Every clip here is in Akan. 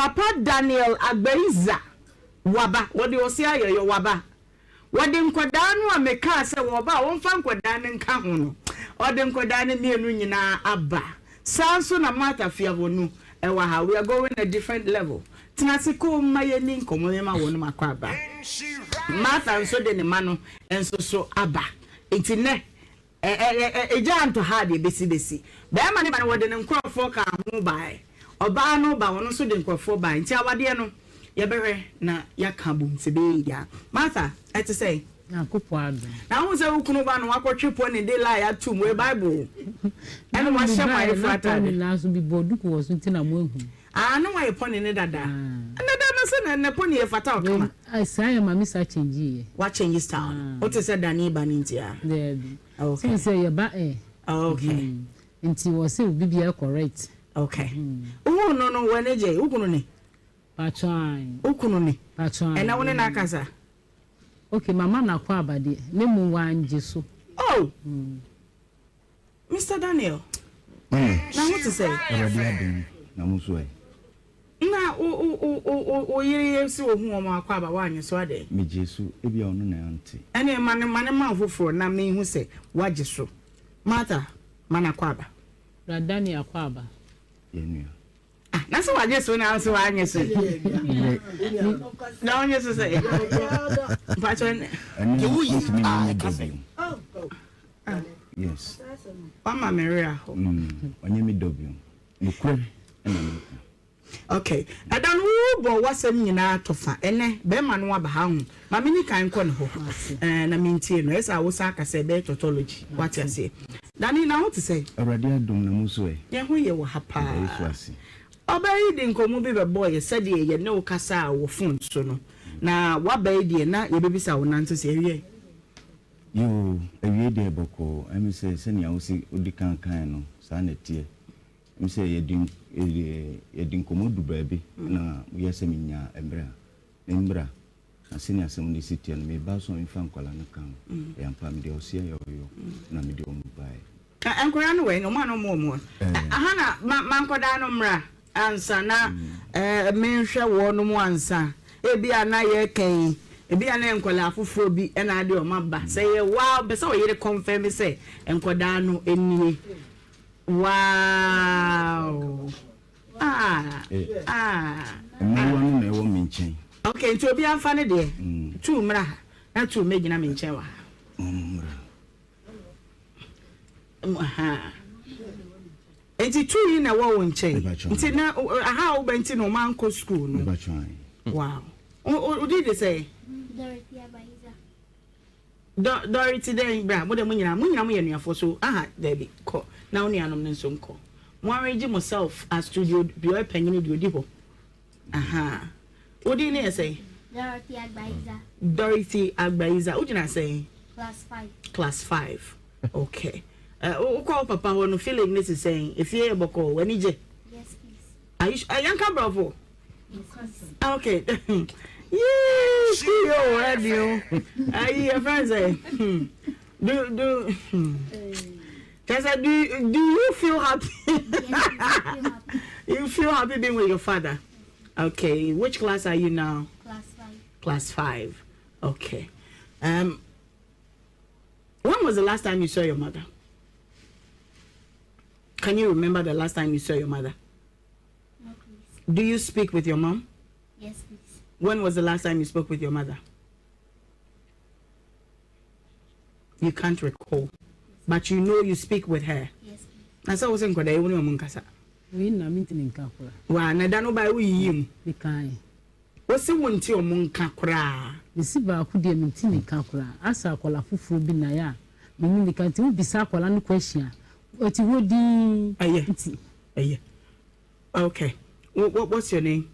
Papa Daniel Agbeiza waba, wɔde ɔse ayɛyɔ waba. Wɔde nkwadaa no a mekaa sɛ wɔba a wɔmfa nkwadaa no nka ho no, ɔde nkwadaa no mmienu nyinaa aba. Saa nso na Martha Fiavonu wɔ ha. We are going a different level. Tena ase komm ma yɛnni nkɔmmɔ, mema wɔnom akɔ aba. Martha nso de ne mma no nso so aba. Nti nnɛ, ɛ ɛ ɛ egya antɔ ha a deɛ ɛbɛsi bɛsi. Barima no ba no, wɔde ne nkorɔfoɔ kaa ho baeɛ. Ɔbaa no ba, ɔno nso de nkorɔfoɔ baeɛ. Nti awadeɛ no, yɛbɛhwɛ na yɛaka abom sɛ ɛbɛyɛ yie a. Martha, ɛte sɛn? Nyankopɔn adom. Na wohu sɛ wo kunu ba no wakɔtwe pony de lie atom wei Bible ɛna wahyɛ mo ayeforo atade. Nanso bi bɔ duku wɔ so nti na mo ehu. Ah na wayɛ pony ne dada. Dada no sɛ na na pony yɛ fata ɔkama. Saa yɛ ma me sa change yɛ. Wa change style no. Wote sɛ Dani ba no nti a. Daabi. Okay. Sɛ sɛ yɛ ba ɛ. Okay. Nti wɔ sɛ obi biara correct. Okay. Wohu no no w'ani gye wo kunu ni. Pacho ae. Wo kunu ni. Pacho ae. Ɛnɛ wo ne no akasa. Ok mama no akwaaba deɛ na mmom wangye so. Oh! Mister Daniel, na ho te sɛn? Awurade adom, na mo nso ɛ? Na wo wo wo wo wo yere yɛ sɛ ohu wɔn akwaaba woannye so adɛn? Megyee so, ebia ɔno na ante. Ɛnneɛ ma no ma no ma wo foforɔ na menhu sɛ woagye so. Martha, ma no akwaaba. Bra Daniel akwaaba. Yɛn nua. Ah, na sɛ wagye so na nso wanyɛ so na wonyɛ so sɛ mpakyɛ ne ɔntumi nyɛ me dɔ bio. Yes, wama me werɛ aho. Ɔnyɛ me dɔ bio, nokorɛ na meka. Okay, ɛda no wobɔ w'asɛm nyinaa tɔfa ɛnɛ bɛrima no aba ha ho ma me ni kan nkɔ ne hɔ ɛɛ na mentie no ɛsɛ a wosan aka sɛ ɛbɛyɛ tautology wate aseɛ Dani na ho te sɛn? Awurade adom na mo nso ɛ? Yɛn ho yɛ wɔ ha Yɛda Yesu paa. ase. Ɔbaa yi de nkɔmmɔ bi bɛbɔɔ yɛ sɛdeɛ yɛne wo kasaa wɔ phone so no. Na woaba yi deɛ na yɛbɛbisa wo nante sɛ awiei. Yoo, awiei deɛ bɔkɔɔ. Ɛme sɛ sɛnea wose wodi kan kaeɛ no, saa na ɛteɛ. Ɛme sɛ yɛdi yɛdi nkɔmmɔ du baabi na woyɛ sɛ menya mmerɛ a, memmra. Na sɛnea asɛm no si teɛ no, meba so a memfa nkwadaa no ka ho. Ɛyɛ ampa, mede ɔseɛ yɛ ɔyɔ na mede wɔn baeɛ. Nkwadaa no wɔ he? Wɔn a na wɔwɔ wɔn hɔ. Aha na ma ma nkwadaa no mmra ansa na menhwɛ wɔn ansa. Ebia na yɛreka yi, ebia na nkwadaa afoforɔ bi na ade wɔn aba. Sɛ yɛ waa, pɛ sɛ ɔyere confirm sɛ nkwadaa no nie. Wow! Ah, ah. Mmaayewa no na ɛwɔ me nkyɛn. Okay, nti obiara mfa ne deɛ. Mm. Tu mmra ha. Na tu mmɛgyina me nkyɛn wɔ ha. Mmra. Ha. Nti tu yi na ɛwɔ wo nkyɛn. Nti na aha a wobɛ nti na ɔma nkɔ school no. Wow. Wodi de sɛ? Dorothy Abayiza. Dɔ Dorothy dɛn bra mo deɛ mo nyinaa mo nyinaa mo yɛ anuafoɔ so aha daabi kɔ na wo nuanom no nso nkɔ mo arrange mo self as to deɛ deɛ ɔyɛ panyini deɛ ɔdi hɔ aha wo din ne yɛ sɛn. Dorothy Agbaiza. Dorothy Agbaiza wogyina sɛn. Class five. Class five okay uh, wokɔ wo papa hɔ no feeling ne te sɛn efie yɛ bɔkɔɔ w'ani gye. Yes please. Are you sure? Yɛnka borɔfo. Okay. Yee, school yo, ɛdi o. Ayi, your friends eh. Do do. Kyerɛ do do you feel happy? You feel happy being with your father? Okay. Which class are you now? Class 5. Class 5. Okay. When was the last time you saw your mother? Can you remember the last time you saw your mother? No, please. Do you speak with your mom? Yes, please. When was the last time you spoke with your mother? You can't recall. But you know you speak with her. Yes, please. Na sɛ wo sɛ nkwadaa yi wo ne wɔn nkasa. Wei na mentumi nka koraa. Wa na da no ba woyiyi mu. Mekae. Wo se wo nte wɔn nka koraa. Mesi baako deɛ mentumi nka koraa. Asɛ akwadaa foforɔ bi na yɛ a me ne no ka nti wobisa akwadaa no question a ɔte hɔ dinn. Ɛyɛ. Nti. Ɛyɛ. Okay. What, what's your name?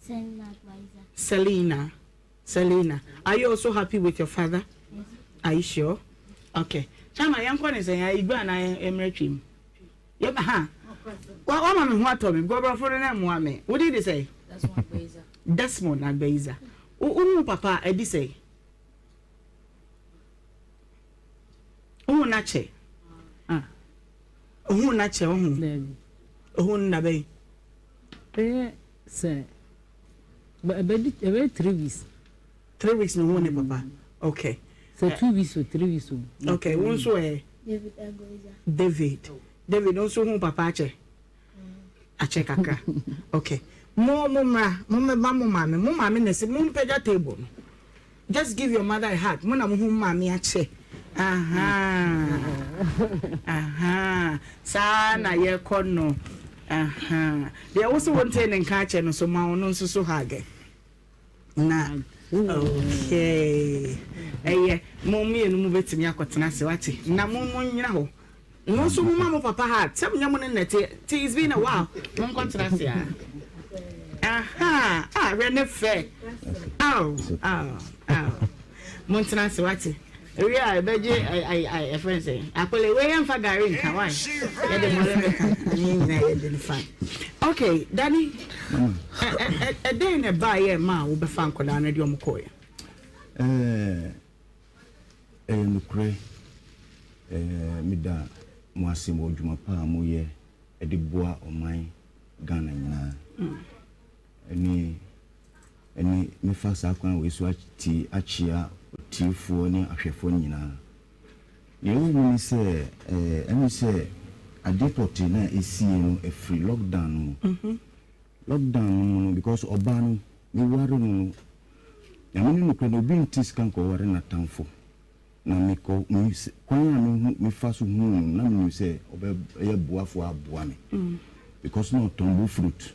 Selina Advisor. Selina. Selina. Are you also happy with your father? Yes. Are you sure? Okay. Chama, yɛnkɔ ne sɛn igba na mmerɛ twam. Yɛ ha. Wama me ho atɔ me. Gɔbrɔfo no na mmoa me. Wodi de sɛn? Desmond Agbaiza. Wohu papa ɛdi sɛn? Wohu n'akyɛ? Ah. Ohun n'akyɛ, ohun. Daabi. Ohun nna bɛn? Bɛyɛ sɛ. Ɛbɛdi ɛbɛyɛ 3 weeks. 3 weeks na ohun ne papa, okay. Sɛ 2 weeks o, 3 weeks o. Okay, wo nso ɛ? David Agoiza. David, David nso hu papa akyɛ akyɛ kakra. Okay, mo mmra, mo mmɛba mo maame, mo maame na ɛsɛ mo mpagya table no. Just give your mother a hug. Mo na mo ho maame akyɛ. Aha aha, saa na yɛkɔ no. Aha deɛ wo so wo nte ne nka akyɛ no so, ma ɔno nso so hug na. Okay, ɛyɛ mo mmienu mo bɛtumi akɔtena ase, wate? Na mo nyina hɔ, mo nso mo ma mo papa hug sɛ mo nyɛ mo ne nnɛte ti. It's been a while. Mo nkɔtena ase a. Aha, ah, hwɛ ne fɛ. Aw aw aw, mo ntena ase, wate? Ewie a ɛbɛgye ɛfɛn sɛ akɔle wei yɛn fa gari nka wa, yɛde mo bɛka ne nyinaa, yɛde ne fine. Okay, Danny, ɛ ɛ ɛdɛn na ɛbaa yɛ ma a wobɛfa nkɔdaa no de ɔmo kɔɔ yɛ? Ɛyɛ nokorɛ, meda mo ase wɔ adwuma pa a moyɛ de boa ɔman Ghana nyinaa. Ɛne mefa saa kwan wei so ati akyea otiefoɔ ne ahwɛfoɔ nyinaa. Deɛ ɛwɔ mu ne sɛ, ɛne sɛ adeɛ pɔtee no a ɛsiiɛ no ɛfiri lockdown no mu. Lockdown no mu no, because ɔbaa no meware no, Nyame ne nokorɛ no, obi nte sika nkɔware n'atamfo. Na mekɔ me kwan a mehu mefa so huu no, na menim sɛ ɔbɛyɛ boafoɔ aboa me, because na ɔtɔn bu fruit,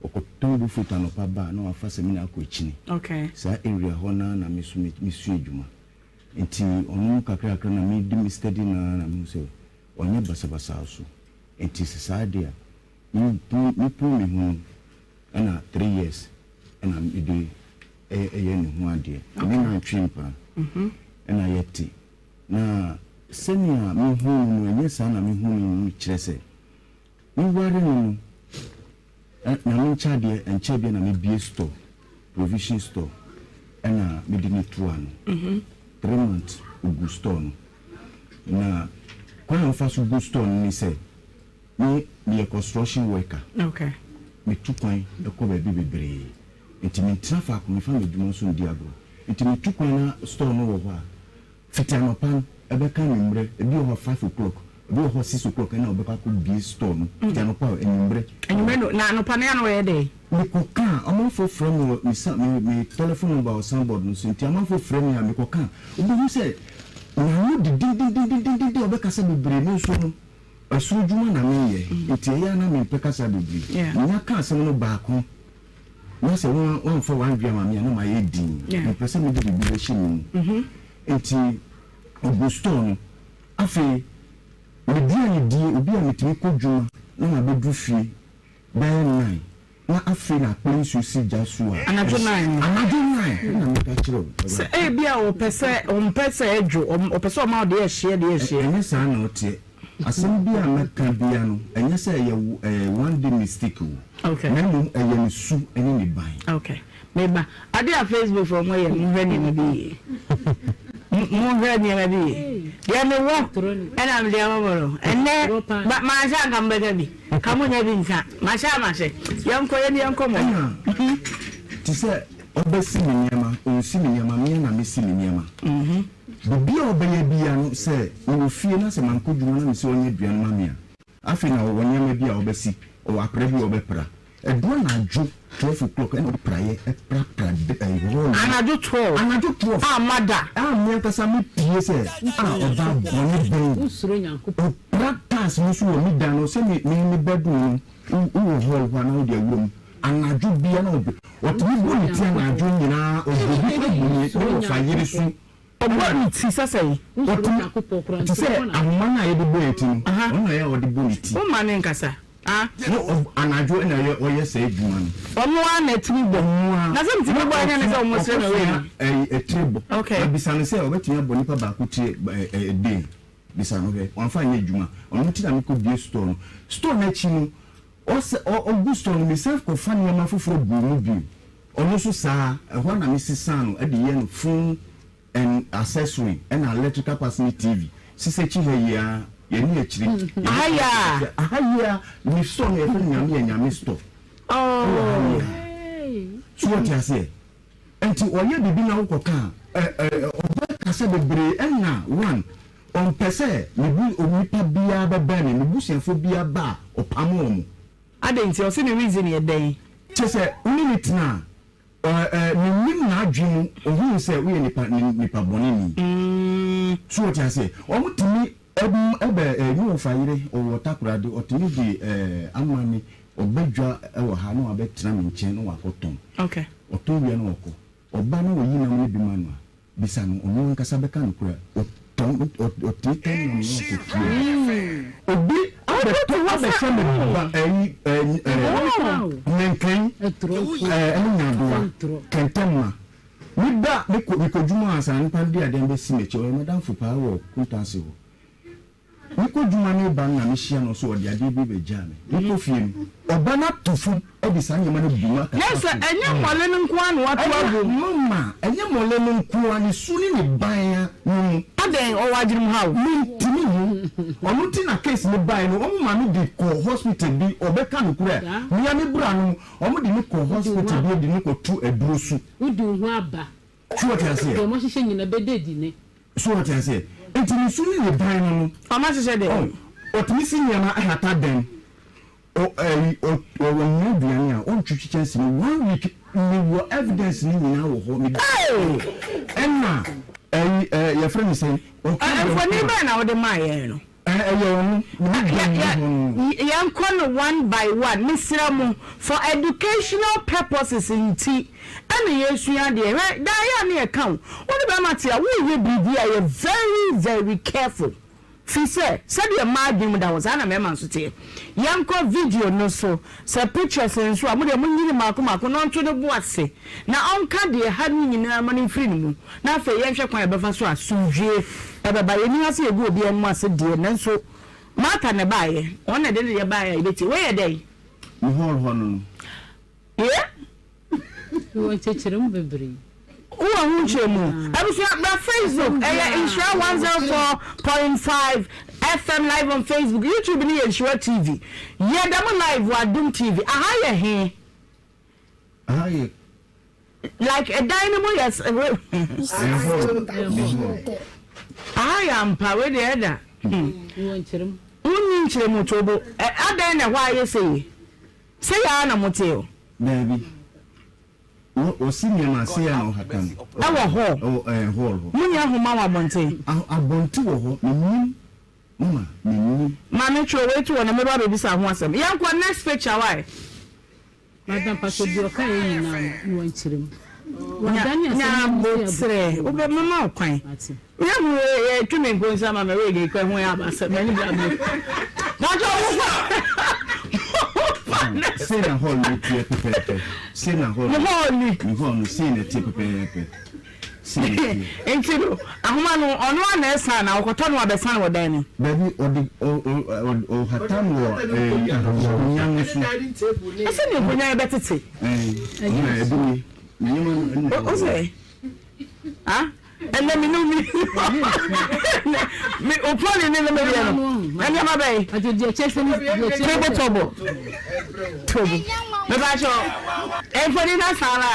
ɔkɔtɔn bu fruit anɔpa ba a, na wafa samina akɔ akyini. Saa area hɔ naa na me so mesua adwuma, nti ɔno kakra kakra na medi me steady naa na mehu sɛ ɔnyɛ basabasa so. Nti sɛ saa deɛ a, mepon me ho no, ɛna 3 years ɛna mede ɛyɛ ne ho adeɛ. Ɛne nantwe mpena ɛna yɛte na sɛnea mehu no no, ɛnyɛ saa na mehu no no. Kyerɛ sɛ meware no no, Nyame nkyɛ adeɛ, ɛnkyɛ bia na mebie store, provision store, ɛna mede ne to ano. 3 months ogu store no. Na kwan a wofa so gu store no ne sɛ me meyɛ construction worker. Metu kwan kɔ baabi bebree, nti mentena faako, mefa m'adwuma nso ndi agorɔ. Nti metu kwan na store no wɔ hɔ a, fiti anɔpa no ɛbɛka anwummerɛ, ebi wɔ hɔ 5 o'clock, ebi wɔ hɔ 6 o'clock, ɛna ɔbɛkɔ akɔ bie store no fiti anɔpa o, anwummerɛ. Anwummerɛ no na anɔpa no yɛ na ɔyɛ dɛ? Mekɔka a, amanfoɔ frɛ me wɔ me sa me telephone number wɔ signboard no so, nti amanfoɔ frɛ me a mekɔka a, wobɛhu sɛ n'ano dendendendendenden, ɔbɛkasa bebree. Me nso no, ɛsoro dwuma na meyɛ, nti ɛyɛ a na mempɛ kasa bebree. Menya ka asɛm no baako na sɛ woamfa w'adwene ama me a, na mayɛ din. Mepɛ sɛ mede biribi bɛhyɛ me mu. Nti ɔgu store no. Afei meduane die, obi a metumi kɔ dwuma na mabɛduru fie bɛyɛ 9, na afei na akpere nsuo si gya so a. Anadwo 9 no? Anadwo 9 na meka kyerɛ wo. Sɛ ebi a ɔpɛ sɛ ɔmpɛ sɛ ɛdwo, ɔpɛ sɛ ɔma ɔde ɛhyeɛ deɛ ɛhyeɛ. Ɛnyɛ saa na ɔteɛ. Asɛm bi a mɛka bia no, ɛnyɛ sɛ ɛyɛ one day mistake o. Na mmom ɛyɛ ne su ne ne ban. Okay. Meba. Ade a Facebook fo mo yɛ, monhwɛ nneɛma bi yie. Monhwɛ nneɛma bi yie. Deɛ mewɔ ɛna mede ama mo no. Ɛnnɛ manhyɛ anka mobɛka bi. Ka monya bi nka. Mahyɛ a mahyɛ. Yɛnkɔ yɛne yɛnkɔ mɔ. Ɛna te sɛ ɔbɛsi me nneɛma, ɔnsi me nneɛma, me ara na mesi me nneɛma. Biribi a ɔbɛyɛ biara no, sɛ mewɔ fie na sɛ mankɔ dwuma na mese ɔnyɛ aduane ma me a, afei na ɔwɔ nneɛma bi a ɔbɛsi, ɔwɔ akora bi a ɔbɛpra. Ɛdu anadwo 12 o'clock ɛna ɔde praeɛ ɛprapra hall no. Anadwo 12? Anadwo 12. A mada. A me ankasa me pie sɛ a ɔbaa bɔne bɛn. Ɔpra tiles no so wɔ me dan no sɛ me me me bedroom no, wowɔ hall hɔ a na wode awura mu. Anadwo bia na ɔde ɔtumi bɔ ne ti anadwo nyinaa, ɔbɔ bi kora gu ne ne wɔfa yere so. Ɔbɔ ne ti sɛ sɛn? Ɔtumi te sɛ ahoma no a yɛde bɔ yɛn ti no, ɔno na ɛyɛ a ɔde bɔ ne ti. Womma no nkasa. Ah. Na anadwo na ɛyɛ ɔyɛ saa adwuma no. Ɔno ara na ɛtumi bɔ. Ɔno ara. Na sɛ metumi bɔ ɛnyɛ ne sɛ ɔmo srɛ me wei no. Ɔkɔsua ɛyi etire bɔ. Okay. Na bisa no sɛ ɔbɛtumi abɔ nipa baako tire ɛ ɛ den. Bisa no hwɛ. Wamfa anyɛ adwuma. Ɔno nti na mekɔ bue store no. Store no akyi no, ɔsɛ ɔ ɔgu store no, mesan kɔfa nneɛma foforɔ guu mu bio. Ɔno nso saa, ɛhɔ na mesesaa no de yɛ no phone and accessory ɛna electrical parts ne TV. Sisi akyi ha yi ara, yɛne akyire. Aha yi ara? Aha yi ara, me store no yɛfrɛ no Nyame yɛ Nyame store. Ɛwɔ ha yi ara. So. So wɔte aseɛ? Nti ɔyɛ biribi na wokɔka a, ɛ ɛ ɔbɛkasa bebree ɛna one, ɔmpɛ sɛ ne bu onipa biara bɛbɛn no, ne busuafoɔ biara ba a, ɔpamo wɔn. Adɛn nti? Ɔse ne reason yɛ dɛn? Kyerɛ sɛ wo ne no tena a, ɛ ɛ mennim n'adwene mu, ɔhunu sɛ woyɛ nipa nipa bɔne ni. So wɔte aseɛ? Wɔtumi Ɛbɛ ɛ ne wɔfa yere ɔwɔ Takoradi ɔtumi de ɛ amane ɔbɛ dwa wɔ ha na wabɛ tena me nkyɛn na wakɔ tɔn ɔtɔn wie na ɔkɔ ɔba na ɔyi nam no bi ma no a bisa no ɔno ankasa bɛka nokorɛ ɔtɔn ɔtumi tɔn nam no akɔ fie obi abɛ tɔ abɛ hyɛ me ba ɛyi ɛ ɛ nɛnkɛn ɛ ɛne nyadoa kɛntɛn ma. Me ba, me kɔ, me kɔ dwuma ansa na nipa no de adeɛ no bɛsi m'akyi. Ɔyɛ m'adamfo paa wɔ Kuntanse hɔ. Me kɔ dwuma no reba no na me hyia no, ɔse ɔde adeɛ bi rebɛgyaa me. Me kɔ fie no, ɔba no ato fam de saa nneɛma no agu mu akata Na sɛ so. ɛnyɛ mmɔle no nko ara na wato Ɛnyɛ, agu mu. mama, ɛnyɛ mmɔle no nko ara, ne su ne ne ban no mu. Adɛn, ɔwɔ adwenem haw? Mentumi nhu. Ɔno nti na case no baeɛ no, wɔn ma no de kɔɔ hospital bi, ɔbɛka nokorɛ a, me ara me bra no, Wɔn de no kɔ hospital bi de no kɔ to aduro so. Wodi wo ho aba. So wɔte aseɛ? Deɛ wɔahyehyɛ nyina bɛda adi ne. So wɔte aseɛ? Nti ne su ne ne ban no no. Wɔn ahyehyɛ dɛn? Oh, ɔtumi si nneɛma hata dɛn? Ɔ ɛyi ɔ ɔnoa aduane a ɔntwitwi kyɛnse no one week me wɔ evidence ne nyinaa wɔ hɔ me. Hey! Ɛna ɛyi ɛ yɛfrɛ no sɛn? Ɔka dɛm Mfoni bɛn na wode maa yɛn no? Ɛyɛ ɔno ne dɛm ne hɔ no. Yɛnkɔ no one by one mesrɛ mo for educational purposes nti ɛna yɛsua adeɛ hwɛ daa yɛ a ne yɛka o wo ne bɛrima te a woreyɛ biribi a yɛ very very careful firi sɛ sɛdeɛ mmaa adwene mu da hɔ saa na mmarima nso teɛ yɛnkɔ video no so sɛ pictures nso a mo deɛ monyini mmaako mmaako na ɔnto ne bo ase na ɔnka deɛ ɛha no nyinaa ma no mfiri ne mu Na afei yɛnhwɛ kwan a yɛbɛfa so a asomdwoeɛ bɛba. Yɛnni ha sɛ yɛgu obiara anim ase deɛ, nanso Martha na ɛbaeɛ. Ɔno na ɛde ne deɛ baeɛ a yɛbɛtie. Wei yɛ dɛn? Me hall hɔ no no. Yeah? Mewɔ nkyerɛkyerɛmu bebree. Wowɔ ho nkyerɛmu? Abusua, bra Facebook, ɛyɛ Nhyira 104.5 FM live on Facebook. YouTube no yɛ Nhyira TV. Yɛda mo live wɔ Adom TV. Aha yɛ he? Aha yɛ. Like ɛdan no mu yɛ. Aha yɛ ampa wei deɛ ɛda. Wonni nkyerɛmu tobo. Adɛn na ɛhɔ ayɛ sɛ yi? Sɛ yɛ ara na mote o. Daabi. Wɔsi nneɛma ase yɛ na ɔhata no. Ɛwɔ hɔ. Ɛwɔ ɛɛ hall hɔ. Mo nyɛ ahoma wɔ abɔnten. Abɔnten wɔ hɔ. Menim. Mama menim. Maame twerɛ wei to hɔ na mɛba abɛbisa ho asɛm. Yɛnkɔ next picture why? Madam pastor deɛ ɔka yɛ nyinaa no mewɔ nkyerɛ mu. Wadane asɛm no Nya sɛ aboterɛ wobɛ mama wo kwan. Mate. Meyɛ hu yɛ twe me nkonsa ma me wig kɔ ho yɛ abasɛ m'ani bra me. Pacho mo fa mo fa next. Sei na hall no teɛ pɛpɛɛpɛ. Sei na hall Mo hall ni. Me hall no sei na ɛteɛ pɛpɛɛpɛ. Nti no, ahoma no, ɔno ara na ɛsan anaa ɔkɔtɔ no abɛsan wɔ dan no mu? Dabi, ɔde ɔhata no wɔ nkonnwa no so. Ɛsɛ ne nkonnwa yi bɛtete. Ɛɛ, ɛbi ni. Nneɛma no ɛna ɛwɔ. Ɔsɛ, ah, ɛnɛ mi nu mi mi opɔli ne ne mi deɛ no, nneɛma bɛyi. Tobo tobo tobo. Mepa kyɛw, mfoni na saa la.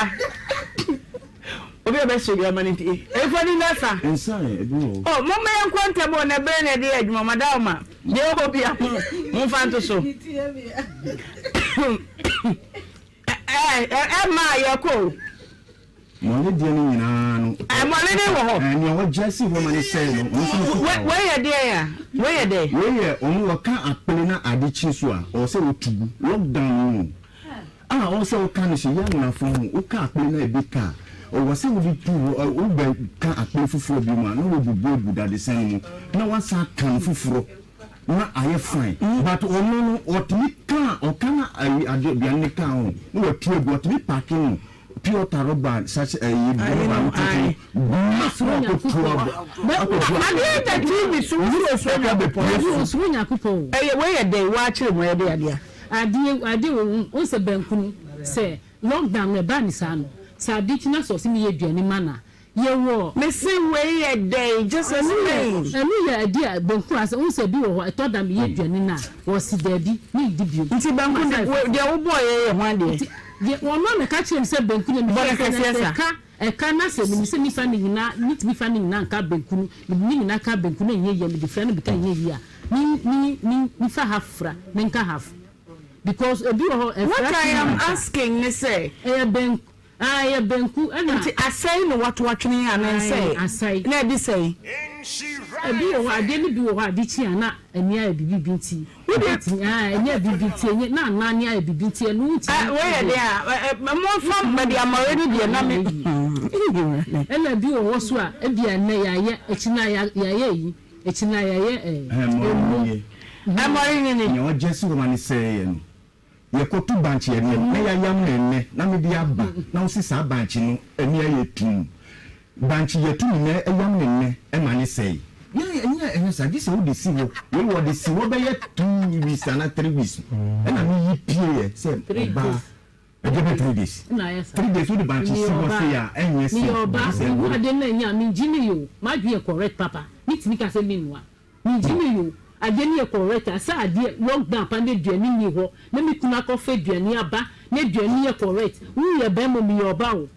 Obi a ɔbɛhyɛ bi ama no nti mfa ni na sa. Nsa ɛ, ebi wɔ hɔ. Oh, momma yɛnkɔ ntɛm o, na bere na ɛde yɛ adwuma. Madaoma, deɛ ɛwɔ hɔ bia mo, momfa nto so. Ɛ, ɛ, ɛma a yɛkɔ o. Mɔle deɛ no nyinaa no. Ɛ, mɔle ne wɔ hɔ. Ɛ, nea wɔgya si hɔ ma ne sɛe no, ɔno nso no kuta hɔ. Wei yɛ deɛn a? Wei yɛ dɛn? Wei yɛ, ɔno wɔka akpele na ade kye so a, ɔwɔ sɛ wɔtu gu. Lockdown no mu o. A ɔwɔ sɛ woka no hyɛ anunafo ho, woka akpele na ebi ka a, ɔwɔ sɛ wode tu hɔ, wobɛ ka akpele foforɔ bio mu a, na wabubu agu dadesɛn no mu, na wasan aka no foforɔ na ayɛ fine. But ɔno no, ɔtumi ka, ɔka na ayi ade, aduane no ka ho, na watu agu, ɔtumi pake no pure water rɔba sachet, ayi rɔba no tenten no, gu mu na wakɔtu abɔ, akɔgu Adeɛ da TV so, wo sɛ osuro Nyankopɔn. Osuro Nyankopɔn o. Ɛyɛ, wei yɛ dɛn? Woakyerɛ mu, ɛyɛ dɛn adeɛ a? Adeɛ adeɛ wɔ mu wohu sɛ banku no sɛ lockdown no ɛbaa ne saa no sɛ ade kye na sɛ ɔse meyɛ aduane ma no a yɛwɔ. Mese wei yɛ dɛn just explain. Ɛno yɛ adeɛ a banku a sɛ wohu sɛ bi wɔ hɔ ɛtɔ da meyɛ aduane no a wɔse daabi mendi biom. Nti banku deɛ wobɔɔyɛ yɛ hwan deɛ? Deɛ ɔno na ɛka kyerɛ me sɛ banku no Bɔ no mefrɛ sɛ kɛseɛ sɛ sa. ɛka ɛka na sɛ menim sɛ mefa ne nyinaa metumi fa ne nyinaa nka banku no mede ne nyinaa ka banku no ɛnyɛ yie a mede fra no bika ɛnyɛ yie a me me me mefa half fra menka half because ebi wɔ hɔ ɛfra What I too am much a asking ne sɛ. ɛyɛ banku ah ɛyɛ banku ɛna. Nti asɛe na wato atwene anaa Ae nsɛe? asɛe. Na ɛde sɛe? Ebi wɔ hɔ adeɛ no bi wɔ hɔ a ade kye a na ani ayɛ bibi bi nti Wo deɛ. wobɛtumi ae ani ayɛ bibi nti ɛnyɛ na anane ayɛ bibi nti ɛno wontumi Wei yɛ nyɛ deɛ a momfa wontumi mede amɔre no deɛ na me nyɛ yie ɛna ebi wɔ hɔ so a ebia ɛnnɛ yɛayɛ akyi no a yɛayɛ yi akyi no a yɛayɛ ɛɛ Ɛmmɔre ɛmo nie. Ɛmmɔre nie ni. Nea ɔgye si hɔ ma no sɛeɛ no. Yɛkɔto bankye ɛnnɛ na yɛayam no ɛnnɛ na mede aba na wose saa bankye no ani ayɛ tumm. Bankye yɛto no nnɛ yam no nnɛ ɛma no sɛe. Yɛn ɛnyɛ ɛnyɛ saa gye sɛ wode si hɔ. Wei wɔde si hɔ bɛyɛ 2 weeks anaa 3 weeks ɛna meyi pieeɛ sɛ ɔbaa ɛgye bɛ 3 days. 3 days wode bankye si hɔ sei a ɛnyɛ sei Meyɛ ɔbaa gye sɛ mehu adeɛ no ɛnyɛ a mengye no yɛ o m'adwene yɛ correct papa metumi ka sɛ mennoa. Me gyimi yo, adeɛ no yɛ correct a sɛ adeɛ lockdown pa na aduane nni hɔ na me kunu akɔ fa aduane aba na aduane no yɛ correct wo yɛ bɛɛma o me yɛ ɔba o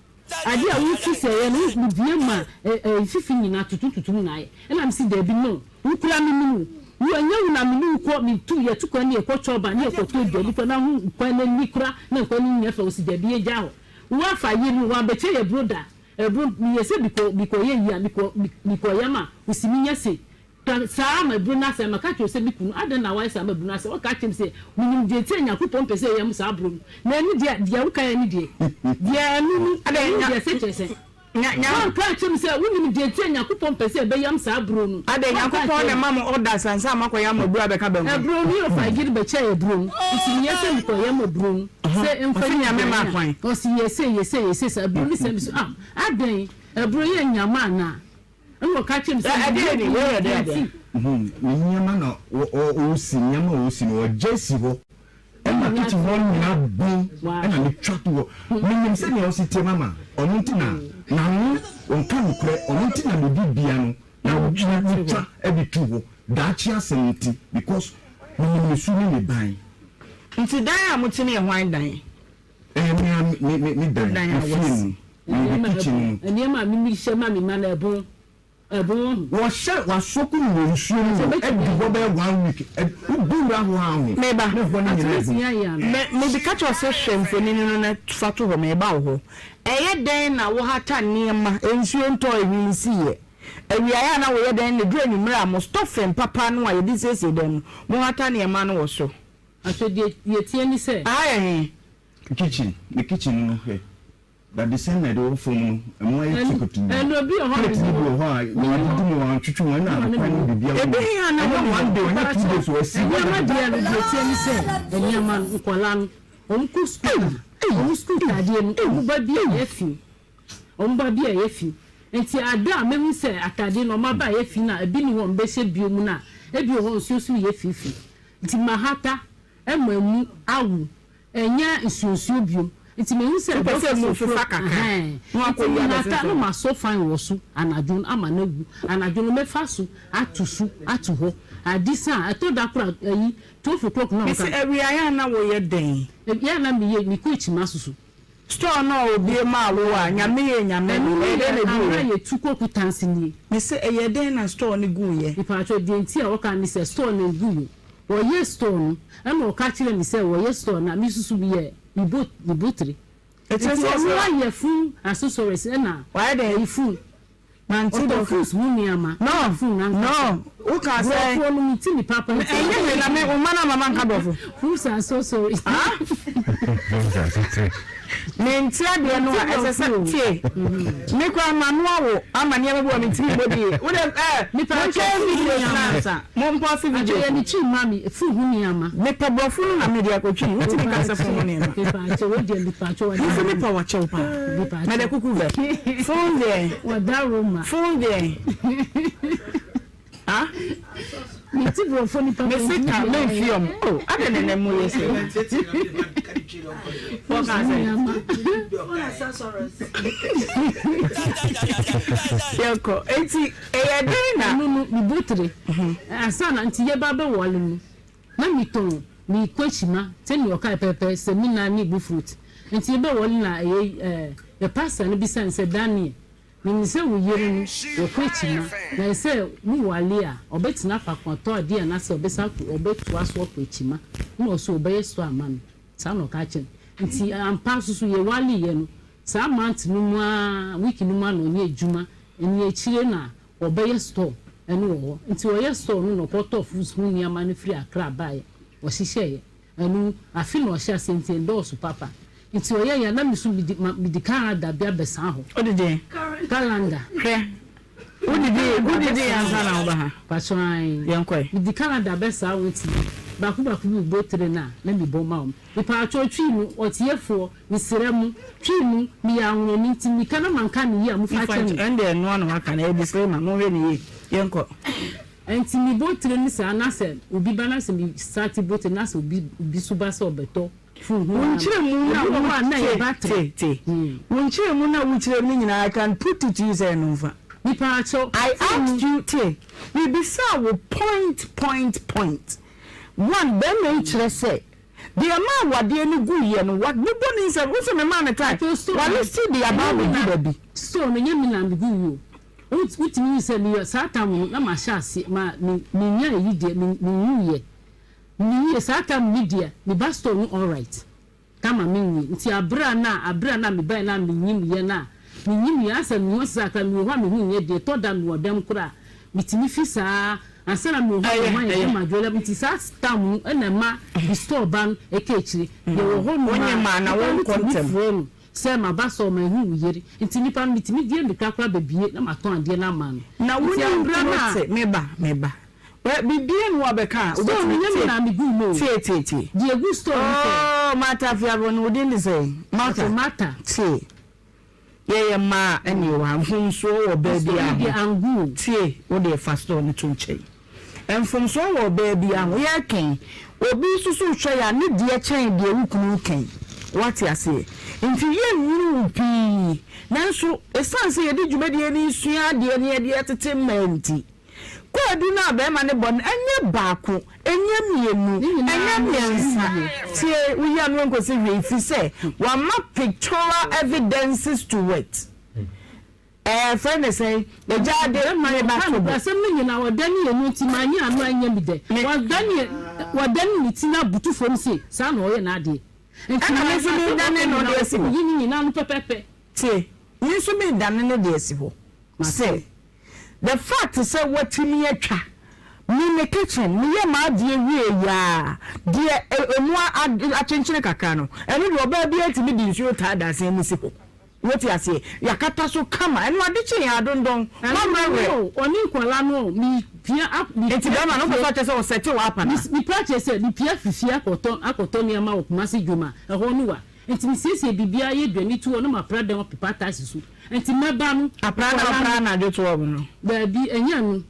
adeɛ a wo fi sɛ ɛyɛ no wo bue ma ɛ fifi nyinaa tutum tutum na ayɛ ɛna me si daabi no wo kura me nim wo wo ɛnyɛ wo na me ne wo kɔ me tu yɛ tu kwan ne yɛ kɔ chɔba ne yɛ kɔ tɔ aduane kura na ho kwan no ani kura na nkwan no nyɛ fɛ wo si daabi yɛ gya hɔ wo afa yɛ no wa bɛkyɛ yɛ bro da Ɛbro meyɛ sɛ mekɔ mekɔyɛ yie a mekɔ mekɔ yam a osi me nyɛ se ka saa ma ɛbro no asɛe maka kyerɛ wo sɛ me kunu adɛn na wayɛ saa ma ɛbro no asɛe ɔka kyerɛ me sɛ menim deɛ nti a Nyankopɔn mpɛ sɛ yɛyam saa bro no na ɛno deɛ deɛ woka yɛ ne deɛ deɛ ɛno no ɛno deɛ sɛ kyerɛ sɛ wanka akyerɛ me sɛ wonim deɛ nti a Nyankopɔn mpɛ sɛ ɛbɛyam saa bro no Adɛn wanka Nyankopɔn akyerɛ na me ɛma mo orders ansa moakɔ yam aburo abɛka banku? Ɛbro no yɛ ɔfa yere bɛkyɛɛ ɛbro no nti meyɛ sɛ mekɔ yam aburo no. Sɛ mfa Ɔse nyɛ Nyame aduane maa a, kwan. ɔse yɛ sei, yɛ sei, yɛ sei saa aburo ne sɛ me so ah adɛn aburo yɛ nyama anaa? Ɛna ɔka kyerɛ me sɛ Ɛdeɛn ni? Wei yɛ dɛn adeɛ? Ne nneɛma na ɔsi, nneɛma a ɔsi no ɔgya si hɔ ɛma kitchen hɔ nyinaa bɔn ɛna metwa to hɔ. Menim sɛnea ɔsi te mama, ɔno nti na n'ano ɔnka nokorɛ, ɔno nti na medi bia no na metwa de to hɔ daakye asɛm nti because menim ne su ne ne ban. Nti dan a mote no yɛ hwan dan? Ɛyɛ me ara me me me dan, Dan a me fie wasi. mu, me me kitchen mu. Nneɛma a mimi hyɛ ma me mma no ɛbon ɛbon wahu. Wɔhyɛ wasɔko no wɔ nsuo no mu adi hɔ bɛyɛ one week wobu wura hɔ ara ho Meba. na ɛhɔ no nyinaa ɛbon. Me mede ka kyerɛ wo sɛ hwɛ mfonini no na fa to hɔ meba wo hɔ. Ɛyɛ dɛn na wohata nneɛma nsuo ntɔɔ hwee nsiiɛ? Awiaeɛ a na woyɛ dɛn na ɛduru anwummerɛ a mo stuffing papa no a yɛde siesie dan mu mohata nneɛma no wɔ so? Afei deɛ deɛ ɛteɛ ne sɛ. Aha yɛ he? Kitchen, ne kitchen no hwɛ dadesɛn na ɛde wɔ fam no ɛmu ayɛ tukutuu Ɛna obi wɔ hɔ a plate no bi wɔ hɔ a wɔadidi mu wɔantwitwi ho ɛna nkwan no biribiara wɔ Ebi mu he a na ɛnyɛ wonni one hɔ. day ɔnyɛ 2 days wɔasi hɔ Nneɛma dada. deɛ no deɛ ɛteɛ ne sɛ nneɛma no nkwadaa no wɔn kɔ sukuu a wɔn sukuu ntaadeɛ no wɔn ba bi a ɛyɛ fi wɔn ba bi a ɛyɛ fi nti ada a mehu sɛ ataadeɛ no wɔn aba a ɛyɛ fi no a ebi ni hɔ a wɔbɛhyɛ bio mu no a ebi wɔ hɔ nsuo so yɛ fi fi nti mahata ma emu awu ɛnyɛ nsuonsuo bio nti mehu sɛ Wopɛ sɛ emu dɔkta fefa kakra ɛhɛn na nti wakɔyi menata abɛsensɛn na hɔ. masɔ fan wɔ so anadwo no ama no awu anadwo no mɛfa so ato so ato hɔ ade sa a ɛtɔ da koraa ayi 12 o'clock na Mese ɔka awiaeɛ a na woyɛ dɛn? Yɛ a na meyɛ mekɔ akyima soso. Store no a obue maa wo a Nyame yɛ Nyame no, Ɛno ne ɛyɛ dɛn na yɛ ɛguiɛ? amena yɛtu kɔ Kutanse nie. Mese ɛyɛ dɛn na store no guiɛ? Mepaatwɔ deɛ nti a wɔka ne sɛ store no nguiɛ wɔyɛ store no ɛna ɔka kyerɛ me sɛ wɔyɛ store no a me susu meyɛ me bo me botire Ɛkyerɛ nti sɛ ɔno sɛ ayɛ phone accessories ɛna Wayɛ dɛn? ɛyi phone Mante Ɔtɔ dɛ foods ho nneɛma No, ɛna phone ankasa. no, woka sɛ. Borɔfoɔ no me ti ne papa nti. Ɛnyɛ hwee na me wo mma no ama manka borɔfo. Foods are so sorry. Ah? Mente adeɛ no a ɛsɛ sɛ tie. Me koraa mano awo ama nneɛma bi wɔ mentumi mmɔ din. Wo dɛ eh, monkyɛ videos no ansa. Mompɔse Atwa videos yɛ no. ne twi ma me food ho nneɛma. Mepɛ borɔfo no na mede akɔtwi. Wotumi ka sɛ fon ho nneɛma. Mepaakyɛw wo deɛ mepaakyɛw Me nso mepɛ wakyɛw paa. Mɛdɛ kuku vɛ. Fon deɛ. Wadaroma. Fon deɛ. Ah? Mete borɔfo nipa Me se ka memfi ɔmo. Oh, adɛn na ɛnɛ mo yɛ sɛ. Wɔka sɛ. Yɛkɔ. Enti ɛyɛ dɛn na. Ɛno no mebotire. Ansa na nti yɛba bɛwale no. Na metɔn me kwakyima sɛnea ɔkae pɛpɛɛpɛ, samina ne bofrot. Nti yɛbɛwale na ɛyɛ ɛɛ yɛ pastor no bisa no sɛ Daniel menim sɛ wo yere no wɔkɔ akyima na ɛsɛ mo wale a ɔbɛtena faako atɔ adeɛ anaasɛ ɔbɛsan akɔ ɔbɛtoa so akɔ akyima na ɔse ɔbɛyɛ store ama me saa na ɔka kyerɛ me nti ampa nso so yɛwaleeɛ no saa month no mu ara week no mu ara na ɔnyɛ adwuma ɛne akyire na ɔbɛyɛ store ɛno wɔ hɔ nti ɔyɛ store no na ɔkɔtɔ foods ho nneɛma no firi Accra baeɛ ɔhyehyɛeɛ Ɛno afe na ɔhyɛ aseɛ nti ɛdɔɔso papa nti ɔyɛ yɛ a na me nso mede ma mede calendar bi abɛsan hɔ. Wode deɛn? Calendar. Hwɛ wodidi wodidi ansa na woba ha. Pakyɛ ae. Yɛnkɔ ɛ. Mede calendar bɛsaa hɔ nti baako baako bi bobɔ tire no a na mebɔ ma wɔn. Mepaakyɛw twi no ɔtiefoɔ mesrɛ mo twi no meyɛ anwonani nti meka na manka no yie a mofa kyɛ me. Ɛndeɛ ɛnoa na waka no ɛyɛ disclaimer monhwɛ no yie yɛnkɔ. Ɛnti me bɔ tire no saa na sɛ obi ba na sɛ me start bɔ tire na sɛ obi obi so ba sɛ ɔbɛtɔ phone ho Wo nkyerɛmu no a obi wɔ hɔ a na wo ɛyɛ tie battery. tie tie wo nkyerɛmu no a wokyerɛ mu no nyinaa I can put it to you sɛ ɛno mfa. Mepaakyɛw I phone asked you tie mebisaa wo point point point one bɛrima yi kyerɛ sɛ deɛ ɛma awadeɛ no guiɛ no wa bobɔ ne nsam wo sɛ memaa no time Pakyɛw store wa no list deɛ aba ɛnyɛ me abɛgu na baabi. store no ɛnyɛ me na megu yi o. Wotumi hu sɛ meyɛ saa tam no na mahyɛ aseɛ ma me menya eyi deɛ me menwuiɛ menwuiɛ saa tam no deɛ me ba store no alright kama menwui nti abere a na abere a na mebae na menyim yɛ na menyim yɛ asɛ me ho asesa kakra mewɔ hɔ a me ho nyɛ deɛ ɛtɔ da mewɔ dɛm koraa metumi fi saa ansa na mewɔ hɔ a Ɛyɛ me ho ayɛ ɛyɛ. dɛm adwene nti saa tam no ɛna ɛma me store ba no ɛka akyire yɛwɔ hɔ nom Wonye a maa na nipa no wonkɔ tumi ntɛm. frɛ no Sɛ maba sɛ ɔma ehu wo yere nti nipa no metumi di amirika koraa bebie na matɔn adeɛ no ama no. Na wo Nti ne wo aberɛ kunu no a. te, me ba, me ba, ɛ, biribiara nni hɔ a wobɛka a Store wobɛtumi, no nyɛ me tie, na megu mu o. tie, tie, tie. Deɛ egu store no sɛ. Oh, Martha Afiabɔ, wo din de sɛn? Martha. Ɔse Martha. Tie, yɛyɛ mmaa ɛna yɛwɔ ha, mfomsoɔ wɔ ɔbaa Store no biara deɛ ho. angu o. Tie, wo deɛ fa store no to nkyɛn. Mfomsoɔ wɔ ɔbaa biara ho. Yɛreka yi, obi nso so rehwɛ yɛn a, ne deɛ kyɛn deɛ wo kunu reka yi. Woate aseɛ? Nti yɛnnwene wo pii. Nanso, ɛsiane sɛ yɛde dwumadie no resua adeɛ na yɛde retete mmaa nti, kwaadu no a barima no bɔ no, ɛnyɛ baako, ɛnyɛ mmienu, ɛnyɛ mmiɛnsa. Tie, woyi ano nkɔsi hwee, ɛfiri sɛ wama pictorial evidences to it. Ɛɛ frɛ no sɛn? Agya de Bɛrima ne ba ɔka to bo. asɛm no nyinaa ɔdane yɛn no nti manyɛ ano anyɛ me dɛ. Me. Ɔdane ɔdane ne ti no abutu fam se saa na ɔyɛ n'adeɛ. Nti Ɛna me nso asɛm a medane ɔka no de nyinaa asi hɔ. ɔyi ne nyinaa no pɛpɛpɛ. Tie, me nso medane no de asi hɔ Mate. sɛ the fact sɛ watumi atwa me me kitchen, meyɛ m'adeɛ wieeɛ a, deɛ ɛ ɛmu a akyenkyene kakra no, ɛno deɛ ɔbaa biara tumi de nsuo taa dadesɛn mu si hɔ. Wote aseɛ? Yɛakata so kama. Ɛno ade kye yɛn adondɔn. Ɛno Moawerɛwerɛ. o, ɔne nkwadaa no o, mepia ak mepia Enti bɛrima no, firi wopɛ sɛ fie. ɔkyerɛ sɛ ɔsɛte wo up anaa? Mepia kyerɛ sɛ mepia firi fie akɔtɔ akɔtɔ nneɛma wɔ Kumasi dwom a, ɛhɔ no wa. Enti mesiesie biribiara, yɛ aduane to hɔ na mapra dan apepa ataase so. Enti mɛba no, Apra na nkwadaa wopra no. anadwo 12 no? Daabi, ɛnyɛ ɛno.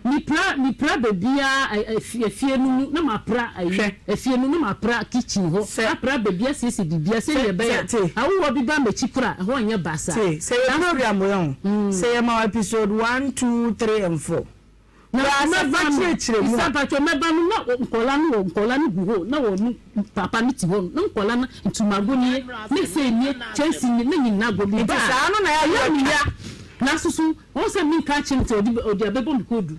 Mepra mepra baabiara ɛ ɛ efie no mu na mapra ayi Hwɛ. efie no na mapra kitchen hɔ Sɛ. apra baabi asiesie biribiara Sɛ sɛnea ɛbɛyɛ sɛ a tie. awoɔ bi ba m'akyi koraa a ɛhɔ nyɛ basaa. Tie, sɛ yɛ Nanso program wei ho, sɛ yɛma wo episode one, two, three and four Na koraa sɛ mɛba fa no kyerɛkyerɛ mu bisa a. mpakyɛw mɛba no na nkwadaa no wɔ nkwadaa no gu hɔ na wɔn papa no te hɔ no na nkwadaa no ntomago nie ne sei nie kyɛnse nie ne nyinaa gu Nti meba a saa no na ɛyɛ ɛyɛ me atwa. ya nanso so Wɔn sɛ menka nkyerɛ no sɛ ɔde ɔde abɛbɔ me kɔdu.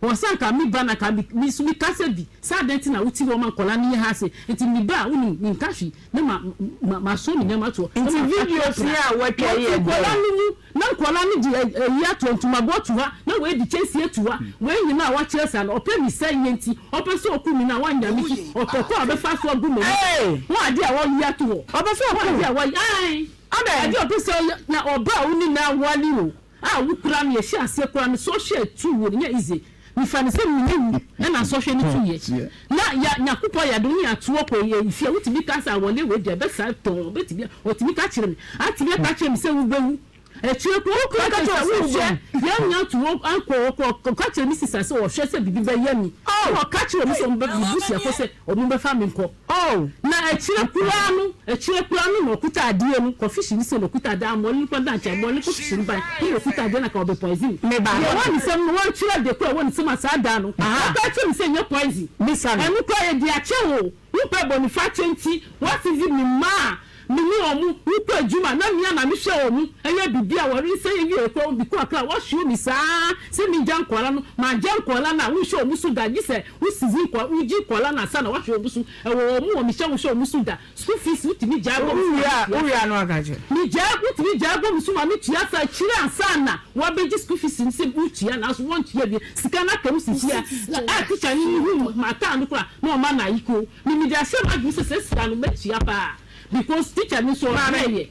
Wɔn sɛ anka me ba na anka me me nso meka sɛ bi sɛ adɛn nti na wote hɔ ma nkwadaa no yɛ ha ase nti me ba a wonim menka hwee na ma ma masɔ me nneɛma ato hɔ na Nti mafa videos yi prapra. a woatwa Wɔte yi yɛ nkwadaa dɛn? no mu na nkwadaa no de ayi ato ntomago ato ha na wei de kyɛnse ato ha wei nyinaa a wakyerɛ saa no ɔpɛ me sɛeɛ nti ɔpɛ sɛ ɔku me no a wanya me so ɔpɛ kwan a ɔbɛfa so agu m'ani Hey! ho adeɛ a wayi ato hɔ Ɔpɛ sɛ ho ɔku adeɛ wo? a wayi ae Adɛn? adeɛ a ɔpɛ sɛ ɔyɛ na ɔbaa a wo ne no aware o A wo kura no yɛhyɛ aseɛ koraa no sɔhwɛ tu wo no nyɛ easy mefa no sɛ mene wu ɛna sɔhwɛ no tu yɛ na ya nyakopɔn yɛ adom ne atoɔ kɔ yɛ fie wotumi ka sɛ awɔle wei deɛ ɛbɛsa tɔn ɔbɛtumi ɔtumi ka kyerɛ me atumi aka kyerɛ me sɛ wobɛwu akyire kɔ Wo kunu ka ka kyerɛ kyerɛ sɛ wo sɛ wohwɛ wobɛwu? yɛn nya to hɔ ankɔ hɔ kɔ ka kyerɛ me sisa sɛ ɔhwɛ sɛ biribi bɛyɛ me Oh! na ɔka kyerɛ me sɛ ɔmo bɛ me busuafo sɛ ɔmo bɛfa me nkɔ Oh! Na akyire koraa no, akyire koraa no na ɔkuta adeɛ no, kɔfihyi no sei na ɔkuta adeɛ, amoa no kura dankye, amoa no kɔfihyi no ban, ɛna ɔkuta adeɛ na ka ɔbɛ poison. Me ba. Deɛ ɛwɔ ne nsam no, wɔnkyerɛ adeɛ koro a ɛwɔ ne nsam a saa da no, Aha. ɔka kyerɛ me sɛ ɛnyɛ poison. Bisa no. Ɛno koraa yɛde akyɛ wo, wopɛ bɔnefakyɛ nti, woasisi me mma a. Me ne wɔn wokɔ adwuma na me a na mehwɛ wɔn yɛ biribi a wɔresɛ yɛ wie koraa wɔn bi kɔ akra wɔhyew me saa sɛ mengya nkwadaa no mangya nkwadaa no a wonhwɛ wɔn so da gye sɛ wo sizi nkwadaa wogye nkwadaa no ansa na woahwɛ wɔn so ɛwɔ wɔn wɔ mehyɛ wohwɛ wɔn so da school fees wotumi gyaa bɔ me so ma metua Wowia no aka kyerɛ. Megyaa wotumi gyaa bɔ me so ma metua fa akyire ansa na wɔabɛgye school fees no sɛ wotua nanso wɔntua bi sika no aka mu sisi a a teacher no hu m'ataa no koraa na ɔma no ayiko. Me mede ahyɛ m'adwene sɛ sɛ sika no mɛtua paa because teacher no nso ɔbrɛ yɛ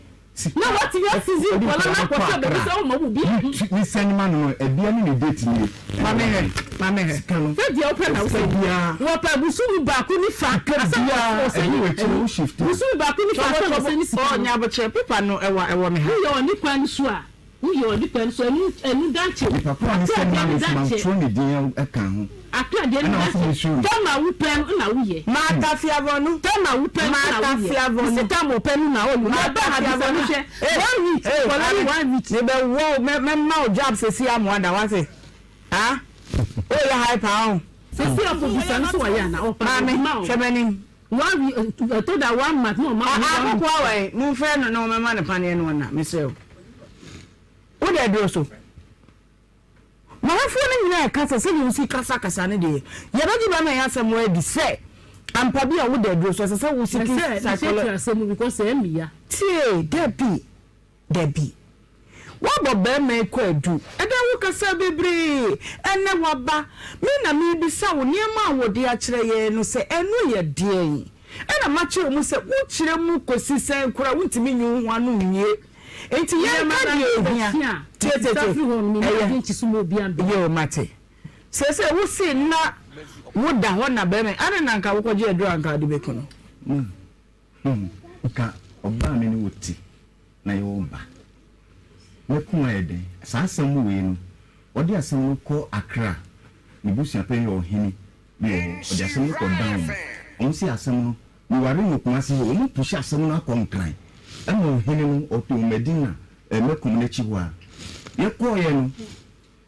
na watumi asizi nkwadaa no akɔhyɛ baabi sɛ ɔmma obi nhu. Me send ma no no ɛbia ne ne date nie. Ma me hwɛ ma me hwɛ. Sika no. Sɛ deɛ wopɛ na wosɛ wɔpɛ bosome baako ne fa Sika ansa na biara ɔsɛ ɛne ne w'akyi no wo shift a. bosome baako ne fa ansa na ɔsɛ ne sika no. Nyabokyerɛ paper no ɛwɔ ɛwɔ me ha. Woyɛ ɔne kwan so a Woyɛ ɔde pɛ nso ɛnu ɛnu dankye. Nipa ko a ne sɛm ma me nso mantwerɛ ne din ɛka ho. Akra deɛ ɛna ɛnu ɔse dankye. mesuro no. Tɛm a wopɛ no na woyɛ. Martha Fiavonu. Tɛm a wopɛ no na Martha woyɛ. Fiavonu. Mese tɛm a ɔpɛ no na ɔyɛ. Martha Mɛba ha bisa no Fiavonu. hwɛ. Hey, One week. hey, Nkwadaa no maame, one week. mebɛ wɔ wo, mɛ mɛma wo job sɛsi amoa da wate. Ah, woyɛ hyper ho. Sɛsi a kɔ bisa no sɛ wayɛ ana ɔpa Maame, ɔde ma wo. hwɛ m'anim. One week ɛtɔ da one month na ɔma wo one week. Akokoa wɔ he? Momfrɛ no na ɔmmɛma no paneɛ no ɔnna, mesrɛ wo. Wo deɛ duro so. M'awofoɔ no nyinaa ɛka sɛ sɛdeɛ wosi kasakasa no deɛ, yɛbɛgye bɛrima yi asɛm adi sɛ ampa bi a wo deɛ duro so, ɛsɛ sɛ wo siki psycholo. Tie, dabi, Dabi. Woabɔ barima yi kwaadu. Ɛda wo kasa bebree. Ɛnnɛ woaba. Me na merebisa wo nneɛma a wode akyerɛ yɛn no sɛ ɛno yɛ deɛn? Ɛna makyerɛ wo mu sɛ wokyerɛ mu kɔsi sɛn koraa wontumi nyi wo ho ano nwie. Enti yɛnka deɛ ɛhia. Tie tie tie. Ɛyɛ. Yoo mate. Seesei wose na woda hɔ na barima yi, adɛn na anka wokɔgye aduro a anka wode bɛku no? Ma. Hmm, nka ɔbaa me ne wo te na yɛwɔ ba. Mɛko ayɛ dɛn? Saa asɛm wei no, ɔde asɛm no kɔ Accra, ne busuapɛn yɛ ɔhene bi wɔ hɔ, ɔde asɛm no kɔ dan wɔn. Wɔn se asɛm no, meware no Kumasi hɔ, wɔn pushi asɛm no akɔ Nkran. Ɛna ɔhene no, ɔte wɔn Madina, eh, Mɛkom no akyi hɔ a. Yɛkɔɔeɛ no,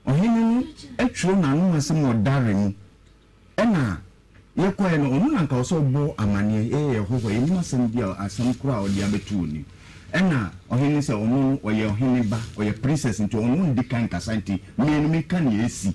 ɔhene no twerɛ n'anom asɛm wɔ dare mu. Ɛna yɛkɔeɛ no, ɔno na anka ɔsɛ ɔbɔ amaneɛ, yɛyɛ yɛn hɔhoɔ, yɛnnim asɛm bi a, asɛm korɔ a ɔde abɛto wɔ nim. Ɛna ɔhene no sɛ ɔno no ɔyɛ ɔhene ba, ɔyɛ princess nti ɔno ɔndi kan nkasa nti me no meka nea asi.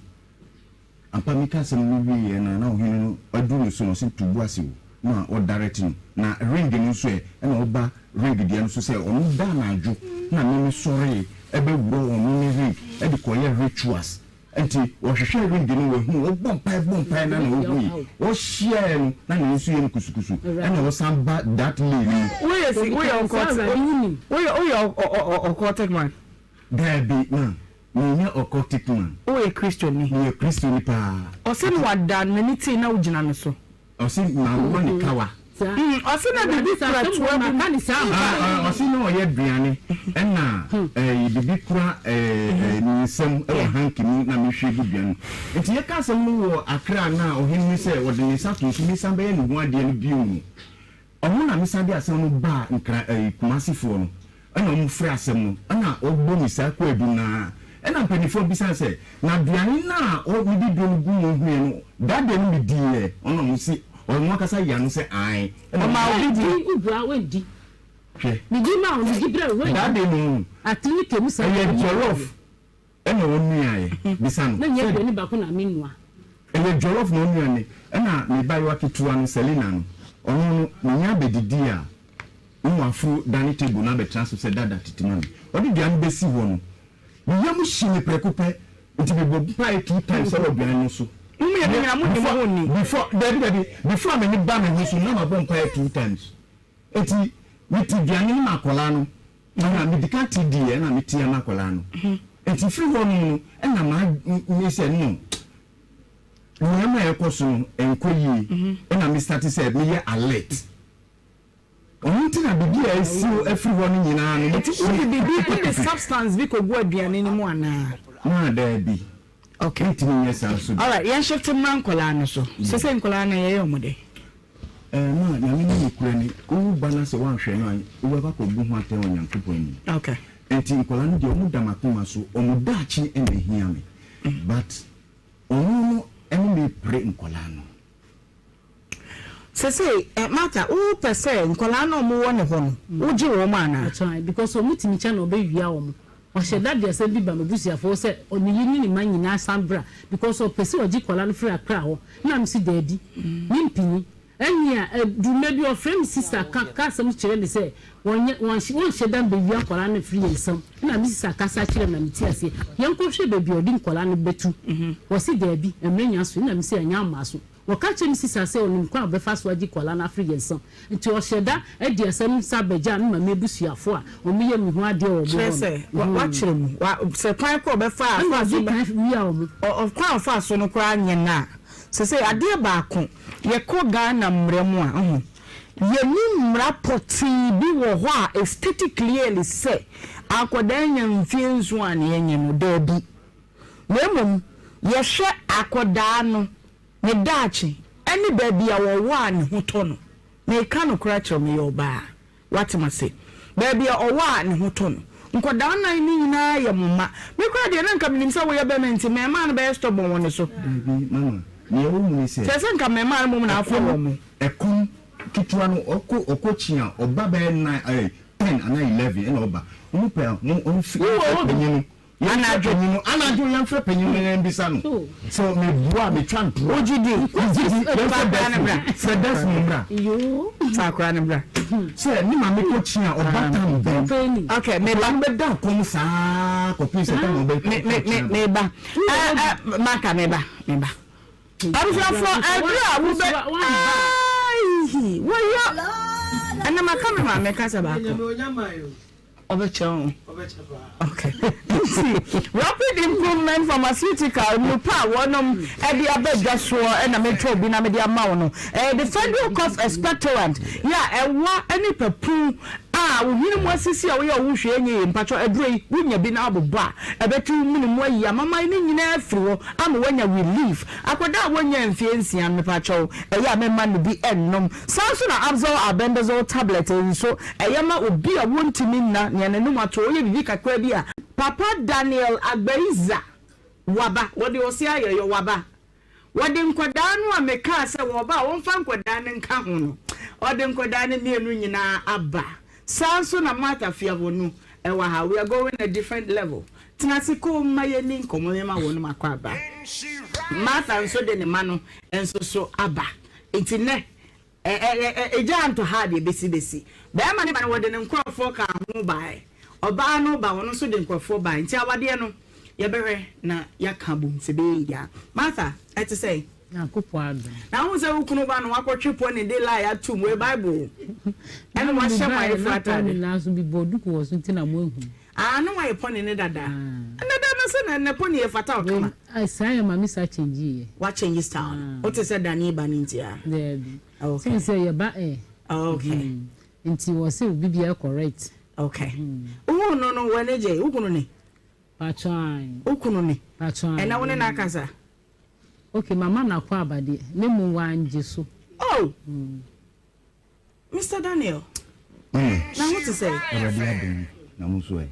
Ampa meka asɛm no wieɛ no a na ɔhene no aduru ne so na ɔse to bo ase o, na ɔdirect no. Na ring no nso ɛ, ɛna ɔba ring deɛ no so sɛ ɔno da anadwo na me mesɔree ɛbɛworɔ ɔno ne ring ɛde kɔyɛ rituals. Nti wɔhwehwɛɛ ring no wɔahu, wɔbɔ mpaeɛ bɔ mpaeɛ na na wɔhui, wɔhyiaeɛ no na ne nso yɛ no kusukusu ɛna wɔsan ba that lane no mu. Woyɛ si woyɛ occultic woyɛ woyɛ occultic man. Daabi ma menyɛ occultic man. Woyɛ Kristoni. Meyɛ Kristoni paa. Ɔse no wada n'ani tee na wogyina no so. Ɔse mamma ne kawa. Ɔse na biribi kura toa bi mu. Ɔse na ɔyɛ aduane ɛna biribi kura ne nsam wɔ hanky mu na mehwie gu dua no mu. Nti yɛka asɛm no wɔ Accra na ɔhene no sɛ ɔde ne nsa too so mesan bɛyɛ ne ho adeɛ no bio no. Ɔno na mesan de asɛm no baa Nkran ɛyi Kumasi foɔ no ɛna ɔmo frɛ asɛm no ɛna ɔbɔ me saa kwaadu no ara ɛna mpaninfoɔ bisa no sɛ na aduane no a ɔ mede duro no gu mu huiɛ no that day no me diiɛ ɔna ɔmo se ɔmo ankasa yɛ ano sɛ ae ɛna Ɔmaa obi di. Wodi wobua wondi. Hwɛ Medi ma wo medi brɛ wo wondi. that day no Atene kemu saa ɛyɛ jollof Ɛna ɔnuaeɛ, bisa no Na nyɛ sɛ. aduane baako na menua. Ɛyɛ jollof na ɔnua ne ɛna me bayewa ketewa no Selina no, ɔno no menya abɛdidi a na waforo dining table no abɛtena so sɛ dada tete ma me. Ɔde aduane bɛsi hɔ no, me yam hye me prɛko pɛ, nti mebɔ mpaeɛ two times ɛwɔ aduane no so. Mo mmienu nyinaa mo nim ho nni. Before, dabi dabi, before a m'ani ba me ho so no na mabɔ mpaeɛ two times. Nti mete aduane no ma akwadaa no. Ɛna medi kan te diiɛ ɛna me tea ma akwadaa no nti firi hɔ nom no ɛna maa me sɛ no nneɛma a ɛkɔ so no ɛnkɔ yie ɛna me start sɛ meyɛ alert ɔno nti na biribi a ɛsi afiri hɔ no nyinaa no nti wode biribi wode substance bi kɔgu aduane no mu anaa? Naa daabi okay mentumi nyɛ saa nso da. Alright yɛn shift mmra nkwadaa no so sɛsɛ nkwadaa no yɛyɛ wɔn dɛn? Ɛɛ ma Nyame ne nokorɛ ni, wowo ba na sɛ woanhwɛ no a, wobɛkɔ akɔbu ho atɛn wɔ Nyankopɔn anim. Okay. Nti nkwadaa no deɛ ɔmo da m'akoma so, ɔmo daakye na ɛhia me. But ɔno no ɛne me pere nkwadaa no. Sesei eh Martha wo pɛ sɛ nkwadaa no a ɔmo wɔ ne hɔ no wo gye wɔn anaa? Ɔkyɛn because ɔmo tumi kyɛ na ɔbɛ wia wɔn. Ɔhyɛ da de asɛm bi ba m'abusuafoɔ hɔ sɛ ne yere ne ne mma nyinaa san bra because ɔpɛ sɛ ɔgye nkwadaa no firi Accra hɔ na me se daabi me mpini. Ɛnea ɛdu mmerɛ bi ɔfrɛ me sister ka ka asɛm kyerɛ me sɛ wɔnyɛ wɔnhyɛ wɔnhyɛ da mbɛwia nkwadaa no mfiri yɛn nsam ɛna me sister kasa kyerɛ me na mete aseɛ yɛnkɔhwɛ baabi a ɔde nkwadaa no bɛtu wɔse daabi mmerɛ nya so ɛna me se ɛnyɛ amma so. Wɔka kyerɛɛ me sista sɛ ɔnim kwan a ɔbɛfa so agye nkwadaa no afiri yɛn nsam, enti ɔhyɛɛ da de asɛm no san bɛgyaa me maame abusuafo a wɔyɛ me ho adeɛ wɔ wɔn Kyerɛ hɔ sɛ, no. wakyerɛ mu. Wa, sɛ kwan koro a ɔbɛfa a, Ɛna ɔfaa so ɔdi bɛ, kan wia wɔn. ɔ, ɔ, kwan a ɔfaa so no koraa nyɛ no a, sɛsɛi adeɛ baako, yɛkɔ Ghana mmara mu a, wohu, yɛnni mmara pɔtee bi wɔ hɔ a ɛstate clearly sɛ akwadaa nya mfeɛ nson a na yɛnyɛ no, daabi. Na mmom, yɛhwɛ akwadaa no ne daakye ne baabi a ɔwɔ a ne ho tɔ no. Meka nokorɛ akyerɛ wo, meyɛ ɔbaa. Woate m'ase? Baabi a ɔwɔ a ne ho tɔ no. Nkwadaa nnan no nyinaa yɛ mo mma. Me koraa deɛ, na anka menim sɛ woyɛ barima nti, mmarimaa no bɛyɛ stubborn wɔ ne so. Dabi, mama, nea ɛwɔ mu ne sɛ. Kyerɛ sɛ anka mmarimaa no mmom na afa Ɛkɔm, wɔn. ɛkɔm ketewa no, ɔkɔ, ɔkɔ kyi a, ɔba bɛyɛ nine, ɛɛ, ten anaa eleven ɛna ɔba. Wɔn pɛ a, wɔn, wɔn fi, Wowɔ hɔ bi? panyin no. Yɛmfrɛ Anadwo. panyin no anadwo yɛmfrɛ panyin no na yɛmbisa no sɛ meboa a metwa ntorɔ a. Wogye di? Megye di. Fa Yɛmfrɛ akwadaa no Desmond. bra. Frɛ Desmond mmra. Fa akwadaa no bra. Sɛ ne maame kɔ kyi a ɔba tam bɛn? Okay, meba. Akwadaa no bɛda kɔm saa kɔpem sɛ tam a ɔbɛkɔ Me, me, kyi me, aba. meba. Ɛ, ɛ, maka, meba, meba. Abusuafoɔ, ɛberɛ a wobɛ, aii, wɔyɔ, ɛnna maka me maame kasa baako. Ɔbɛkyɛ wo. Okay. Nti Rapid Improvement Pharmaceutical nnupa a wɔnom de aba dwa soɔ na metɔ bi na mede ama wo no. Ɛyɛ the Federal Cough Expectorant yɛ a ɛwa ne papu a wo hwene mu asisi a woyɛ wo ho hwee nyɛ yie. Mpakyɛ aduro yi wonya bi na abobɔ a ɛbɛte wo mene mu ayi amaman no nyinaa afiri hɔ ama woanya relief. Akwadaa a wɔnnya mfeɛ nsia no mepakyɛw ɛyɛ a memma no bi nnom. Saa nso na Abzol Albendazole tablet nso ɛyɛ ma obi a wontumi nna, nea n'anum ato, ɔyɛ biribi kakra bi a. Papa Daniel Agbaiza waba, wɔde ɔse ayɛyɔ waba. Wɔde nkwadaa no a mekaa sɛ wɔba a wɔmfa nkwadaa no nka ho no, ɔde nkwadaa no mmienu nyinaa aba. Saa nso na Martha Fiavonu wɔ ha. We are going a different level. Tena ase komm ma yɛnni nkɔmmɔ, mema wɔnom akɔ aba. Martha nso de ne mma no nso so aba. Nti nnɛ, ɛ, ɛ, ɛ, egya antɔ ha a deɛ ɛbɛsi bɛsi. Barima no ba no, wɔde ne nkorɔfoɔ kaa ho baeɛ. Ɔbaa no ba, ɔno nso de nkorɔfoɔ baeɛ. Nti awadeɛ no, yɛbɛhwɛ na yɛaka abom sɛ ɛbɛyɛ yie a. Martha, ɛte sɛn? Nyankopɔn adom. Na wohu sɛ wo kunu ba no, wakɔtwe pony de lie atom, wei Bible o. Ɛna wahyɛ mo ayeforɔ ataade. Nanso mebɔɔ duku wɔ so nti na moahu. Ah na wayɛ pɔne ne dada. Ɛnɛ da no sɛ na ɛnɛ pɔne yɛ fata wo kama. Wei saa yɛ ma me sa change yɛ. Wa change style no. Wo te sɛ Dani ba no nti a. Daabi. Okay. Sɛ sɛ yɛ ba ɛ. Okay. Nti wɔ sɛ obi biara correct. Okay. Wo hu no no w'ani gye wo kunu ni. Pacho ae. Wo kunu ni. Pacho ae. Ɛnɛ wo ne no akasa. Okay mama no akɔ aba deɛ ne mmom wangye so. Oh. Mister Daniel, na ho te sɛn? Awurade adom, na mo nso ɛ?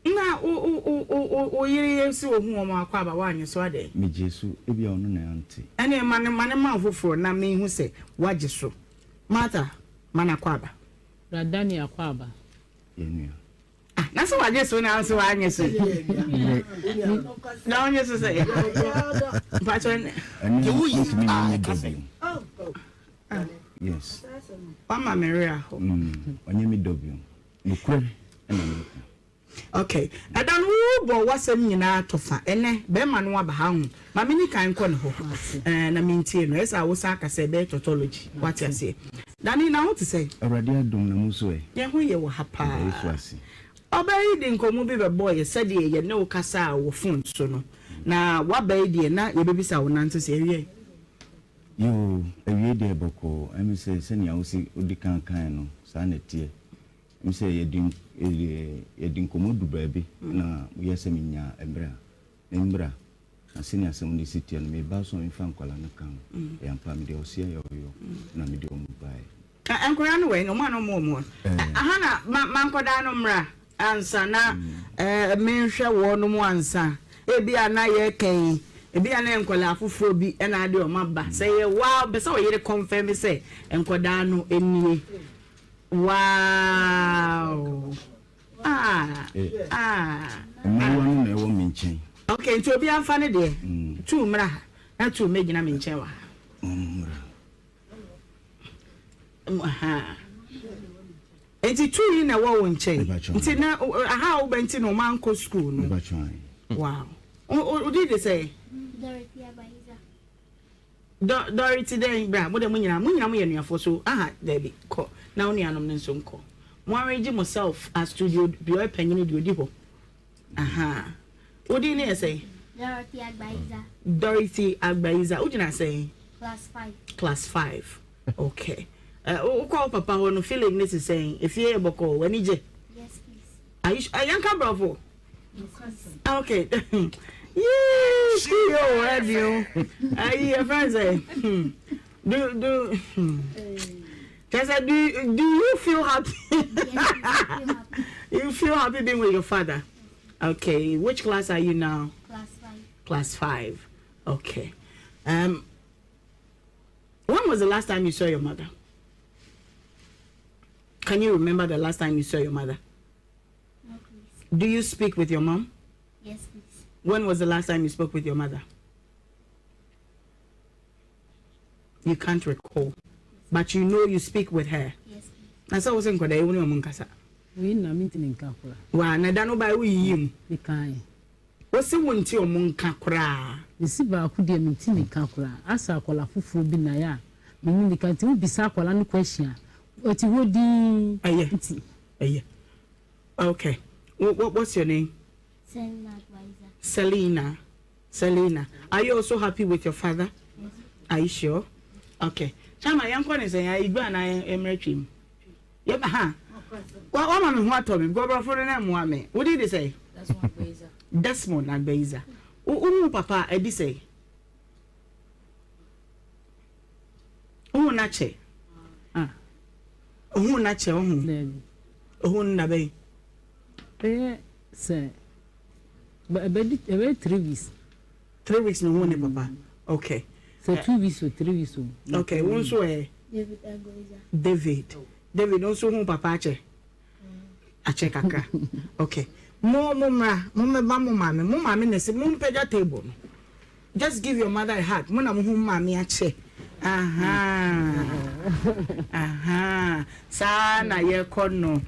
Na wo wo wo wo wo yere yɛ sɛ ohu wɔn akɔ aba woanyɛ so adɛn? Megyee so, ebia ɔno na ante. Ɛnneɛ ma no ma no ma wo foforɔ na menhu sɛ woagye so. Martha, ma no akɔ aba. Bra Daniel akɔ aba. Yɛn nua. Ah, na sɛ wagye so na nso wanyɛ so na wonyɛ so sɛ mpakyɛ ɛno ntumi nyɛ me dɔ bio. Yes. Wama me werɛ aho. Ɔnyɛ me dɔ bio. Nokorɛ na meka. Okay. Ɛda no wobɔ w'asɛm nyinaa tɔfa. Ɛnɛ bɛrima no aba ha ho. Ma me ni kan nkɔ ne hɔ. Ɛɛ na mentie no. Ɛsɛ a wo san ka sɛ ɛbɛyɛ tautology. Wate aseɛ. Dani, na ho te sɛn? Awurade adom na mo nso ɛ? Yɛn ho yɛ wɔ ha paa. Yɛda Yesu ase. Ɔbaa yi de nkɔmmɔ bi bɛbɔɔ yɛ sɛdeɛ yɛne wo kasaa wɔ phone so no. Na w'aba yi deɛ na yɛbɛbisa wo nante sɛ ɛwiɛ. Yoo, awiei deɛ bɔkɔɔ. Ɛme sɛ sɛnea wose wodi kan kae no, saa na ɛteɛ. Ɛme sɛ yɛdi yɛdi nkɔmmɔ du baabi na woyɛ sɛ menya mmerɛ a, memmra. Na sɛnea asɛm no si teɛ no, meba so a memfa nkwadaa no ka ho. Ɛyɛ ampa, mede ɔseɛ yɛ ɔyɔ na mede wɔn baeɛ. Nkwadaa no wɔ he? Wɔn a na wɔwɔ wɔn hɔ no. Aha na ma ma nkwadaa no mmra ansa na menhwɛ wɔnom ansa. Ebia na yɛreka yi, Ebi a na yɛ nkwadaa foforɔ bi na ade wɔn aba. Sɛ yɛ waa bɛ sɛ ɔyere confirm sɛ nkwadaa no nie. Wow. Ah. Ah. Mmaayewa no na ɛwɔ me nkyɛn. Okay, nti obi anfa ne deɛ. Mm. Tu mmra ha. Na tu mmɛgyina me nkyɛn wɔ ha. Mmra. Aha. Nti tu yi na ɛwɔ wo nkyɛn. Nti na aha a wobɛ nti na ɔma nkɔ school no. Wow. Wodi de sɛ? Dorothy Abayiza. Dorothy dɛn bra mo de mo nyinaa mo nyinaa mo yɛ nuafoɔ so aha daabi kɔ na wo nuanom no nso nkɔ. Mo arrange mo self as studio deɛ ɔyɛ panyini deɛ odi hɔ. Aha. Wodi ne yɛ sɛn? Dorothy Agbayiza. Dorothy Agbayiza. Wogyina sɛn? Class 5. Class 5. Okay. Uh, wokɔ wo papa hɔ no feeling ne te sɛn? Efie yɛ bɔkɔɔ, w'ani gye? Yes, please. Are you sure? Yɛnka borɔfo. Yes, okay. Yee, school yɛ o, ɛdi o. Ayi, yɛ fɛn sɛ. Hmm. Do, do, hmm. Kyerɛ sɛ, do, do you feel happy? Yes, I feel happy. You feel happy being with your father? Okay. Which class are you now? Class 5. Class 5. Okay. Um, when was the last time you saw your mother? Can you remember the last time you saw your mother? No, please. Do you speak with your mom? Yes, please. When was the last time you spoke with your mother? You can't recall. But you know you speak with her. Yes, please. Na sɛ wo sɛ nkwadaa yi wo ne wɔn nkasa. Wei na mentumi nka koraa. Wa na da no ba woyiyi mu. Mekae. Wo se wo nte wɔn nka koraa. Mesi baako deɛ mentumi nka koraa. Asɛ akwadaa foforɔ bi na yɛ a me ne no ka nti wobisa akwadaa no question a ɔte hɔ dinn. Ɛyɛ. Nti. Ɛyɛ. Okay. What, what's your name? Selina Advisor. Selina. Selina. Are you also happy with your father? Yes. Are you sure? Okay. Chama, yɛnkɔ ne sɛn igbe anaa mmerɛ twam. Yɛ ha. Wama me ho atɔ me because brɔfo no na mmoa me. Wodi de sɛn? Desmond Agbeiza. Wohu papa a ɛdi sɛn? Wohu no akyɛ? Ah. Wohu no akyɛ wohu? Wohu no da bɛn? Ɛyɛ sɛ ɛbɛdi ɛbɛyɛ 3 weeks. 3 weeks na ohun ne papa. Okay. Sɛ 2 weeks o, 3 weeks o. Okay, wo nso ɛ? David Agoiza. David. David nso hu papa akyɛ? Akyɛ kakra. Okay. Mo mo mmra, mo mmɛba mo maame. Mo maame na ɛsɛ mo mpagya table no. Just give your mother a hug. Mo na mo ho maame akyɛ. Aha. Aha. Saa na yɛkɔ no.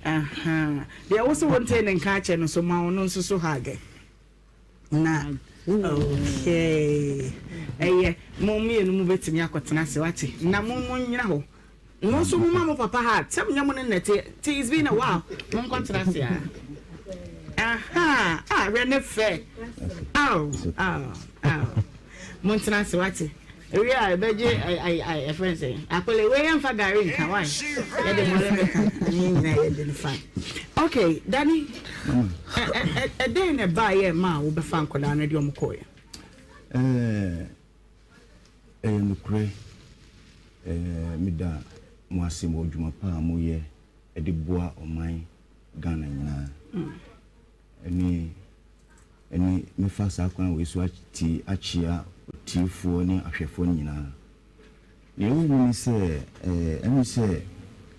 Aha. Deɛ wo so wo nte ne nka akyɛ no so ma ɔno nso so hug. Na okay. Ɛyɛ mo mmienu mo bɛtumi akɔtena ase wate. Na mo mo nyina hɔ. Mo nso mo ma mo papa hug. Sɛ mo nyɛ mo ne nnɛte. Ti it's been a while. Mo nkɔtena ase a. Aha. Ah, hwɛ ne fɛ. Aw, aw, aw. Mo ntena ase wate. Ewie a ɛbɛgye ɛfrɛ n sɛ akɔle wei yɛmfa gari nka why yɛde mɔlɛ bɛka ne nyinaa yɛde no fine. Okay, Danny, ɛdɛn na ɛbaa yɛ ma a wobɛfa nkɔdaa no de ɔmo kɔɔɛ? Ɛyɛ nokorɛ, meda mo ase wɔ adwuma pa a moyɛ de boa ɔman Ghana nyinaa. Ɛne ɛne mɛfa saa kwan wei so ati akyea otiefoɔ ne ahwɛfoɔ no nyinaa. Deɛ ɛwɔ mu ne sɛ ɛne sɛ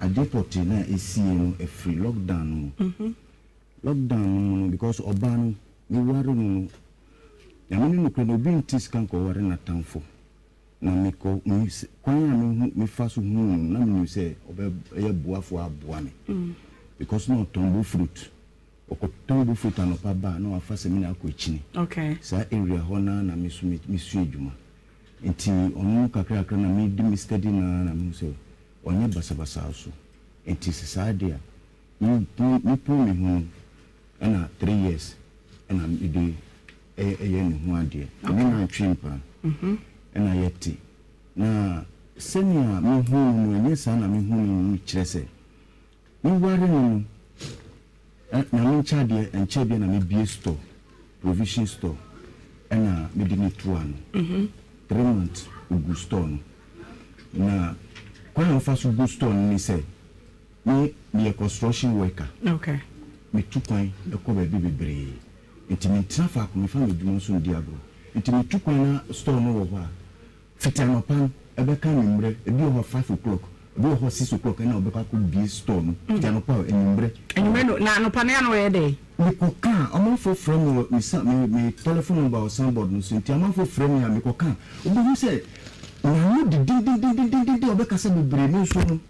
adeɛ pɔtee no a ɛsiiɛ no ɛfiri lockdown no mu. Lockdown no mu no because ɔbaa no meware no no Nyame ne nokorɛ no obi nte sika nkɔware n'atamfo na mekɔ me kwan a mehu mefa so huu no na menim sɛ ɔbɛyɛ boafoɔ aboa me because na ɔtɔn bo fruit ɔkɔtɔn bo fruit anɔpa ba a na wafa samina akɔ akyini saa area hɔ na na me so mesua adwuma nti ɔno kakrakra na medi me steady na na mehu sɛ ɔnyɛ basabasa so nti sɛ saa deɛ a mepɔn me ho no ɛna 3 years ɛna mede ɛyɛ ne ho adeɛ ɛne nantwe mpa ɛna yɛte na sɛnea mehu no no ɛnyɛ saa na mehu no no kyerɛ sɛ meware no no Nyame nkyɛ adeɛ ɛnkyɛ bia na mebie store, provision store, ɛna mede ne to ano 3 months ogu store no. Na kwan a ɔfa so gu store no ne sɛ me meyɛ construction worker. Metu kwan ɛkɔ baabi bebree nti mentena faako mefa m'adwuma nso ndi agorɔ. Nti metu kwan na store no wɔ hɔ a, fiti anɔpa no ɛbɛka anwummerɛ, ebi wɔ hɔ a 5 o'clock, ebi wɔ hɔ 6 o'clock ɛna ɔbɛkɔ akɔbue store no. Fiti anɔpa o, anwummerɛ. Anwummerɛ no, na anɔpa no yɛ a na ɔyɛ dɛn? Mekɔka a, amanfoɔ frɛ me wɔ me sa me me telephone number wɔ signboard no so, nti amanfoɔ frɛ me a mekɔka a, wobɛhu sɛ n'ano dendendendendenden, ɔbɛkasa bebree, me nso no,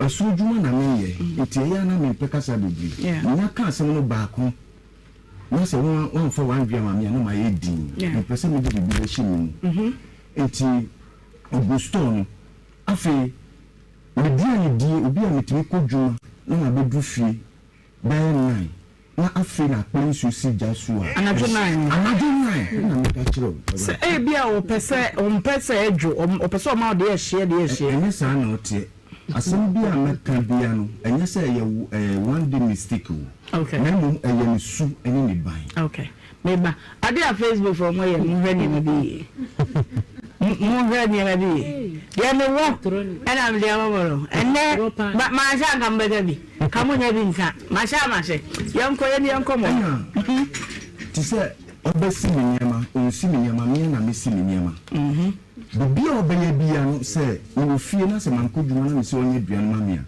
ɛsono adwuma na meyɛ, nti ɛyɛ a na mempɛ kasa bebree. Menya ka asɛm no baako na sɛ woamfa w'adwene amma me a na mayɛ dinn, mempɛ sɛ mede biribi bɛhyɛ me mu. Nti ɔgu store no, afei m'aduane die, obi a metumi kɔ dwuma na mabɛduru fie bɛyɛ nine na afei na akpɛ nsuo si gya so a. Anadwo nine no. Anadwo nine na meka kyerɛ wo. Sɛ ebia ɔpɛ sɛ ɔmpɛ sɛ ɛdwo ɔpɛ sɛ ɔma wo deɛ ɛhyeɛ deɛ ɛhyeɛ. Ɛnyɛ saa na ɔteɛ. Asɛm bi a mɛka bia no ɛnyɛ sɛ ɛyɛ one day mistake o. Okay. Na mmom ɛyɛ ne su ne ne ban. Okay. Me ba, ade a Facebook foɔ mo yɛ no, monhwɛ nneɛma bi yie. Monhwɛ nneɛma bi yie. Deɛ mewɔ ɛna mede ama mo no. Ɛnnɛ, manhyɛ anka mobɛka bi. Ka monya bi nka. Mahyɛ a mahyɛ. Yɛnkɔ, yɛne yɛnkɔ mɔ. Ɛna, te sɛ ɔbɛsi me nneɛma, ɔnsi me nneɛma, me ara na mesi me nneɛma. Biribi a ɔbɛyɛ biara no, sɛ mewɔ fie na sɛ mankɔ dwuma na mese ɔnyɛ aduane ma me a,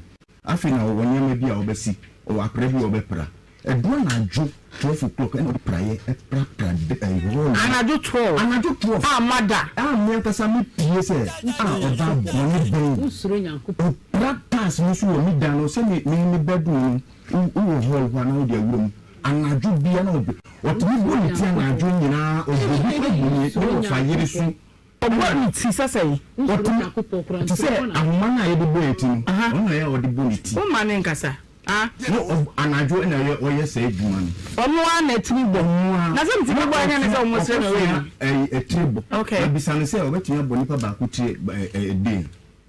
Afei na ɔwɔ nneɛma bi a ɔbɛsi, ɔwɔ akora bi a ɔbɛpra. Ɛdu anadwo 12 o'clock ɛna ɔde praeɛ prapra ɛyi hall hɔ. Anadwo 12? Anadwo 12. A mada. A me ankasa me pue sɛ a ɔbaa bɔne bɛn. Ɔpra tiles no so wɔ me dan no sɛ me me me bedroom no wo wɔ hall hɔ a na wode awura mu. Anadwo bia na ɔbɛ ɔtumi bɔ ne ti anadwo nyinaa ɔbɔ bi kora gu ne ne wɔfa yere so. Ɔbɔ ne ti sɛ sɛn? Ɔtumi, te sɛ ahoma no a yɛde bɔ yɛn ti no, ɔno na ɛyɛ a ɔde bɔ ne ti. Womma no nkasa. Ah. Na ɔb, anadwo na ɛyɛ ɔyɛ saa adwuma no. Ɔno ara na ɛtumi bɔ. Ɔno ara. Na sɛ metumi bɔ a, ɛnyɛ ne sɛ wɔsrɛ me wei no. Ɔkɔsua ɛyi, etire bɔ. Okay. Na bisa no sɛ ɔbɛtumi abɔ nipa baako tire ɛ, ɛ, den.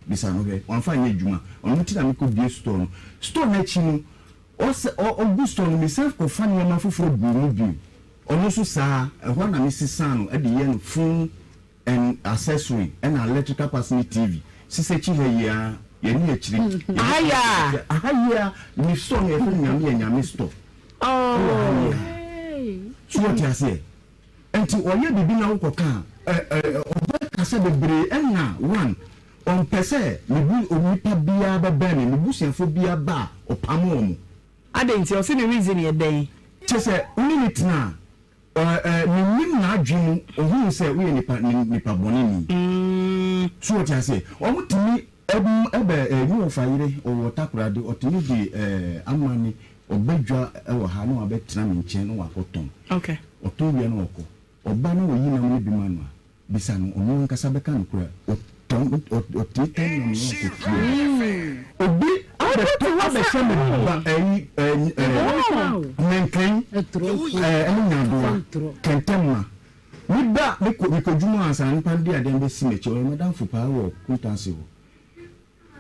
Bisa no hwɛ. Wamfa anyɛ adwuma. Ɔno nti na mekɔbue store no. Store no akyi no, ɔsɛ, ɔ, ɔgu store no, mesan kɔfa nneɛma foforɔ guu mu bio. Ɔno nso saa, ɛhɔ na me sesaa no de yɛ no phone and accessory ɛna electrical parts ne TV. Sesa akyi ha yi ara, yɛne akyire. Aha yi ara? Aha yi ara, me store no yɛfrɛ no Nyame yɛ Nyame store. Ɛwɔ ha yi ara. So wɔte aseɛ? Nti ɔyɛ biribi na wokɔ ka a, ɛ ɛ ɔbɛkasa bebree ɛna one, ɔmpɛ sɛ me bu onipa biara bɛbɛn me, me busuafoɔ biara ba a, ɔpamo wɔn. Adɛn nti? Ɔse ne reason yɛ dɛn? Kyerɛ sɛ wo ne no tena a, ɛ ɛ mennim n'adwene mu, ɔhunu sɛ woyɛ nipa nipa bɔne ni. So wote aseɛ? Wɔtumi ɛm ɛbɛ ɛ ne wɔfa yere, ɔwɔ Takoradi, ɔtumi de ɛ amane, ɔba dwa wɔ ha na wabɛtena me nkyɛn na wakɔtɔn. Okay. Ɔtɔn wie a na ɔkɔ. Ɔba na ɔyi nam no bi ma no a, Bisa no, ɔno ankasa bɛka nokorɛ. Ɔtɔn, ɔteetee nam no akɔtua. Obi abɛtɔ abɛhyɛ me ba ɛyi ɛɛ mɛnkɛn ɛɛ ɛne nyaadowa kɛntɛnma. Me ba me kɔ me kɔ dwuma ansa nipa no de adeɛ no bɛsi m'akyi. Ɔyɛ m'adamfo paa wɔ Kuntanse hɔ.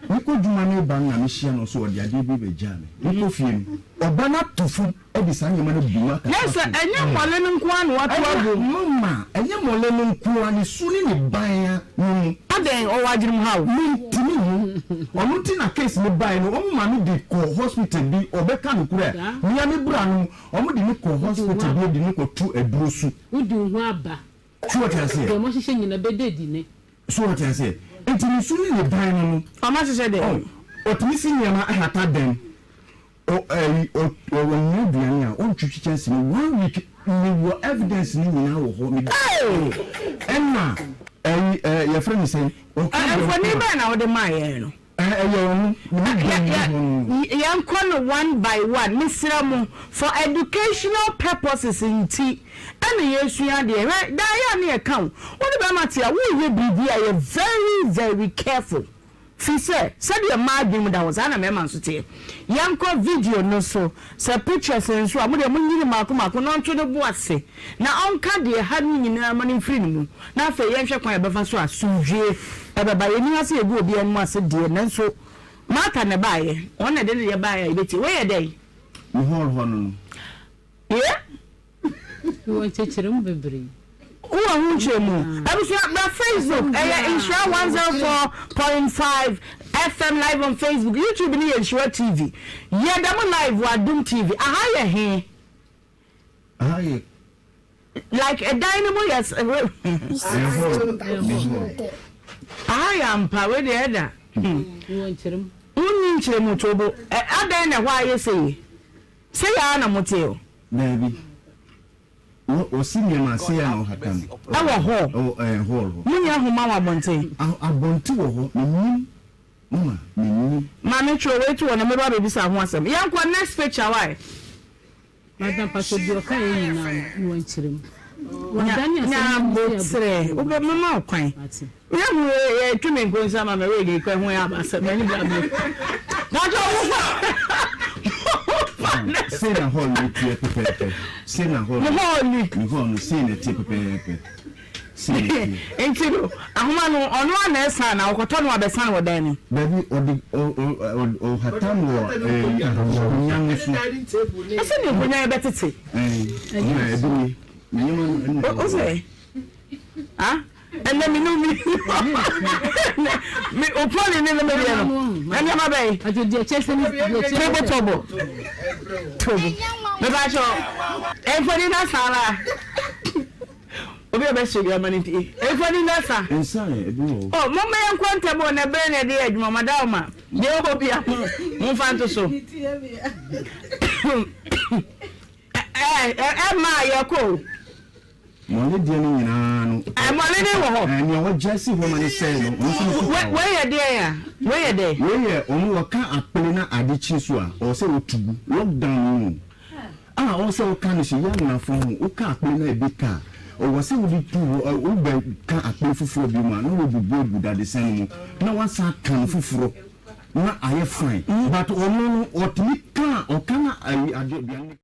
Mekɔ dwuma mereba no na mehyia no, ɔse ɔde adeɛ bi rebɛgyaa me. Mekɔ fie no, ɔba no ato fam de saa nneɛma no agu mu akata Na sɛ so. ɛnyɛ mmɔle no nko ara na wato Ɛnyɛ, agu mu. mama, ɛnyɛ mmɔle no nko ara, ne su ne ne ban no mu. Adɛn, ɔwɔ adwenem haw? Mentumi nhu. Ɔno nti na case no baeɛ no, wɔn ma no de kɔɔ hospital bi, ɔbɛka nokorɛ a, me ara me bra no, wɔde no kɔɔ hospital bi de no kɔto aduro so. Wode wo ho aba. So wɔte aseɛ? Deɛ wɔahyehyɛ nyina bɛda adi nnɛ. So wɔte aseɛ? Nti ne su ne ne ban no no. Ɔmo ahyehyɛ dɛn? Oh, ɔtumi si nneɛma hata dɛm. Ɔ ɛyi ɔ ɔnoa aduane a ɔntwitwi kyɛnse mu one week. Me wɔ evidence no nyinaa wɔ hɔ. Me Hey! Ɛna ɛyi ɛ yɛfrɛ no sɛn? Ɔka Ɛ dɛm mfoni koraa. bɛn na wode maa yɛn no? Ɛyɛ ɔno ne me dɛm ne hɔ no. Yɛnkɔ no one by one mesrɛ mo for educational purposes nti ɛna yɛsua adeɛ hwɛ daa yɛ a ne yɛka wo wo ne bɛrima te a woyɛ biribi a yɛ very very careful firi sɛ sɛdeɛ mmaa adwene mu da hɔ saa na mmarima nso teɛ yɛnkɔ video no so sɛ pictures nso a mo deɛ monyini mmaako mmaako na ɔnto ne bo ase na ɔnka deɛ ɛha no nyinaa ma no mfiri ne mu Na afei yɛnhwɛ kwan a yɛbɛfa so a asomdwoeɛ bɛba. Yɛnni ha sɛ yɛgu obiara anim ase deɛ, nanso Martha na ɛbaeɛ. Ɔno na ɛde ne deɛ baeɛ a yɛbɛtie. Wei yɛ dɛn? Me hall hɔ no no. Yeah? Mewɔ nkyerɛkyerɛmu bebree. Wowɔ ho nkyerɛmu? Abusua, bra Facebook, ɛyɛ Nhyira 104.5 FM live on Facebook. YouTube no yɛ Nhyira TV. Yɛda mo live wɔ Adom TV. Aha yɛ he? Aha yɛ. Like ɛdan no mu yɛ aha yɛ ampa wei deɛ ɛda. Wonni nkyerɛmu tobo adɛn na ɛhɔ ayɛ sɛ yi sɛ yɛ ara na mote o. Daabi. Wɔsi nneɛma ase yɛ na ɔhata no. Ɛwɔ hall. Ɛwɔ ɛɛ hall hɔ. Mo nyɛ ahoma wɔ abɔnten. Abɔnten wɔ hɔ menim mama menim. Maame twerɛ wei to hɔ na mɛba abɛbisa ho asɛm. Yɛnkɔ next picture why. Madam pacho deɛ ɔka yɛ nyinaa no mewɔ nkyerɛ mu. Wadane asɛm no Nya sɛ aboterɛ wobɛ mama wo kwan. Mate. Menya hu yɛ twe me nkonsa ma me wig kɔ ɛho yɛ abasɛ m'ani bra bio. Pacho mo fa mo fa next. Sei na hall no teɛ pɛpɛɛpɛ. Sei na hall Mo hall ni. Me hall no sei na ɛteɛ pɛpɛɛpɛ. Sei na ɛteɛ. Nti no ahoma no ɔno ara na ɛsan anaa ɔkɔtɔ no abɛsan wɔ dan no mu? Dabi ɔde ɔhata no wɔ nkonya no so. Ɛsɛ ne nkonya yɛ bɛtete. Ɛɛ na ɛbi ni nneɛma no ɛna ɛwɔ. O sɛ ah ɛnɛ mi nu mi mi opɔli ne ne mi deɛ no nneɛma bɛyi. Tobo tobo tobo mepa kyɛw mfoni na saa la. Obi a ɔbɛhyɛ bi ama no nti mfoni no asa. Nsa ɛ, ebi wɔ hɔ. Oh, momma yɛnkɔ ntɛm o, na bere na yɛde yɛ adwuma. Madaoma, deɛ ɛwɔ hɔ bia mo, momfa nto so. Ɛ, ɛ, ɛma a yɛkɔ o. Mɔle deɛ no nyinaa no. Ɛ, mɔle ne wɔ hɔ. Ɛ, nea wɔgya si hɔ ma no sɛe no, ɔno nso ne kuta hɔ. Wei yɛ deɛn a? Wei yɛ dɛn? Wei yɛ, ɔno wɔka akpele na ade kye so a, ɔwɔ sɛ wɔtu gu. Lockdown no mu o. A ɔwɔ sɛ woka no hyɛ Yamnafo ho, woka akpele na ebi ka a, ɔwɔ sɛ wode tu hɔ, wobɛ ka akpele foforɔ bio mu a, na wabubu agu dadesɛn no mu, na wasan aka no foforɔ na ayɛ fine. But ɔno no, ɔtumi ka a, ɔka na ayi ade aduane no.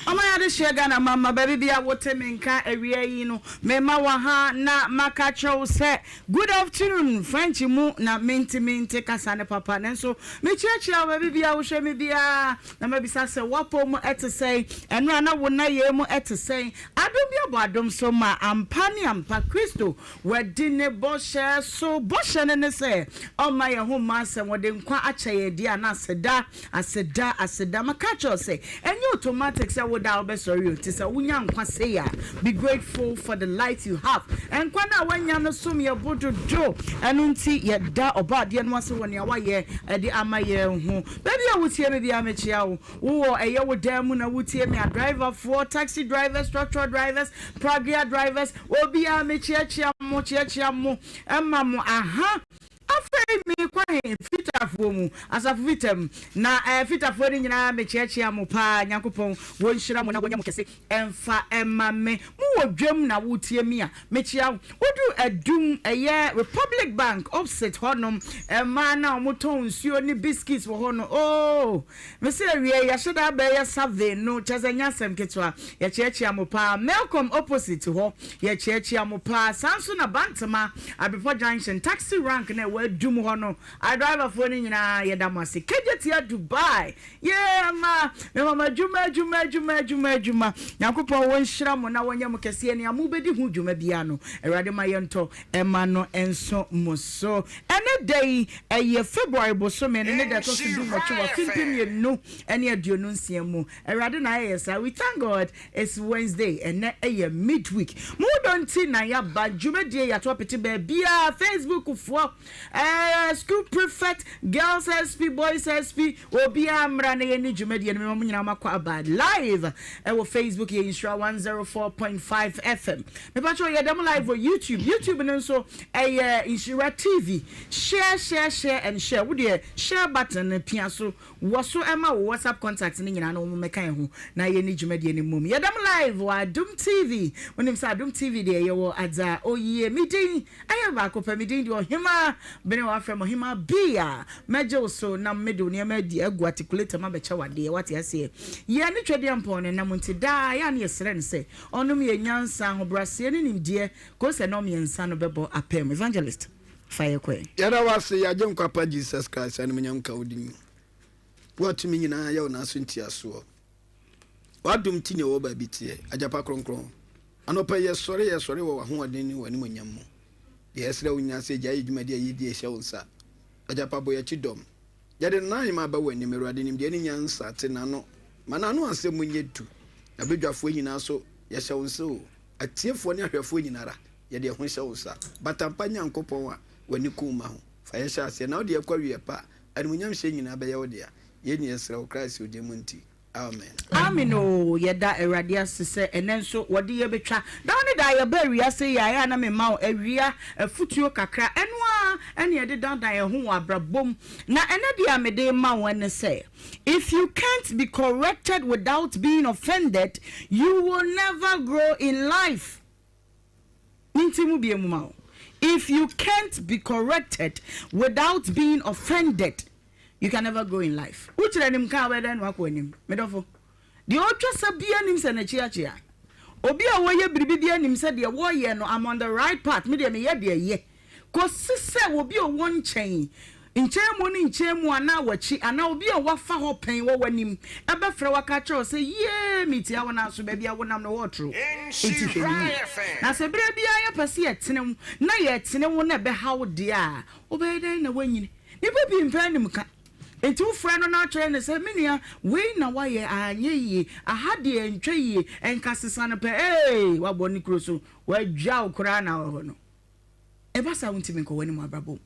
Ɔman adehyeɛ Ghana mamma baabi bia wote me nka awia yi no mema wɔ ha na maka kyerɛ wo sɛ good afternoon French mu na mentumi nte kasa no papa nanso mekyerɛkyerɛ wo baabi bia wohwɛ me biara na mabisa sɛ w'apɔw mu ɛte sɛn ɛno a na wo nnayɛɛ mu ɛte sɛn adom bi abɔ adom so ma ampa ne ampa Kristo Wadi ne bɔhyɛ so. Bɔhyɛ no ne sɛ ɔmma yɛn ho mma asɛm, ɔde nkwa akyɛ yɛn deɛ a na aseda, aseda, aseda. Maka akyerɛ wo sɛ ɛnyɛ automatic sɛ woda a wobɛsɔre o, nti sɛ wonya nkwa sei a, be grateful for the life you have. Nkwa no a woanya no som yɛ bo dodo, ɛno nti yɛda Ɔbɔadeɛ no ase wɔ nea wayɛ de ama yɛn ho. Baabi a wotie me biara mekyea wo. Wowɔ ɛyɛ wo dan mu na wotie me a, driverfoɔ, taxi drivers, trɔtrɔ drivers, pragea drivers, Obiara mekyeakyea mo kyeakyea mo ma mo aha. Afei mekɔ he? Fitafoɔ mu, asafo fita mu. Na eh, fitafoɔ no nyinaa mekyeakyea mo paa. Nyankopɔn wɔnhyira mo na wɔnyɛ mo kɛse mfa mma me. Mowɔ dwam na wotie me a, mekyea wo. Woduru Adum, ɛyɛ Republic Bank opposite hɔnom, mmaa no a wɔtɔn nsuo ne biscuits wɔ hɔ no, oh! Mese awiei yɛahyɛ da abɛyɛ survey no kyerɛ sɛ ɛnyɛ asɛm ketewa. Yɛkyeakyea mo paa. Melcom opposite hɔ yɛkyeakyea mo paa. Saa nso na Bantama, Abrepɔ junction, taxi rank no a ɛwɔ Adum hɔ no, adriverfoɔ no nyinaa yɛda mo ase. Kejetia Dubai, yee ama mema mo adwuma adwuma adwuma adwuma adwuma. Nyankopɔn wɔnhyira mo na wɔnyɛ mo kɛseɛ. Nea mobɛdi ho dwuma biara no, Awurade ma yɛntɔ ɛma no nso mo so. Ɛnɛ. Ɛnnɛ da yi, ɛyɛ February bosome no ne da ɛtɔ so dunwɔtwe wɔ afe 2026 mu. Awurade na ayɛ yɛ saa. We thank God it's Wednesday. Ɛnnɛ ɛyɛ midweek. Mo dɔ nti na yɛaba dwumadie yɛato apete baabiara. Facebook foɔ, eh, school prefect, girls SP, boys SP, obiara mmra na yɛnni dwumadie no. Mema mo nyinaa makɔ aba live ɛwɔ Facebook yɛ Nhyira 104.5 FM. Mepakyɛw yɛda mu live wɔ YouTube. YouTube no nso ɛyɛ Nhyira TV. Share share share and share. Wo deɛ share button no pia so wɔ so ɛma wo WhatsApp contacts no nyinaa na wɔn mmɛka yɛn ho na yɛnni dwumadie no mmom. Yɛda mu live wɔ Adom TV. Wonim sɛ Adom TV deɛ yɛwɔ adza oyie. Me din ɛyɛ baako pɛ. Me din deɛ Ɔhemaa Bene wɔafrɛ me Ɔhemaa B a mɛgye wo so na mede wo nneɛma adi agu articulator mu abɛkyɛ wo adeɛ. Wate aseɛ? Yɛn ne Twedeɛmpɔn no nam nti daa yɛ a na yɛsrɛ no sɛ Ɔnom yɛ nyansa, ahobraseɛ ne nimdeɛ kose sɛ nɔmmiɛnsa no bɛbɔ apam. Evangelist, fa yɛ kɔ ɛ. Yɛda wo ase, yɛn Agyenkwa pa Jesus Christ, animuonyam nka wo din. Wo a tumi nyinaa yɛ wo nan so ntiasoɔ. W'adom nti na yɛwɔ baabi teɛ, Agyapa Kronkron. Anɔpa yi yɛsɔre, yɛsɔre wɔ w'ahoɔden ne w'animuonyam mu. Deɛ yɛsrɛ wo nyinaa sɛ gyae yɛ dwumadi a yɛredi hyɛ wo nsa. Agyapa bɔ yɛn akyi dɔm. Yɛde n'ahemmaa ba w'anim, Awurade, nimdeɛ ne nyansa, te n'ano, ma n'ano asɛm mu nyɛ du. Na badwafoɔ nyinaa so, yɛhyɛ wo nsa o, atiefoɔ ne ahwɛfoɔ nyina ara, yɛde yɛn ho hyɛ wo nsa. Batampa Nyankopɔn a w'ani ku wo mma ho, fa yɛn hyɛ aseɛ, na wode yɛn kɔ awieɛ pa a, animuonyamhyɛ nyinaa bɛyɛ wo dea. Yei ne yɛsrɛ wo Christ wo din mu nti. Amen. Amen oo yɛda awurade ase sɛ ɛnɛ nso wɔde yɛ bɛtwa daa ne daa yɛba wiase yi a ɛyɛ a na mema wo awia afutuo kakra ɛno ara ɛne yɛde dandan yɛn ho wɔ abrabɔ mu na ɛnɛ deɛ a mede ma wo ɛne sɛ if you can't be corrected without being offended you will never grow in life. Minti mu bie mu ma wo. If you can't be corrected without being offended, you can never grow in life. Wokyerɛ anim ka a wobɛyɛ dɛn na woakɔ anim? Me dɔfo, deɛ ɔtwa sa biara nim sɛ n'akyi akyea. Obi a ɔyɛ biribi biara nim sɛ deɛ wɔyɛ no, I'm on the right path, me deɛ meyɛ deɛ ɛyɛ. Kɔsi sɛ obi a ɔwɔ nkyɛn, nkyɛn mu ne nkyɛn mu anaa w'akyi, anaa obi a wafa hɔ pɛn wɔ w'anim bɛfrɛ wo aka akyerɛ wo sɛ, Yee, metia wo nanso baabi a wonam no hɔ retoro, enti hwɛ no yie. Na sɛ berɛ biara yɛpɛ sɛ yɛtene wo na yɛtene wo na ɛbɛha wo deɛ a, wobɛyɛ dɛn na woanyini? Nnipa pii mpɛ animka. Enti wofrɛ no na wokyerɛ no sɛ, Me nua, wei na woayɛ, anyɛ yie, aha deɛ ɛntwa yie, nka sesa no pɛ, ee, woabɔ ne kuro so, wagya wo koraa na wɔ hɔ no. Ɛba saa a, wontumi nkɔ w'anim wɔ abrabɔ mu.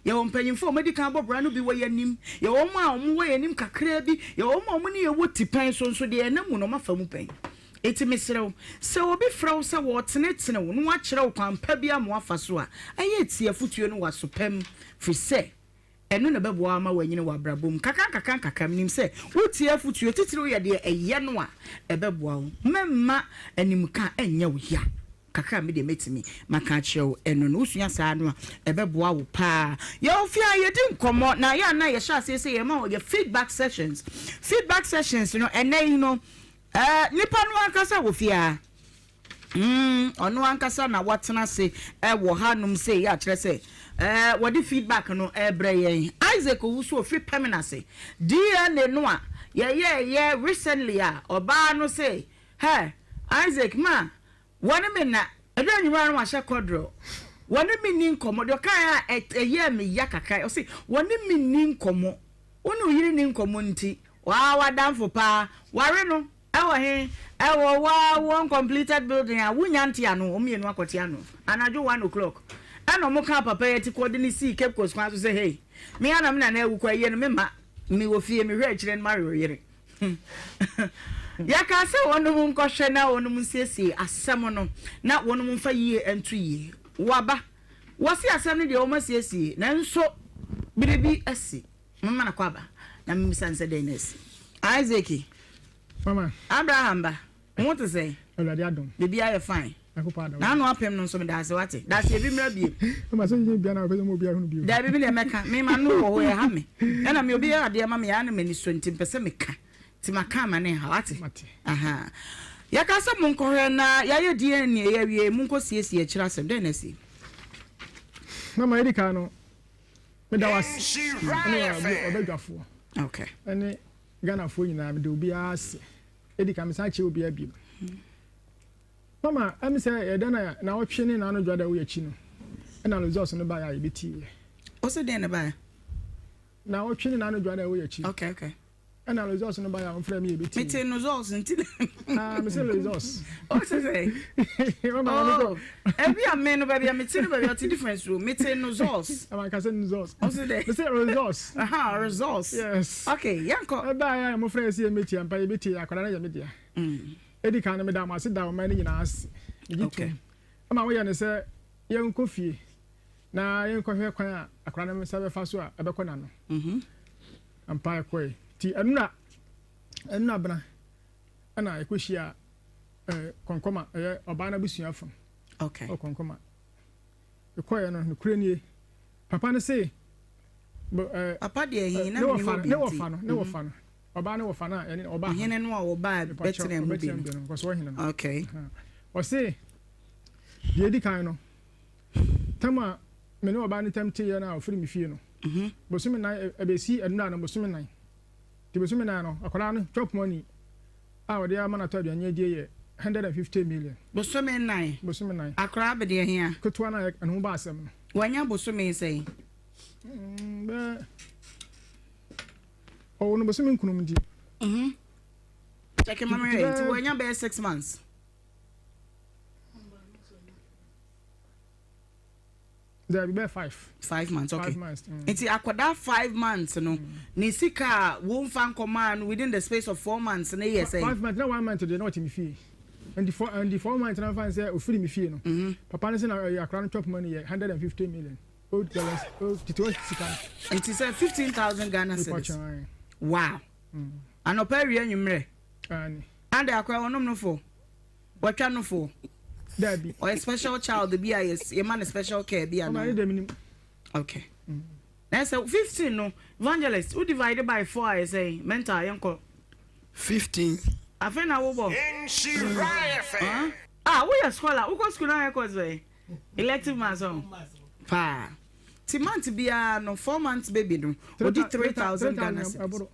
Yɛwɔ mpanyimfo a wɔadi kan abɔ bra no bi wɔ yɛn anim. Yɛwɔ wɔn a wɔwɔ yɛn anim kakraa bi. Yɛwɔ wɔn a wɔne yɛn wɔ tipɛn so nso, deɛ yɛnam mu no, wɔafa mu pɛn. Enti mesrɛ wo, sɛ obi frɛ wo sɛ wɔretenetene wo na wɔakyerɛ wo kwan pa bi ama woafa so a, ɛyɛ tie afotuo no wɔ aso pa mu, firi sɛ ɛno na ɛbɛboa wo ama woanyini wɔ abrabɔ mu. Nkakrankakra, menim sɛ wotie afotuo, titiriw yɛ deɛ ɛyɛ no a, ɛbɛboa wo. Mɛmma animka nyɛ wo ya. Kakra a me deɛ mɛtumi maka akyerɛ wo ɛno no, wosua saa no a, ɛbɛboa wo paa. Yɛwɔ fie a yɛdi nkɔmmɔ na yɛ a na yɛhyɛ aseɛ sɛ yɛma wo yɛ feedback sessions. Feedback sessions no, ɛnɛ yi no, eh, nipa no ankasa wɔ fie a. Mm, ɔno ankasa na watena ase wɔ hanom sei yɛ akyerɛ sɛ eh, wɔde feedback no ɛrebrɛ yɛn. Isaac Owusu ofiri Pɛmina ase. DNA no a yɛyɛɛyɛ recently a ɔbaa no se, hɛ, Isaac ma Wɔne me nna. Ɛduru anwummerɛ a na wahyɛ kɔdrɔ. Wɔne me nni nkɔmmɔ. Deɛ ɔkaeɛ a ɛyɛɛ me ya kakra, ɔse, wɔne me nni nkɔmmɔ. Wo ne wo yere nni nkɔmmɔ nti, waa w'adamfo paa, ware no. Ɛwɔ he? Ɛwɔ waa wo uncompleted building a wonnya nte ano, wɔn mmienu akɔte ano. Anadwo one o'clock ɛna wɔkaa papa yi atikɔ de no sii Cape Coast kwan so sɛ, hey, me ara na me nana awu kɔ ayie no, memma. Mewɔ fie, mehwɛ akyire no mawe wo yere. Yɛkaa sɛ wɔnom nkɔhwɛ na wɔnom nsiesie asɛm no na wɔnom mfa yie nto yie. Waba. Wɔse asɛm no deɛ wɔn asiesie nanso biribi asi. Momma no kɔ aba na memmisa no sɛ dɛn na asi. Isaac. Mama. Abraham ba. Wo ho te sɛn? Awurade adom. Biribiara yɛ fine. Nyankopɔn adom. N'ano apem no nso meda ase wate. Da ase ebi mmra biem. Mama sɛ yɛn bia na ɔpɛ sɛ mo obi ahunu bio. Dabi me deɛ mɛka. Me ma no wɔ hɔ ɛha me. Ɛna me obi yɛ adeɛ ma me aa na m'ani sɔ nti mpɛ sɛ meka. Nti maka ama ne nha wate. Mate. Ahaa. Yɛka sɛ monkɔhwɛ na yɛayɛ DNA awie monkɔ siesie akyire asɛm dɛn na asi? Mama edi kan no meda wo ase ɛne ɔbadwafoɔ. Okay. Ɛne Ghanafoɔ nyinaa meda obiara ase. Edi kan mesan kyerɛ obiara bio. Mama, ɛmi sɛ yɛda na naawɔtwe ne naano dwa da wɔ akyi no, ɛna results no baeɛ a yɛbɛtieɛ. Ɔsɛ dɛn na ɛbaeɛ? Na ɔtwe ne nan dwa na ɛwɔ yɛ akyi. Okay, okay. Ɛna results no baeɛ a ɔmfrɛ me yɛbɛtie. Mete results nti na. Ah, mese results. O sɛ sɛ. Oh, ebi a me no baabi a mete no baabi a ɔte difference o. Mete results. Ama nka sɛ results. O sɛ dɛ. Mese results. Aha, results. Yes. Okay, yɛnkɔ. Ɛbaeɛ a mofrɛ yɛ sɛ yɛmmɛtie ampa yɛbɛtie akwadaa no yɛ me dea. Edi kan no meda mo ase da ɔman no nyinaa ase. Megye tom. Ɛma woyɛ no sɛ yɛnkɔ fie na yɛnkɔhwɛ kwan a akwadaa no nsa bɛfa so a ɛbɛkɔ n'ano. Ampa ɛkɔe. Nti ɛnora ɛnora bena ɛna ɛkɔhyia ɛɛ kɔnkɔma ɛyɛ ɔbaa no abusua fam. Okay. Ɔ kɔnkɔma. Ɛkɔɛ no nokorɛ nie. Papa no se ɛɛ. Papa deɛ he na menni hɔ bi nti. Ne wɔfa no ne wɔfa no. Ɔbaa ne wɔfa no a ɛne ɔbaa. Ɔhene no a wɔbaa bɛtena mu bi no. Nkɔsoɔ hene no. Okay. Ɔse deɛ edi kan no tam a me ne ɔbaa no ntam teeɛ no a ɔfiri me fie no mhm. bosome nan ɛbɛsi ɛnura no bosome nan nti bosome nan no akwadaa no chop money a ɔde ama no atɔ aduane adie yɛ 150 million. Bosome nan. Bosome nan. Akwadaa bɛdeɛ hea. Ketewa no a ɛno ho ba asɛm no. Wanya bosome sɛn? Mm, bɛɛ ɔwɔ no bosome nkunum nti. Mhm. Kyɛkɛ ma mehwɛ nti wanya bɛyɛ 6 months. Dabi bɛyɛ five. Five months okay. Five months. Mm. Nti akwadaa five months no mm. ne sika a wɔnfa nkɔmaa no within the space of four months ne yɛ sɛ. Five months na one month deɛ na ɔte mi fie. Nti four nti four months na nfa sɛ ofiri mi fie no. Mm-hmm. Papa no sɛ na ɛyɛ akwadaa no chop money yɛ 150 million. Old dollars old titi o sika no. Nti sɛ 15,000 Ghana cedis. Wow. Mm. Anɔpa awia anwummerɛ. Ani. Ade akwadaa wɔnom no fo. Watwa no fo. Dabi. Ɔyɛ special child bi a yɛma no special care bi anaa? Ɔma ne dɛm nim. Okay. Na sɛ 15 no, evangelist, wo divide by 4 a yɛ sɛn? Mental, yɛnkɔ. 15. Afei na wobɔ. Nhyira FM. Ah, woyɛ scholar, wokɔ school na woyɛ course bɛn? Elective maths ɔn. Paa. Ti month biara no, 4 months baby no, odi 3000 Ghana cedis.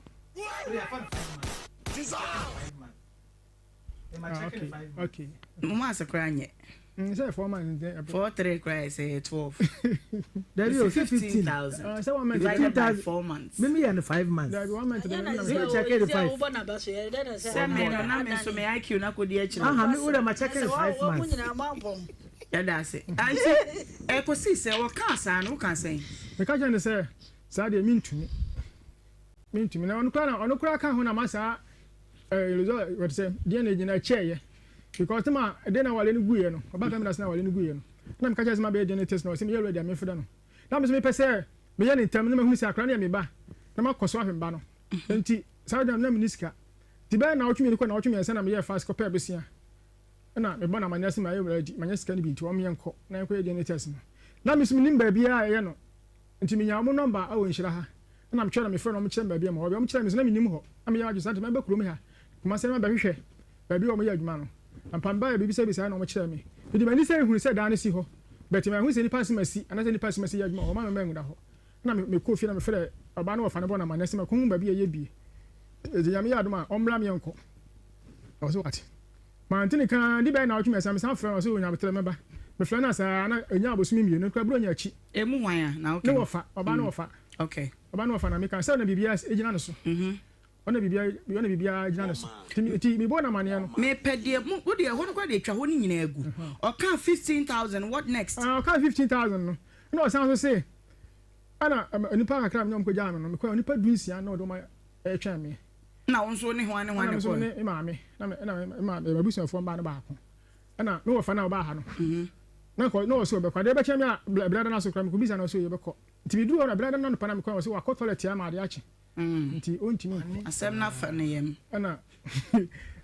Ah, okay, okay. Mo ase koraa nyɛ. Mm, sɛ four months nti. Four three koraa yɛ sɛ yɛ 12. Dabi o sɛ 15. 15,000. Ah, sɛ one month. Divided by 4 months. Mimi yɛ no 5 months. Dabi one month. Mimi check it 5. Sɛ me no na me nso me IQ na kɔdi akyire. Aha me wura ma check it 5 months. Yɛda ase. Anti ɛkɔsi sɛ wɔkaa saa no woka sɛn? Meka kyerɛ no sɛ saa deɛ mentumi. Mentumi na ɔno koraa na ɔno koraa ka ho na ma saa ɛɛ result wɔte sɛ deɛ na egyina kyɛɛyɛ because tema ɛdeɛ na wale no guiɛ no ɔbaa fɛn mi na se na wale no guiɛ no na meka kyerɛ sɛ ma bɛyɛ DNA test na ɔsɛ meyɛ ready a memfrɛ no na me nso mepɛ sɛ meyɛ ne ntɛm na mahunu sɛ akora no yɛ me ba na makɔ so ahwɛ me ba no nti saa da na menni sika nti bɛyɛ naawɔtwe mmienu kɔ naawɔtwe mmiɛnsa na meyɛɛ fast kɔpɛɛ besia ɛna mebɔ no amanneɛ sɛ mayɛ ready manya sika no bi nti wɔn yɛnkɔ na yɛnkɔyɛ DNA test no na me nso menim baabiara a ɛyɛ no Nti menyaa wɔn nɔmba wɔ nhyira ha na metwerɛ na mefrɛ na wɔkyerɛ me baabi a mewɔ. Baabi a wɔkyerɛ me nso na mennim hɔ. Na meyɛ m'adwene sɛ nti mɛba kurom ha, Kumasi na mabɛhwehwɛ baabi a wɔyɛ adwuma no. Ampa mebaeɛ bebisabisaeɛ na wɔkyerɛɛ me. Mede m'ani sɛ hunu sɛ dan no si hɔ but manhu sɛ nnipa asemasi anaasɛ nnipa asemasi yɛ adwuma wɔ hɔ. Wɔamma manwura hɔ. Ɛna mekɔɔ fie na mefrɛɛ ɔbaa no wɔfa no bɔɔ no amanneɛ sɛ makɔhu baabi a ɛyɛ bie. Nti Nyame yɛ adom a ɔmmra meɛnkɔ. Ɔse wate. Mante ne ka di bɛyɛ naawɔtwe mmiɛnsa mesan frɛ no ɔse onya aboterɛ mɛba. Mefrɛ no a saa na ɛnyaa bosome mmienu koraa Buronya akyi. Emu hwan a na woka Ne wɔfa, ɔbaa ne wɔfa. Okay. Ɔbaa ne wɔfa na meka sɛ na biribiara gyina ne so. Ɔna biribiara ɔna biribiara gyina ne so. Nti nti mebɔɔ no amaneɛ no. Mepɛ deɛ mo wo deɛ ɛhɔ no koraa deɛ twa hɔ no nyinaa gu. Ɔkaa 15,000 what next? Ah ɔkaa 15,000 no ɛna ɔsan nso se ɛna nnipa kakra a me ne wɔn kɔgyaa me no mekɔɛ nnipa dunsia na ɔde wɔn ɛretwɛn me. Ɛna wo nso ne hwan ne hwan na ɛkɔɛ? Ɛna me nso ne me maame na me ɛna me maame m'abusuafoɔ mmaa no baako. Ɛna me wɔfa no a ɔbaa ha no na nka na ɔse ɔbɛkɔ adeɛ bɛkyɛ me a brada no aso koraa mekɔbisa no ɔse yɛbɛkɔ nti meduru hɔ na brada no anɔpa na mekɔ ɔse wakɔ toilet ama adeɛ akye nti ɔntumi nkɔ. Asɛm no afa ne yam. Ɛna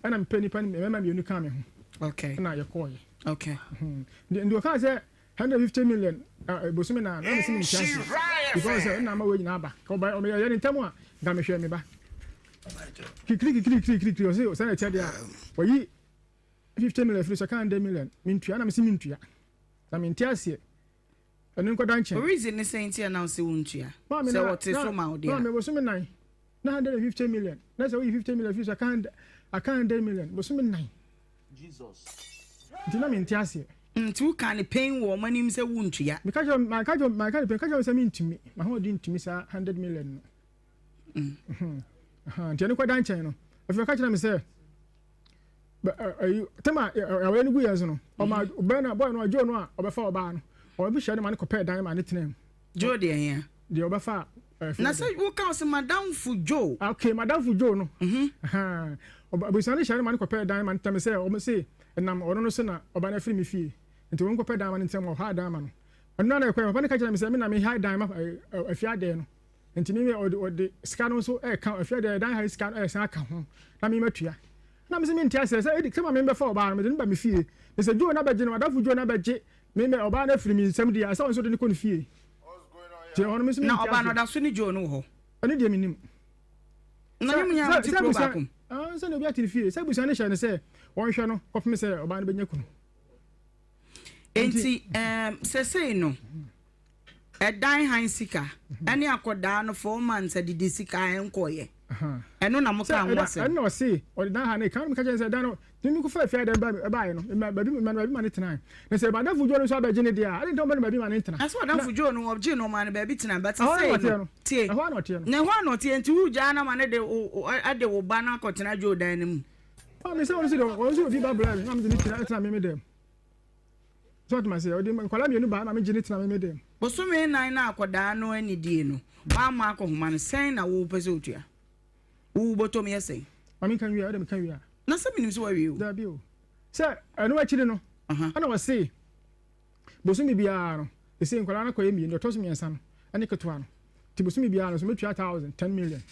ɛna mepɛ nipa no mmarima mmienu kaa me ho. Okay. Ɛna yɛkɔɔyɛ. Okay. Nti ɔkaa sɛ 150 million bosome na na mese mente aseɛ because sɛ ɛna ama wei nyinaa aba ka ɔba ɔmeyɛ yɛ ne ntɛm a nka mehwɛ me ba kikiri kikiri kikiri kikiri ɔse sɛ ɛkyɛ deɛ a wɔyi 50 million firi so ɛka 100 million mentua na mese mentua na mente aseɛ ɛno nkɔda nkyɛn. Reason ne sɛn nti a na wose wontua sɛ wɔte so ma wo deɛ a. Maame bosome nan na 150 million na sɛ woyi 50 million firi so ɛka 100 million bosome nan nti na mente aseɛ. Nti wokaa no pen wɔ wɔn anim sɛ wontua? Meka kyerɛ wɔn, manka kyerɛ wɔn, manka no pen, meka kyerɛ wɔn sɛ mentumi, m'ahoɔden ntumi saa 100 million no. Nti ɛno kɔda nkyɛn no, afei ɔka kyerɛ me sɛ, ayi, tɛm a awɔyɛ no gu yɛn so no, ɔma ɔbɛn no, bɔyɛ no, Joe no a ɔbɛfa ɔbaa no, ɔbɛhyia no ma no kɔpɛɛ dan ma ne tenaa mu. Joe deɛ hia? Deɛ ɔbɛfa ɛɛ. Na sɛ woka sɛ madamfo Joe. Okay, madamfo Joe no. Abusua no hyia no ma no kɔpɛɛ dan ma no tɛm sɛ wɔn se ɛnam ɔno no so na ɔba no afiri me fie nti wɔn kɔpɛ dan ma no ntɛm ɔha dan ma no. Ɛno na ɛkɔɛ papa no ka kyerɛ me sɛ me na me ha dan ma afie adɛɛ no nti me ɔde ɔde sika no nso ɛka afie adɛɛ dan ha sika no ɛsan aka ho na me matua. Na me sɛ me nte aseɛ sɛ ɛdi sɛ ma me bɛfa ɔbaa no mede no ba me fie ne sɛ Joe na bɛgye no madamfo Joe na bɛgye me mɛ ɔbaa no afiri me nsam deɛ asɛ ɔno nso de no kɔ ne fie. Nti ɛhɔ no me nso Na ɔbaa no ɔda so ne Joe no wɔ hɔ? Ɛno deɛ mennim. Na ne mu nyinaa wɔte kuro baako mu? Sɛ na obi ate ne fie. Sɛ abusua no hyɛ no sɛ wɔnhwɛ no kɔpem sɛ ɔbaa no bɛnya kunu. Enti ɛɛm sɛsɛi no ɛdan han sika ɛne akɔdaa no 4 months adidi sika ɛnkɔɔyɛ. Ɛno na mo kaa ho asɛm. Ɛno na ɔse ɔde dan ha no kan meka kyerɛ sɛ dan no tumi kɔfa afie adan ba ɛbaeɛ no ma baabi ma no baabi ma ne tenae. Na sɛ madamfo Joe no nso abɛgye ne deɛ a, adɛn nti na ɔmma no baabi ma ne ntena? Na sɛ ɔdamfo Joe no ɔgyee no ɔmaa no baabi tena but sesei no tie ɛhɔ ara na ɔteɛ no. Na ɛhɔ ara na ɔteɛ nti wogyaa no ama no de wo de wo ba no akɔtena Joe dan no mu. Maame sɛ ɔno nso deɛ ɔno nso obi ba brɛ me na mede ne tena tena me me dɛm. So ɔtuma sɛ ɔde nkwadaa mmienu ba na megye ne tena me me dɛm. Bosome nnan na akɔdaa no anidie no wamma akɔhoma no sɛn na wopɛ sɛ otua? Wo bɔtɔm yɛ sɛn? Maame nka nwie a ɔde meka wie a. Na sɛ menim sɛ wawie o. Dabi o. Sɛ ɛno akyiri no ɛna ɔse bosome biara no ɛsɛ nkwadaa no kɔyɛ mmienu ɛtɔ so mmiɛnsa no ɛne ketewa no nti bosome biara no so mɛtua thousand 10 million.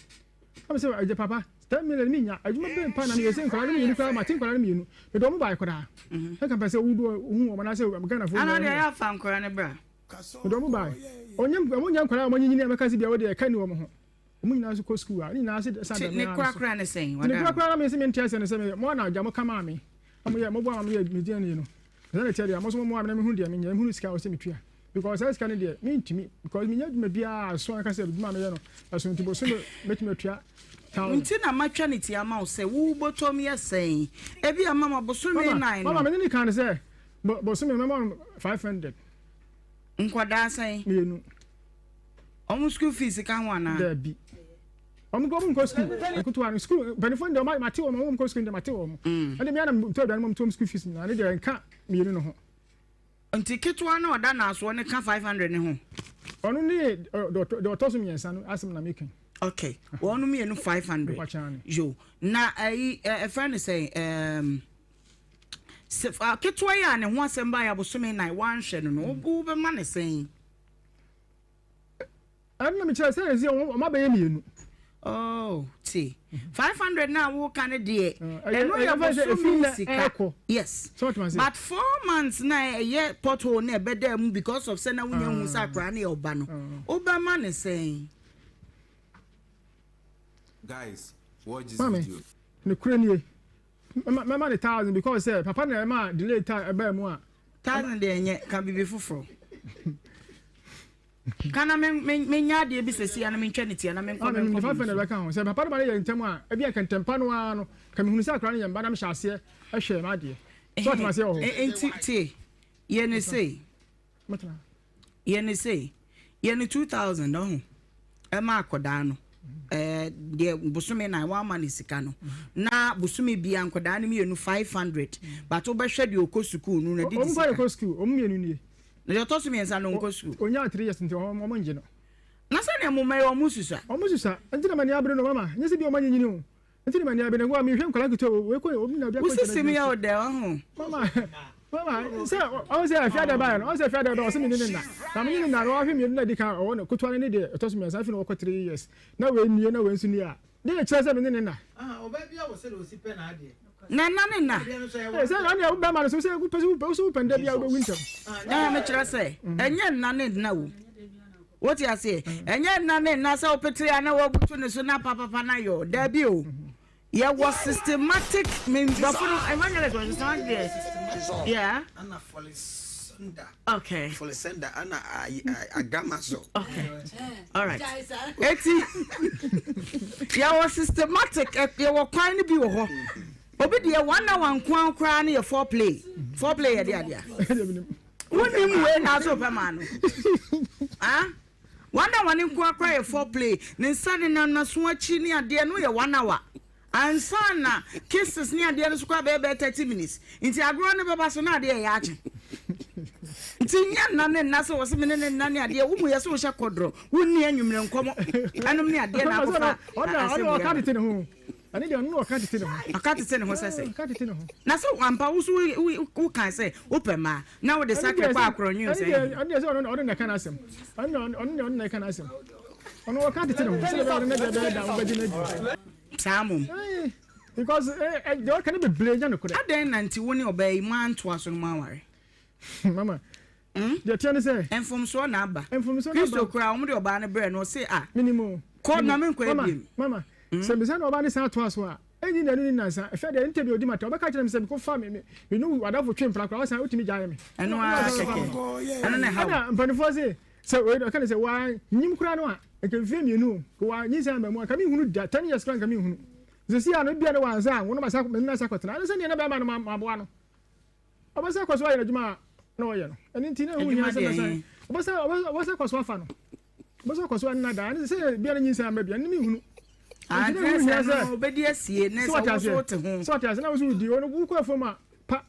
Ɛna sɛ ɛgye papa 10 million mi nya adwuma bɛn pa na meyɛ sɛ nkwadaa no mmienu koraa mate nkwadaa no mmienu mede wɔn bae koraa ɛka pɛ sɛ wodu hu wɔn anaasɛ Ghanafoɔ Ana deɛ ɛyɛ afa nkwadaa no bra. Mede wɔn bae ɔnyɛ wɔn nyɛ nkwadaa a wɔn anyinyini a mɛka sɛ bia wɔde ɛka ni wɔn ho. Wɔn nyinaa nso kɔ sukuu a ne nyinaa se sa Ti dɛm ne ara no kora so. kora ne sɛn Nti ne wada kora kora na me se mente aseɛ ne sɛ me mo na agya mo ka maa me na mo yɛ mo boa ma me yɛ me DNA no. Sɛ na ɛteɛ deɛ mo nso mo mmoa me na me hunu deɛ menyɛ mehunu sika a ɔsɛ metua because saa sika no deɛ mentumi because menyɛ adwuma biara a ɛso ankasa adwuma a meyɛ no ɛso nti bosome mɛtumi atua thousand. Nti na matwa ne ti ama wo sɛ wo bɔtɔm yɛ sɛn ebi a mama bosome Mama nnan mama no. me ne ne kaa no sɛ bosome mɛma no 500. Nkwadaa sɛn? Mmienu. Ɔmo school fees ka ho anaa? Dabi. Ɔmo kɔ ɔmo nkɔ school. Nketewa no school mpanyinfoɔ no deɛ ɔmo mate wɔn ɔmo nkɔ school no deɛ mate wɔn. Ɛnde mmea na ntɔ aduane ma ɔmo to ɔmo school fees nyinaa ne deɛ nka mmienu no ho. Nti ketewa no a ɔda naasoɔ no ka 500 no ho? Ɔno ne deɛ ɔtɔ so mmiɛnsa no asɛm na meka yi. Okay, wɔn mmienu 500. Yo, na ɛyi ɛfrɛ no sɛn ɛɛm sɛ ketewa yi a ne ho asɛm baeɛ abosome nnan wanhwɛ no no wobɛma ne sɛn? Ɛno na mekyerɛ sɛ ɛsɛ wɔn abɛyɛ mmienu. Oh, ti 500 na woka no deɛ ɛno yɛ bosome sika. Yes, but 4 months na ɛyɛ pothole na ɛbɛda mu because of sɛ na wonya hu sɛ akwaraa no yɛ ɔba no wobɛma ne sɛn? Guys, watch this Maame, video. ne kura nie. Mɛma ne thousand because sɛ papa na ɛma delay time ɛbaa mu a. Thousand deɛ ɛnyɛ ka biribi foforɔ. Ka na menya adeɛ bi sɛsi a na mentwa ne tia na menkɔ Maame, menkɔ ne 500 me bɛka ho. Sɛ papa no ma no yɛ ntɛm a, ebi a kɛntɛmpa no ara no, ka mehunu sɛ akwaraa no yɛ mba na mehyɛ aseɛ hwɛ m'adeɛ. So ɔtema aseɛ wɔ hɔ. Nti tie, yɛ ne sei. Mɛtena. Yɛ ne sei, yɛ ne 2000 ɔho ɛma akɔdaa no ɛɛ deɛ bosome nan wama ne sika no na bosome bia nkɔdaa no mmienu 500 but wobɛhwɛ deɛ ɔkɔ sukuu no na didi Ɔmo sika kɔ yɛ sukuu, ɔmo mmienu nie. Na deɛ ɔtɔ so mmiɛnsa no nkɔ sukuu. Onyaa 3 years nti ɔmo ngye no. Na sɛdeɛ mo mma yi ɔmo susua. Ɔmo susua nti na m'ani abere no mama nyɛ sɛ bi ɔmo anyinyini o nti na m'ani abere no mehwɛ nkwadaa nketewa o wei kɔ obi na obi akɔ Wo sisi mi yɛ wo dɛ ɔho. Mama mama sɛ ɔmo sɛ afia dɛ baayɛ no ɔmo sɛ afia dɛ ba ɔsɛ mi ne ne na na mi ne ne na no ɔhwɛ mmienu na di kan ɔwɔ no ketewa no ne deɛ ɛtɔ so mmiɛnsa afei na ɔkɔ 3 years na wei nie na wei nso nie a de yɛ kyerɛ sɛ mi ne ne na. Ɔbaa bi a wɔ sɛ de osi pɛ n'adeɛ. Na nna ne nna. Ee sɛ ɛna ɛwɔ bɛrima no so sɛ wopɛ sɛ wopɛ sɛ wopɛ nda bi a wobɛwu ntɛm. Ɛna mekyerɛ sɛ ɛnyɛ nna ne nna o. Wote aseɛ? Ɛnyɛ nna ne nna sɛ wopete a na wabutu ne so na papapa na yɔ. Daabi o. Yɛwɔ systematic me nkurɔfo no evangelist wɔ systematic deɛ. Yeah. Ana Folisenda. Okay. Folisenda ana agama so. Okay. All right. Eti yɛwɔ systematic yɛwɔ kwan no bi wɔ hɔ. Obi deɛ one hour nkoa koraa no yɛ foreplay. Foreplay yɛ de adeɛ. Wonim wei na aso pɛ maa no. Ah? One hour ne nkoa koraa yɛ foreplay. Ne nsa ne nam n'aso akyi ne adeɛ no yɛ one hour. Ansa na kisses ne adeɛ no so koraa bɛyɛ bɛyɛ 30 minutes. Nti agorɔ no bɛba so na adeɛ yɛ akye. Nti nyɛ nna ne nna sɛ wɔse me ne ne nna ne adeɛ wo mu yɛ sɛ wohyɛ kɔdorɔ wonni anwummerɛ nkɔmmɔ ɛnom ne adeɛ na akɔfa asɛm wei aba. Ɛne deɛ ɔno na ɔka tete ne ho. Ɔka tete ne ho sɛ sɛ. Ɔka tete ne ho. Na sɛ ampa wo so wo kan sɛ wopɛ mmaa na wode sakre kɔ akorɔnwen sɛ. Ɛne deɛ sɛ ɔno ɔno na ɛka n'asɛm. Ɔno na ɔno na ɔno na ɛka n'asɛm. Ɔno ɔka tete ne ho sɛ ɔno na deɛ ɛbɛyɛ da wobɛgye no adi. Saa mom. Because deɛ ɔka no bebree nyɛ nokorɛ. Adɛn na nti wo ne ɔbaa yi moantoa so no moanware? Mama, deɛ ɛteɛ ne sɛ. Mfomsoɔ na aba. Mfomsoɔ na aba. Kristo koraa wɔn de ɔbaa no brɛɛ no ɔse ah. Menim o. Kɔ na menkɔ ebiem. Mama, sɛ mesa na ɔbaa no san toa so a, ɛnni nnanu ne nnansa, ɛfɛ deɛ ntɛm bi ɔdi m'atɛm, ɔbɛka akyerɛ me sɛ mekɔ fa me me me ne w'adamfo twe mpena koraa, ɔsan wotumi gyae me. Ɛno ara kɛkɛ. Ɛno na ɛha wo. Ɛna mpanimfoɔ se sɛ wei ɔka ne sɛ wanyim koraa no a, nka mfeɛ mmienu o, nka wanyinsɛn amma mu a, nka menhunu da, 10 years koraa nka menhunu. Sɛsi a no ebia ne wansa anwo no masa me ne no asa akɔtena, ɛne sɛ neɛ na bɛrima no maboa no. Ɔbɛsan akɔ so ayɛ n'adwuma a na ɔyɛ no. Ɛno nti na ɛho hia sɛ mɛsan. Ɔbɛsan ɔbɛsan akɔ so afa no. Ɔbɛsan akɔ so ɛnna daa. Ɛne sɛ bia no nyinsɛn amma bia no menhunu. Nti na ɛho hia sɛ ɔbɛdi asie ne sɛ wo so wote ho. Sɛ ɔte ase na wo so wodi. Ɔno wokɔ afuom a pa.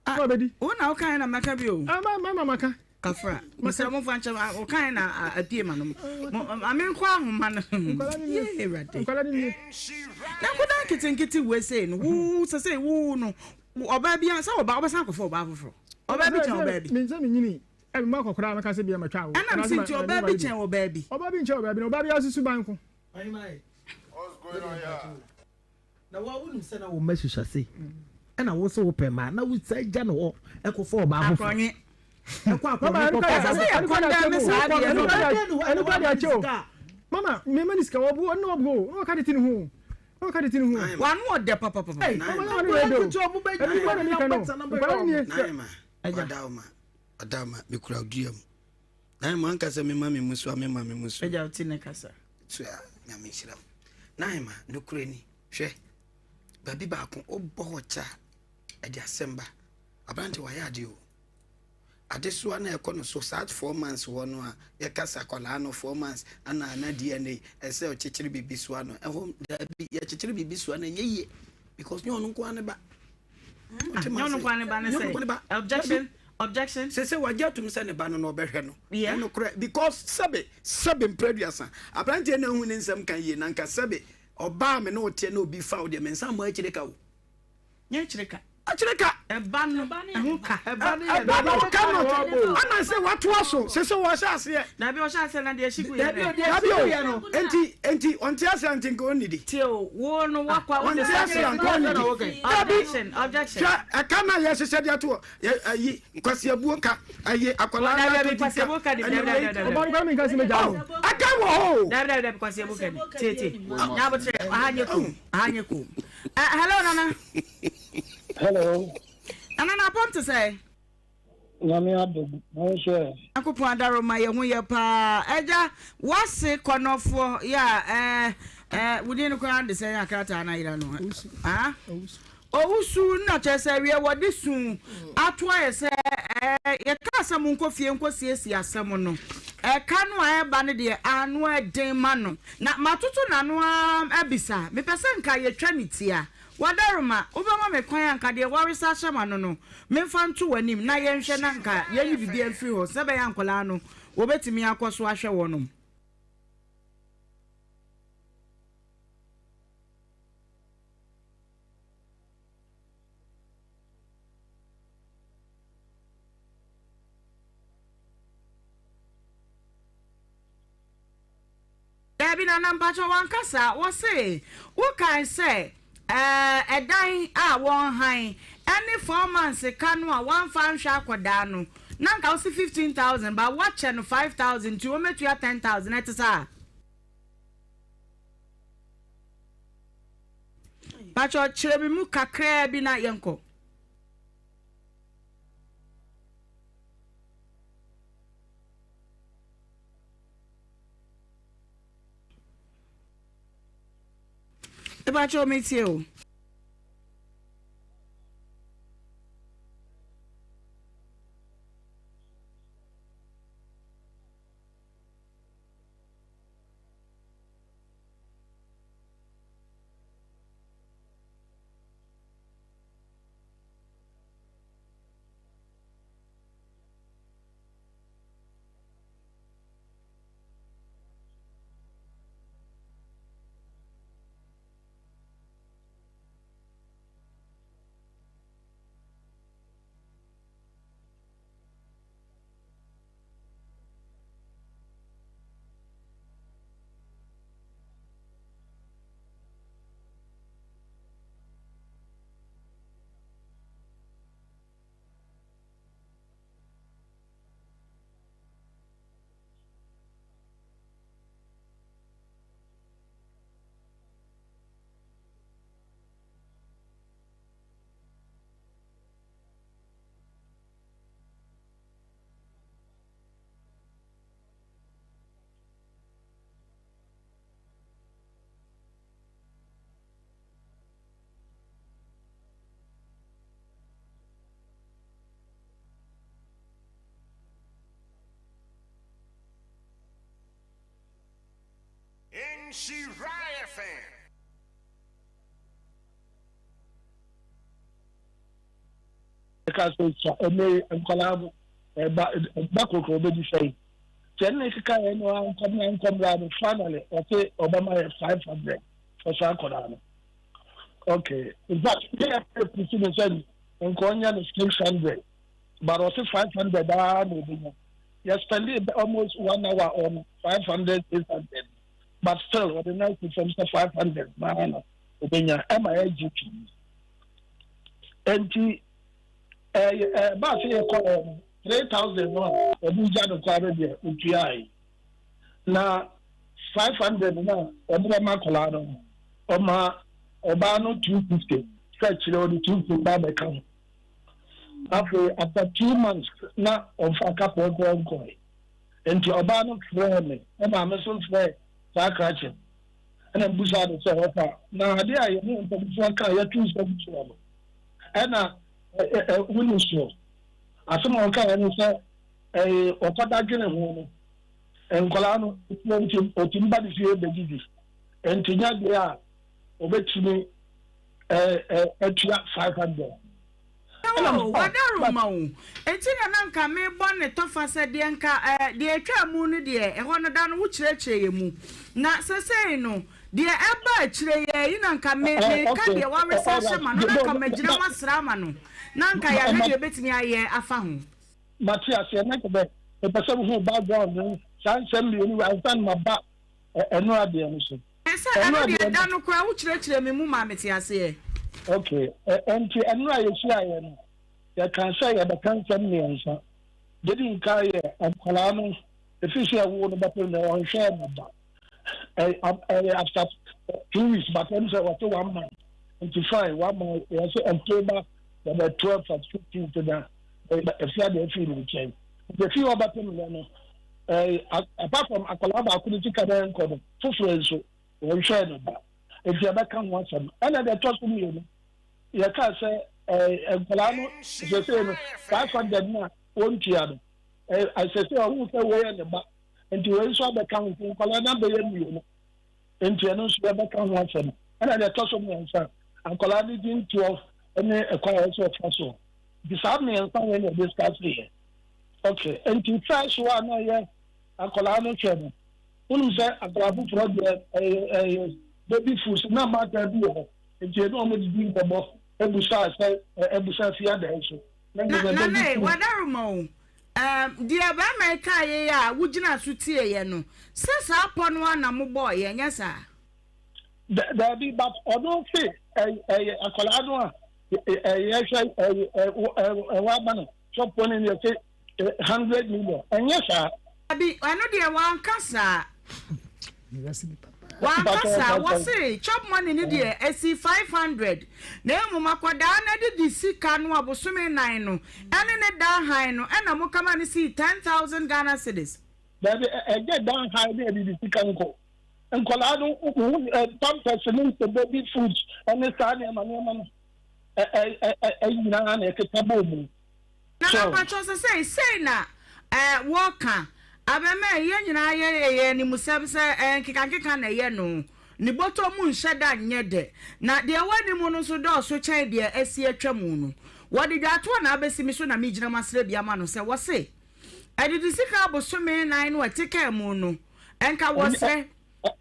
Na ɔbɛdi. Wo na wokae na mɛka bi o. Ah ma ma maka. Kafra. Mesrɛ mo fa nkyɛm wokae na apue ma no. Ma menkɔ ahoma no. Yee Awurade. Nkwadaa no nie. Na nkwadaa nketenkete wei sei no wo sɛ sɛ wo no Ɔbaa bi sɛ ɔbaa wobɛsan akɔfa ɔbaa foforɔ. Ɔbaa bi kyɛn ɔbaa bi. Me nsɛ me nyini ɛ me akɔkora a mɛka sɛ bia matwa awo. Ɛna mese nti ɔbaa bi kyɛn ɔbaa bi. Ɔbaa bi nkyɛn ɔbaa bi na ɔbaa bi asusu ban ko. Na wo a wonim sɛ na wo mma susua sei ɛna wo sɛ wopɛ mmaa na wo sɛ gya no hɔ ɛkɔfa ɔbaa foforɔ. Akɔnwe. Ɛkɔ akɔnwe kɔfa Ɛsɛ sɛ yɛ kɔndɛm saa adeɛ no. Ɛno kora de akyɛ o. Mama me ma ne sika ɔbu ɔno na ɔbu o na ɔka tete ne ho o. W'ano ɔdɛ papapapa. Naima, Ɔdaoma, Ɔdaoma, mekura dua mu. Naima, anka sɛ mema me mu so a, mema me mu so. Agya, wote ne kasa. So a, Nyame nhyira wo. Naima, nokorɛ ni, hwɛ, baabi baako, wobɔ hɔ kyɛ a, ɛde asɛm ba. Aberante, wayɛ adeɛ o. Adesoa no a ɛkɔ no so saa 4 months hɔ no a yɛka sɛ akwadaa no 4 months ana na DNA ɛsɛ ɔkyekyere biribi soa no ɛhɔ daabi, yɛkyekyere biribi soa no ɛnyɛ yie because nyɛ ɔno nko ara ne ba. Ah, nyɛ ɔno nko ara ne ba ne sɛ objection, objection. Sɛ wagye atum sɛ ne ba no na ɔbɛhwɛ no ɛno korɛ because sɛbe sɛbe mprɛduasa aberanteɛ na ehu ne nsɛm ka yie na nka sɛbe ɔbaa me ne ɔteɛ na obi fa wo deɛ me nsa mmɔ akyire ka o. Nyɛ akyire ka. Akyire ka. Ɛba no ɛho ka. Ɛba no ka no ana sɛ watoa so sɛ sɛ wɔhyɛ aseɛ. Dabi ɔhyɛ aseɛ na deɛ ɛhye gu yɛ dɛ. Dabi o enti enti ɔnte aseɛ nti nka ɔnnidi. Tie o wo no wakɔ a wode Ɔnte aseɛ nka ɔnnidi. Dabi objection objection. Hwɛ ɛka na yɛhyehyɛ de ato hɔ yɛ ayi kwasiabuo ka ayi akwadaa Dabi na dabi ato di ka kwasiabuo ka di ɛne dabi wei. dabi dabi. Ɔbaa no koraa menka sɛ mɛgyaa no. Ɛka wɔ hɔ o. Dabi dabi dabi kwasiabuo ka di tie tie nyabotrɛ ɔha nyɛ kum ɔha nyɛ kum. Eh, hello Nana. Hello. Nana na apɔm te sɛ. Nyame adom, na wo nso ɛ? Nyankopɔn adaroma yɛ ho yɛ paa. Agya, wase kɔnɔfoɔ yɛ a eh, eh, wo din no koraa de sɛ akrataa no ayera no. Ah? Owusu na kyerɛ sɛ wiɛ wɔde su ato ayɛ sɛ eh, yɛkaa sɛ monkɔ fie nkɔ siesie asɛm no. Ɛka no a ɛba no deɛ ano ɛden ma no. Na matoto n'ano ara abisa. Mepɛ sɛ nka yɛtwa ne ti a. Wadaroma, wobɛma me kwan a nka deɛ woaresa ahyɛ m'ano no, memfa nto w'anim na yɛnhwɛ na nka yɛnyi biribiara mfiri hɔ sɛ ɛbɛyɛ a nkwadaa no wɔbɛtumi akɔ so ahwɛ wɔnom. Daabi Nana mpakyɛw wanka saa, wɔse wokae sɛ ɛɛ ɛdan a wɔnhan ɛne 4 months ka no a wamfa anhwɛ akɔdaa no na nka wose 15,000 but woakyɛ no 5,000 nti wɔmɛtua 10,000 ɛte saa? Mpakyɛw kyerɛ me mu kakraa bi na yɛnkɔ. Mepakyɛw metie o. Nhyira FM. Ɛka sɛ sua ɛnɛ nkwadaa no ɛba ɛba kokoro ɔbɛdi sɛn sɛ ɛnna ɛkeka yɛn no ankɔmla nkɔmla no finally ɔte ɔbɛma yɛ 500 for saa nkwadaa no okay in fact ne yɛ pɛ pusi ne sɛ nkɔnya no 600 but ɔte 500 aa na ɔbɛnya yɛ spend almost one hour on 500 600 but still ɔde nan si fam sɛ 500 maa na ɔbɛnya ɛma yɛ gye pii. Nti ɛyɛ ɛbaa sɛ yɛkɔɛ no 3000 no a ɔde gya no koraa no deɛ ɔtuae na 500 no a ɔde bɛma akwadaa no ɔma ɔbaa no 250 sɛ kyerɛ ɔde 250 ba bɛka ho. Afei after 2 months na ɔmfa kapɔ koraa nkɔe. Nti ɔbaa no frɛɛ me ɛna me nso frɛɛ saa krakye ɛna mbusa no sɛ ɔfa na ade a yɛne mpanyinfoɔ ka yɛto nsa gu soɔ no ɛna woni soɔ. Asɛm a ɔka yɛ no sɛ ɛyɛ ɔkɔda dwene ho no nkwadaa no nti ɔtumi ba ne fie bɛdidi nti nya deɛ a ɔbɛtumi atua 500. Oh, wadaroma o. Enti na na nka mebɔ ne tɔfa sɛ deɛ nka eh, deɛ ɛtwaa mu no deɛ, ɛhɔ no da no wokyerɛkyerɛ yɛ mu. Na sesei no, deɛ ɛba akyire yɛ yi na nka me, meka deɛ wawesa ahyɛ ma no, na nka magyina mu asra ama no, na nka yɛahwɛ deɛ ɛbɛtumi ayɛ afa ho. Mate aseɛ, na nka bɛ mepɛ sɛ mehu background no saa nsɛm mmienu wei ansa na maba ɛno adeɛ no so. Sɛ ɛno deɛ da no koraa wokyerɛkyerɛ me mu maa mete aseɛ. Ok, ɛnti ɛno a yɛhyiaeɛ no, yɛkaa sɛ yɛbɛka nsɛm mmiɛnsa. Deɛ ɛdi nkan yɛ nkwadaa no, ɛfiri sɛ yɛwoo no bɛpem no, ɔnhwɛɛ no da. Ɛyɛ after 2 weeks, but ɛm sɛ wɔte one month. Nti fine, one month, yɛ sɛ October yɛbɛ 12 at 15 na ɛfi adeɛ ɛfiri ne nkyɛn. Nti ɛfiri hɔ bɛpem no no, apart from akwadaa baako no sika na ɛnkɔ no, foforɔ nso wɔnhwɛɛ no da. Nti yɛbɛka ho asɛm. Ɛna deɛ ɛtɔ so mmienu, yɛkaa sɛ nkwadaa no sɛsɛ no 500 no a wɔntua no, ɛsɛ sɛ ɔhu sɛ wei yɛ ne ba, nti wei nso abɛka ho, nti nkwadaa no abɛyɛ mmienu, nti ɛno nso yɛbɛka ho asɛm. Ɛna deɛ ɛtɔ so mmiɛnsa, akwadaa no di ntoɔ ne ɛkwan a ɛsɛ ɔfa so. Nti saa mmiɛnsa wei na yɛdiscuss yɛ. Okay, nti first one na ɛyɛ akwadaa no hwɛ no, wonim sɛ akwadaa foforɔ deɛ ɛyɛ ɛyɛ baby food na mmaatan bi wɔ hɔ, nti ɛne wɔn didi nkɔmmɔ ebusa sɛ ebusa fi adan so. Na na na wadaroma o, ɛɛm deɛ bɛrima yi kaa yɛ a wogyina so tie yɛ no, sɛ saa pɔ no ara na mobɔɔ yɛ, nyɛ saa? Daabi, but ɔno se ɛyɛ akwadaa no a ɛyɛ hwɛ ɛwɔ ama no shop no yɛ se 100 million, ɛnyɛ saa. Dabi, ɛno deɛ wanka saa. Wanka saa, wɔse chop money no deɛ ɛsi 500 na mmom akwadaa no de di sika no a bosome 4 no ɛne ne dan han no ɛna mo kama no sii 10,000 Ghana cedis. Dabi, ɛnyɛ dan han ne ɛde di sika nko. Nkwadaa no pampers ne baby food ne saa nneɛma nneɛma no nyinaa na ɛkeka bɔɔ mu. Na mpakyɛw sɛ sei sei na wɔka abɛmɛ yɛn nyinaa yɛ yɛ animsɛm sɛ nkekankeka na ɛyɛ no ne bɔtɔ mu nhyɛ da nyɛ dɛ na deɛ ɛwɔ anim no nso dɔɔso kyɛn deɛ asi atwa mu no. Wɔde dwatoɔ na abɛsi me so na megyina mu asrɛ bi ama no sɛ wɔse ɛdede sika abosome 4 no ɛte kaa mu no nka wɔsrɛ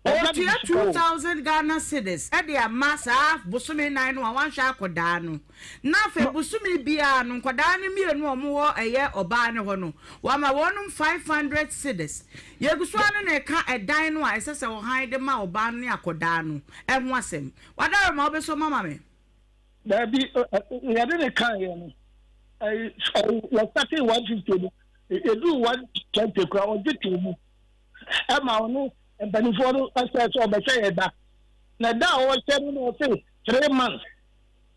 ɔtua 2000 Ghana cedis de ama saa bosome 4 no a wanhwɛ akɔdaa no. Na afei bosome biara no nkɔdaa no mmienu a wɔwɔ ɛyɛ ɔbaa no hɔ no wama wɔnom 500 cedis. Yɛgu so ara no na ɛka ɛdan no a ɛsɛ sɛ ɔhan de ma ɔbaa no ne akɔdaa no ɛho asɛm. Wadaroma wobɛsɔ mama me? Daabi, yɛde ne kan yɛ no yɛsate 150 no ɛduu 120 kora ɔgye too mu ɛma ɔno mpanimfoɔ no ɛsɛ sɛ ɔbɛhyɛ yɛ da na da a ɔhyɛ no na ɔse 3 months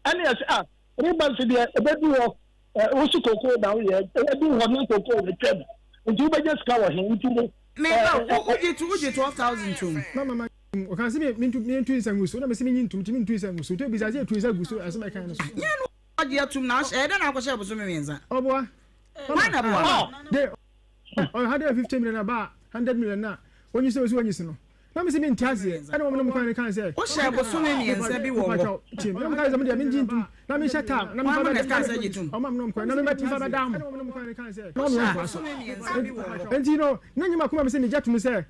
ɛne yɛsɛ ah, 3 months deɛ ɛbɛdu hɔ wosi koko na woyɛ ɛbɛdu hɔ ne koko ɛtwam nti wobɛgye sika wɔ he nti no. Meba wogye to wogye 12,000 tom. Mama ɔka sɛ mentu mentu nsa ngu so na mese menyi ntom nti mentu nsa ngu so nti obisa sɛ yɛtu nsa gu so asɛm ɛkan no so. Nyɛ no ɔgye atum na ɛyɛ dɛ na akɔhyɛ bosome 3. Ɔboa. Hwan na boa? De 150 million aba 100 million na onyi sɛ osi onyi si no. Na mese mente aseɛ. Ɛna wɔn nom kwan kan sɛ. Wohyɛ bosome mmiɛnsa bi wɔ hɔ. Tie me. Na wɔn kan sɛ me deɛ mengye ntum. Na menhyɛ tam. Na mefa bɛda. Wɔn nom kwan. Na mefa bɛda mo. Na wɔn yɛ ntoa so. Enti no na nyɛ makoma me sɛ megya tom sɛ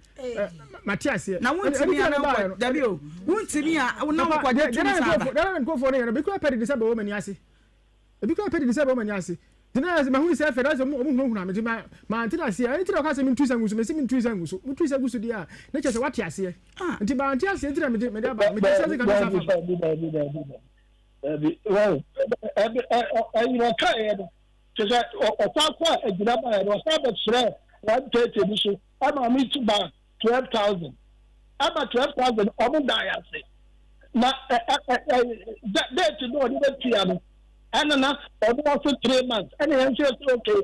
mate aseɛ. Na wontumi a na wokɔ dabi o. Wontumi a na wokɔgye tom saa ba. Dɛn na nkurɔfoɔ no yɛ no bi kura pɛ de de sɛ bɛwɔ m'ani ase. Ebi koraa pɛ didi sɛ bɛma ani ase. Nti na ayɛ sɛ mahunu sɛ afei na ayɛ sɛ ɔmo hunahuna me nti ma mante no aseɛ. Ɛno nti na ɔkaa sɛ mentu nsa ngu so. Mese mentu nsa ngu so. Wotu nsa gu so deɛ a, na kyerɛ sɛ woate aseɛ. Nti mante aseɛ nti na mede mede aba. Mede aseɛ sɛ nka me nsa afa. Dabi, dabi, dabi, dabi, dabi. Wɔn, ɛbi, ɛ, ɔ, ɛyi ɔkaeɛ no, kyerɛ sɛ ɔsan kɔ a agyina baeɛ no, ɔsan bɛkyerɛ 130 bi so ɛma me ti ba 12,000. Ɛma 12,000 ɔmo da yɛ ase. Na ɛ, ɛ, ɛ, ɛ, date no ɔde bɛtua no, ɛna na ɔno ɔso 3 months. Ɛna yɛn nso yɛsɛ okay,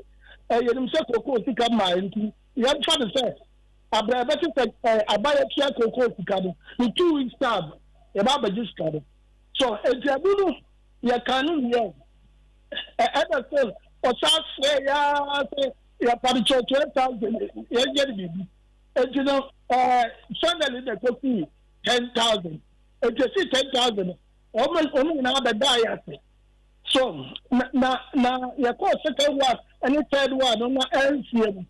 ɛ, yɛnim sɛ kookoo sika mmaa nti yɛmfa no sɛ abira yɛbɛte sɛ ɛ, aba yɛtua kookoo sika no ne 2 weeks time yɛba abɛgye sika no. So nti ɛno no yɛka no yɛ ɛ, ɛna sɛ ɔsan frɛ yaa sɛ yɛpa no kyɛw 12,000 yɛnyɛ no biribi. Nti no ɛɛ finally na ɛkɔsii 10,000. Nti esi 10,000 wɔn wɔn nyinaa bɛdaa yɛ ase. So na na na yɛkɔɔ second one ɛne third one no na ɛnsie no,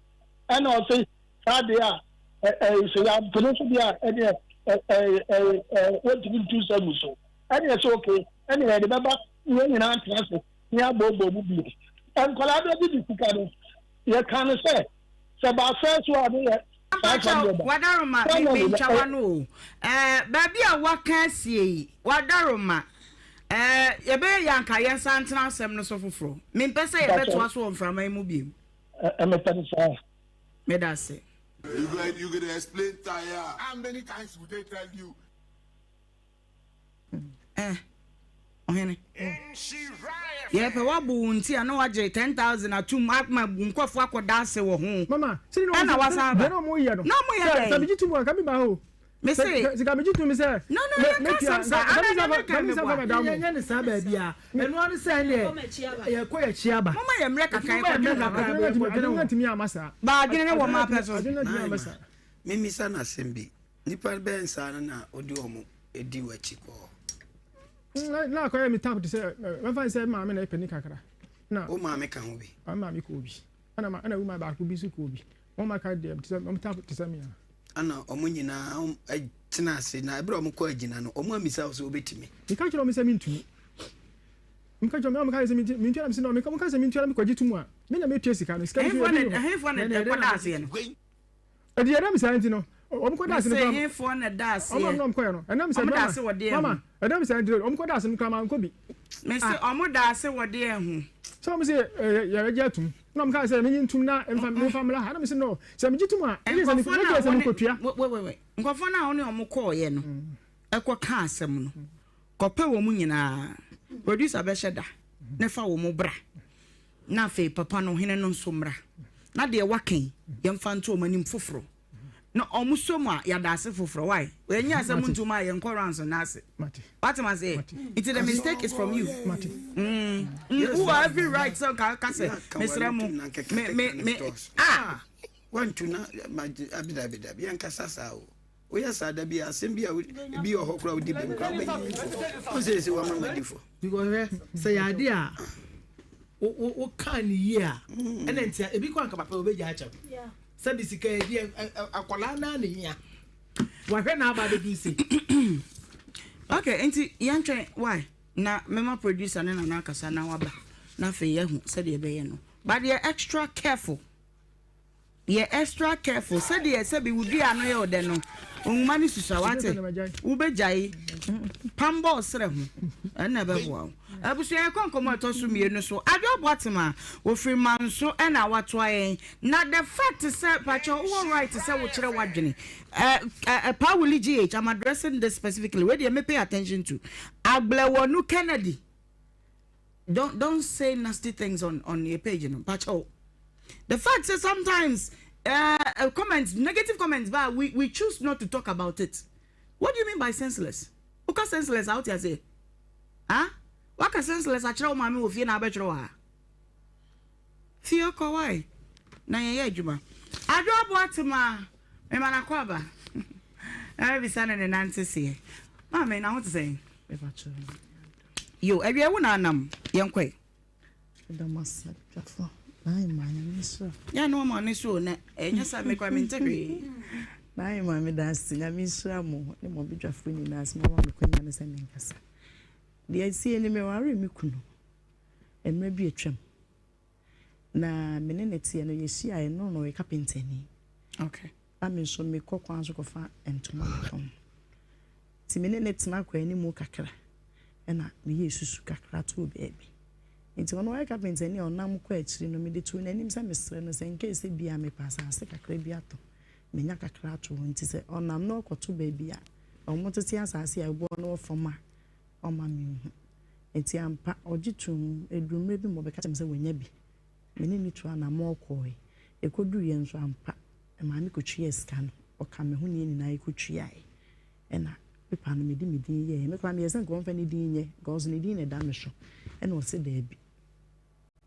ɛna ɔse saa deɛ a ɛ ɛ sɛ yɛampene so deɛ a ɛneɛ ɛ ɛ ɛ ɛ wɔntumi ntu nsa ngu so. Ɛne ɛsɛ okay, ɛne yɛde bɛba na yɛn nyinaa atena ase na yɛabɔɔbɔɔ mu bio. Nkwadaa no de sika no yɛka no sɛ sɛ baasa so a ne yɛ 500 Mpakyɛw, a Wadaroma, me finally mentwa w'ano o. Ɛɛ, baabi a woaka asie yi, Wadaroma, ɛɛ, yɛbɛyɛ yɛ anka yɛnsan ntena asɛm no so foforɔ. Mempɛ sɛ yɛbɛtoa so wɔ mframa yi mu bio. Mepɛ no saa. Meda ase. You go you go dey explain tire. How many times will they tell you? Eh, ɔhene. Yɛpɛ wabo wo nti a na wagye 10,000 atum ama wo nkurɔfoɔ akɔda ase wɔ ho. Mama, sɛ na Ɛna wasan aba. deɛ na ɔmo yɛ no. Na ɔmo yɛ Sɛ dɛn? sɛ megye tum a nka mi ba hɔ o. Me se. Sɛ sika megye tum sɛ. No, no, yɛnka asɛm saa. Nka Ana mi na nsa fa meka nka mi nsa fa meboa. bɛda mo. Yɛnyɛ ne saa baabi a ɛno ano sɛ ɛneɛ yɛkɔ yɛkyi aba. Moma yɛ mmerɛ kakra Nti moma yɛ mmerɛ yɛkɔdwene kakra ho. Adwene yɛkɔdwene no ho. ntumi ama saa. Ba adwene ne wɔ ma apɛ so. Adwene no ntumi ama saa. Memmisa no asɛm bi. Nnipa bɛn saa no na wode wɔn di w'akyi kɔɔ? Na na akɔyɛ me tap te sɛ mɛfa ne sɛ maame na ɛpɛ ni kakra. Na wo maame ka ho bi? Maame maame kɔɔ bi. Ɛna ma ɛna wuma baako bi nso kɔɔ bi. Wɔn aka deɛ te sɛ wɔn tap te sɛ me a. Ɛna wɔn nyinaa tena ase na ɛberɛ a wɔn kɔ agyina no wɔn ammisa wo sɛ wobɛtumi? Meka kyerɛ wɔn sɛ mentumi. Meka kyerɛ wɔn meka sɛ mentumi mentua na mese no meka wɔn ka sɛ mentua na mekɔgye to mu a me na metua sika no sika no nso Ɛhefoɔ na ebi wɔ hɔ. ɛhefoɔ na ɛkɔda aseɛ no? Enti ɛnam saa nti no, wɔn kɔ daase no Mese koraa. hefoɔ na ɛda aseɛ? Wɔn a wɔn kɔɛ no, ɛnam sɛ Wɔn da mama ase wɔ deɛ mama ho? ɛnam saa nti no, wɔn kɔ daase no koraa mankɔ bi. Mese wɔn da ase wɔ deɛ ho? Sɛ wɔn se ɛɛ yɛbɛgye atum, na wɔn kaa sɛ menye ntum na mfa memfa mmra ha, na mese no sɛ megye tum a, ɛnyɛ sɛ Nkurɔfoɔ no mekɔ a sɛ wɔne mekɔtua. wait wait wait nkurɔfoɔ no a wɔne wɔn kɔɔeɛ no ɛkɔ kaa asɛm no, kɔpɛ wɔn nyinaa, producer bɛhyɛ da na fa wɔn bra. Na afei papa no, hene no nso mmra, na deɛ waka yi, yɛmfa nto wɔn anim foforɔ. Na wɔn sɔ mu a, yɛada ase foforɔ. Why? Yɛnyɛ asɛm ntom a, yɛnkɔ rounds nna ase. Wate ma seɛ? Nti the mistake is from you. Wowɔ every right sɛ nka ka sɛ, mesrɛ mo, me, me, me, ah! Wantu na, ma, abi dabi dabi, yɛnkasa saa o. Woyɛ saa da bi a, asɛm bi a ebi wɔ hɔ koraa wodi bem koraa wobɛnya di fɔ. Wo sɛ ɛsɛ wama madi fɔ. Because hwɛ sɛ yɛ ade a wo kaa ne yie a ɛna nti a ebi kɔ anka papa obɛgya akyɛw sɛbi sika yɛ akwadaa naa ne hia wahwɛ na aba abɛdu se. Okay, nti yɛntwɛn why na mema producer ne nana akasa na waba na afei yɛahu sɛdeɛ ɛbɛyɛ no but yɛ extra careful. Yɛ extra careful sɛdeɛ sɛbi wo dua ano yɛ wo dɛ no nwoma no susua wate wobɛgyae pam bɔ ɔserɛ ho ɛna ɛbɛboa wo. Abusua yɛkɔ nkɔmmɔ a ɛtɔ so mmienu so Adwo Aboatema wɔfiri Manso ɛna watoa yɛn na the fact sɛ pakyɛ wowɔ right sɛ wokyerɛ w'adwene ɛ ɛ Paa Willie GH I'm addressing this specifically wei deɛ me pay attention to Agblɛwɔnu Kennedy Don't don't say nasty things on on your page no pakyɛw. The fact sɛ sometimes comments negative comments ba we choose not to talk about it. What do you mean by senseless? Woka senseless a wote aseɛ? Ah? Waka senseless akyerɛ wo maame wɔ fie na abɛtwerɛ wɔ ha? Fie kɔ why? Na yɛyɛ adwuma. Adwo aboa tema mema no akɔ aba. Na mɛbisa no ne nante seɛ. Maame, na ho te sɛn? Yo, awia wo na anam, yɛnkɔe. Meda mo ase adwafo. N'ahemmaa Nyame nhyira. Yɛ na ɔma ne so na ɛnyɛ sɛ mekora mente hwee. N'ahemmaa meda ase Nyame nhyira mo ne mo abadwafo nyinaa sɛ moama me kwanya no sɛ menkasa. Deɛ ɛteɛ ni mewaree me kunu mmerɛ bi atwam na me ne no teɛ no yɛhyiaeɛ no na ɔyɛ kapentani. Okay. Na me nso mekɔ kwan so kɔfa ntoma bɛtɔn. Nti me ne no tena kɔɔ anim kakra ɛna meyɛɛ susu kakra too baabi. Nti ɔno ɔyɛ kapentani a ɔnam kɔ akyiri no mede too n'anim sɛ mesrɛ no sɛ in case sɛ bia mepɛ asase kakra bi atɔ menya kakra ato hɔ nti sɛ ɔnam na ɔkɔto baabi a wɔtete asase a ɛboɔ no wɔ fam a ɔmma menhu. Nti ampa ɔgye too mu. Ɛduru mmerɛ bi ma ɔbɛka kyerɛɛ me sɛ wanya bi. Me ne no tuu anammɔn kɔɔe. Ɛkɔduruiɛ nso ampa maame kɔtuaa sika no. Ɔka me ho ne yɛn nyinaa yɛkɔtuaeɛ. Ɛna paper no mede me din yɛeɛ. Me koraa meyɛɛ sɛ nka ɔmfa ne din nyɛ because ne din na ɛda me so. Ɛna ɔse daabi,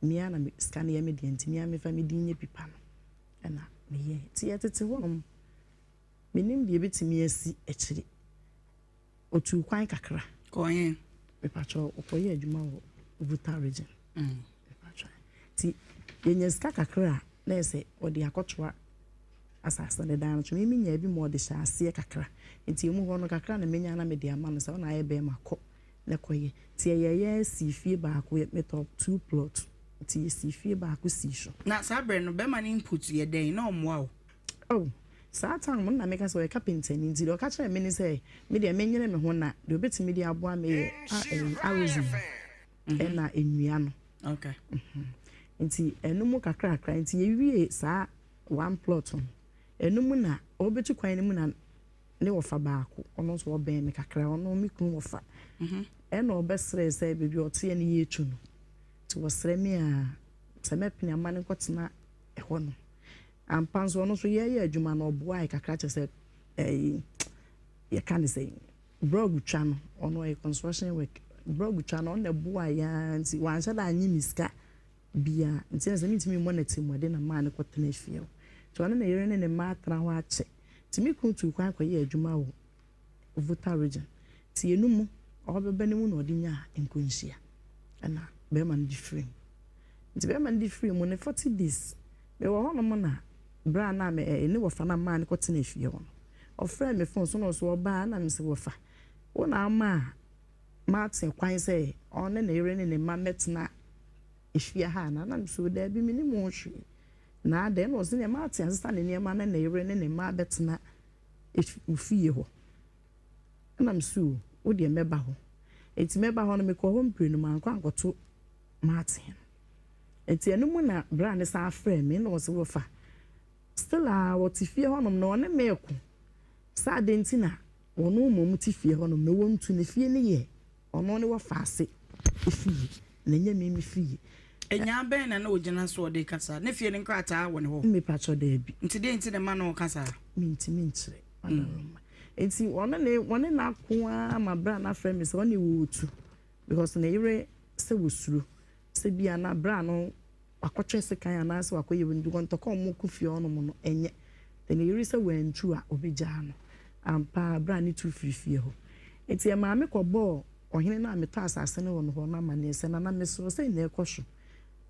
me ara na me sika no yɛ me dea nti me ara memfa me din nyɛ pipa no. Ɛna meyɛe. Nti yɛtete hɔnom, mennim deɛ ɛbɛtumi asi akyire. Ɔtuu kwan kakra. Kɔɔ he? Mepakyɛw, ɔkɔyɛɛ adwuma wɔ Volta region. Mepakyɛw. Nti yɛnya sika kakra a, na yɛ sɛ ɔde akɔtoa asase no dan no so. Me menyaa bi ma ɔde hyɛɛ aseɛ kakra. Nti emu hɔ no, kakra na menya na mede ama no sɛ ɔna ayɛ bɛrima kɔ na kɔyɛ. Nti yɛyɛeɛ sii fie baako, metɔɔ two plot. Nti yɛsii fie baako sii so. Na saa berɛ no, bɛrima no input yɛ dɛn? Na ɔmmoa wo? Oh, saa time no na meka sɛ ɔyɛ kapentani nti deɛ ɔka kyerɛɛ me ne sɛ me deɛ menyere me ho na deɛ ɔbɛtumi de aboa me yɛ arrows no ɛna nnua no. Okay. Nti ɛno mu kakrakra nti yɛwie saa one plot no ɛno mu na ɔbɛtu kwan no mu na ne wɔfa baako ɔno nso ɔbɛn me kakra ɔno me kunu wɔfa ɛna ɔbɛsrɛ sɛ baabi ɔteɛ no yɛtu no nti wɔsrɛ me a sɛ mɛpene ama no nkɔtena ɛhɔ no. Ampa nso ɔno nso yɛɛyɛ adwuma no ɔboae kakra kyerɛ sɛ ɛyi yɛka ne sɛ brɔg twa no ɔno ɔyɛ construction work brɔg twa no ɔno na ɛboae yaa nti wanhyɛ da nye me sika bia nti na sɛ mentumi mmɔ no atirimuɔden na maa no kɔtena fie hɔ nti ɔne ne yere ne ne mma atena hɔ akyɛ nti me kunu tuu kwan kɔyɛɛ adwuma wɔ Volta region nti ɛno mu ɔbɛba no mu na ɔde nyaa nkwanhyia ɛna bɛrima no de firi mu nti bɛrima no de firi mu ne 40 days Mewɔ hɔnom na berɛ a na me ne wɔfa no a maa no kɔtenaa fie hɔ no, ɔfrɛɛ me fon so na ɔse ɔbaa na mese wɔfa, wo na ama Martin kwan sɛ ɔne ne yere ne ne mma mmɛtena efie ha anaa? Na mese o daabi mennim ho hwee. Na adɛn? Na ɔse neɛ Martin asesa ne nneɛma ne ne yere ne ne mma abɛtena wo fie hɔ. Ɛna mese o wo deɛ mɛba hɔ. Enti mɛba hɔ no mekɔɔ hɔ mprenu mankɔ ankɔto Martin no. Ntsi ɛno mu na bra no san frɛɛ me na ɔse wɔfa still a ɔtse fie hɔnom na ɔne me reko sɛ adɛn ntsi na ɔno mmom tse fie hɔnom na wɔntu no fie no yɛ ɔno ne wɔfa ase fie na ɛnyɛ me me fie. Nyaa bɛn na na ɔgyina so ɔde reka saa? Ne fie no nkrataa wɔ ne hɔ? Mepakyɛw daabi. Nti deɛn nti na ɛma na ɔka saa? Mentumi nkyerɛ, Adaworoma. Nti ɔne ne ɔne no ako ara ma bra no afrɛ me sɛ ɔne wɔretu because ne yere sɛ wɔsuro Sɛ bi a na bere a no wakɔtwe sekan anaasɛ wakɔyɛ wei no, because ntɔkwa a wɔko fie hɔnom no, ɛnyɛ. Sɛ ne yere sɛ wantu a, ɔbɛgyaa no. Ampa ara, bere a ne tu firi fie hɔ. Enti ɛmaa me kɔbɔɔ ɔhene no a metɔ asase no wɔ ne hɔ no amanneɛ sɛ, Nana, mesrɛ wo, sɛn na ɛrekɔ so?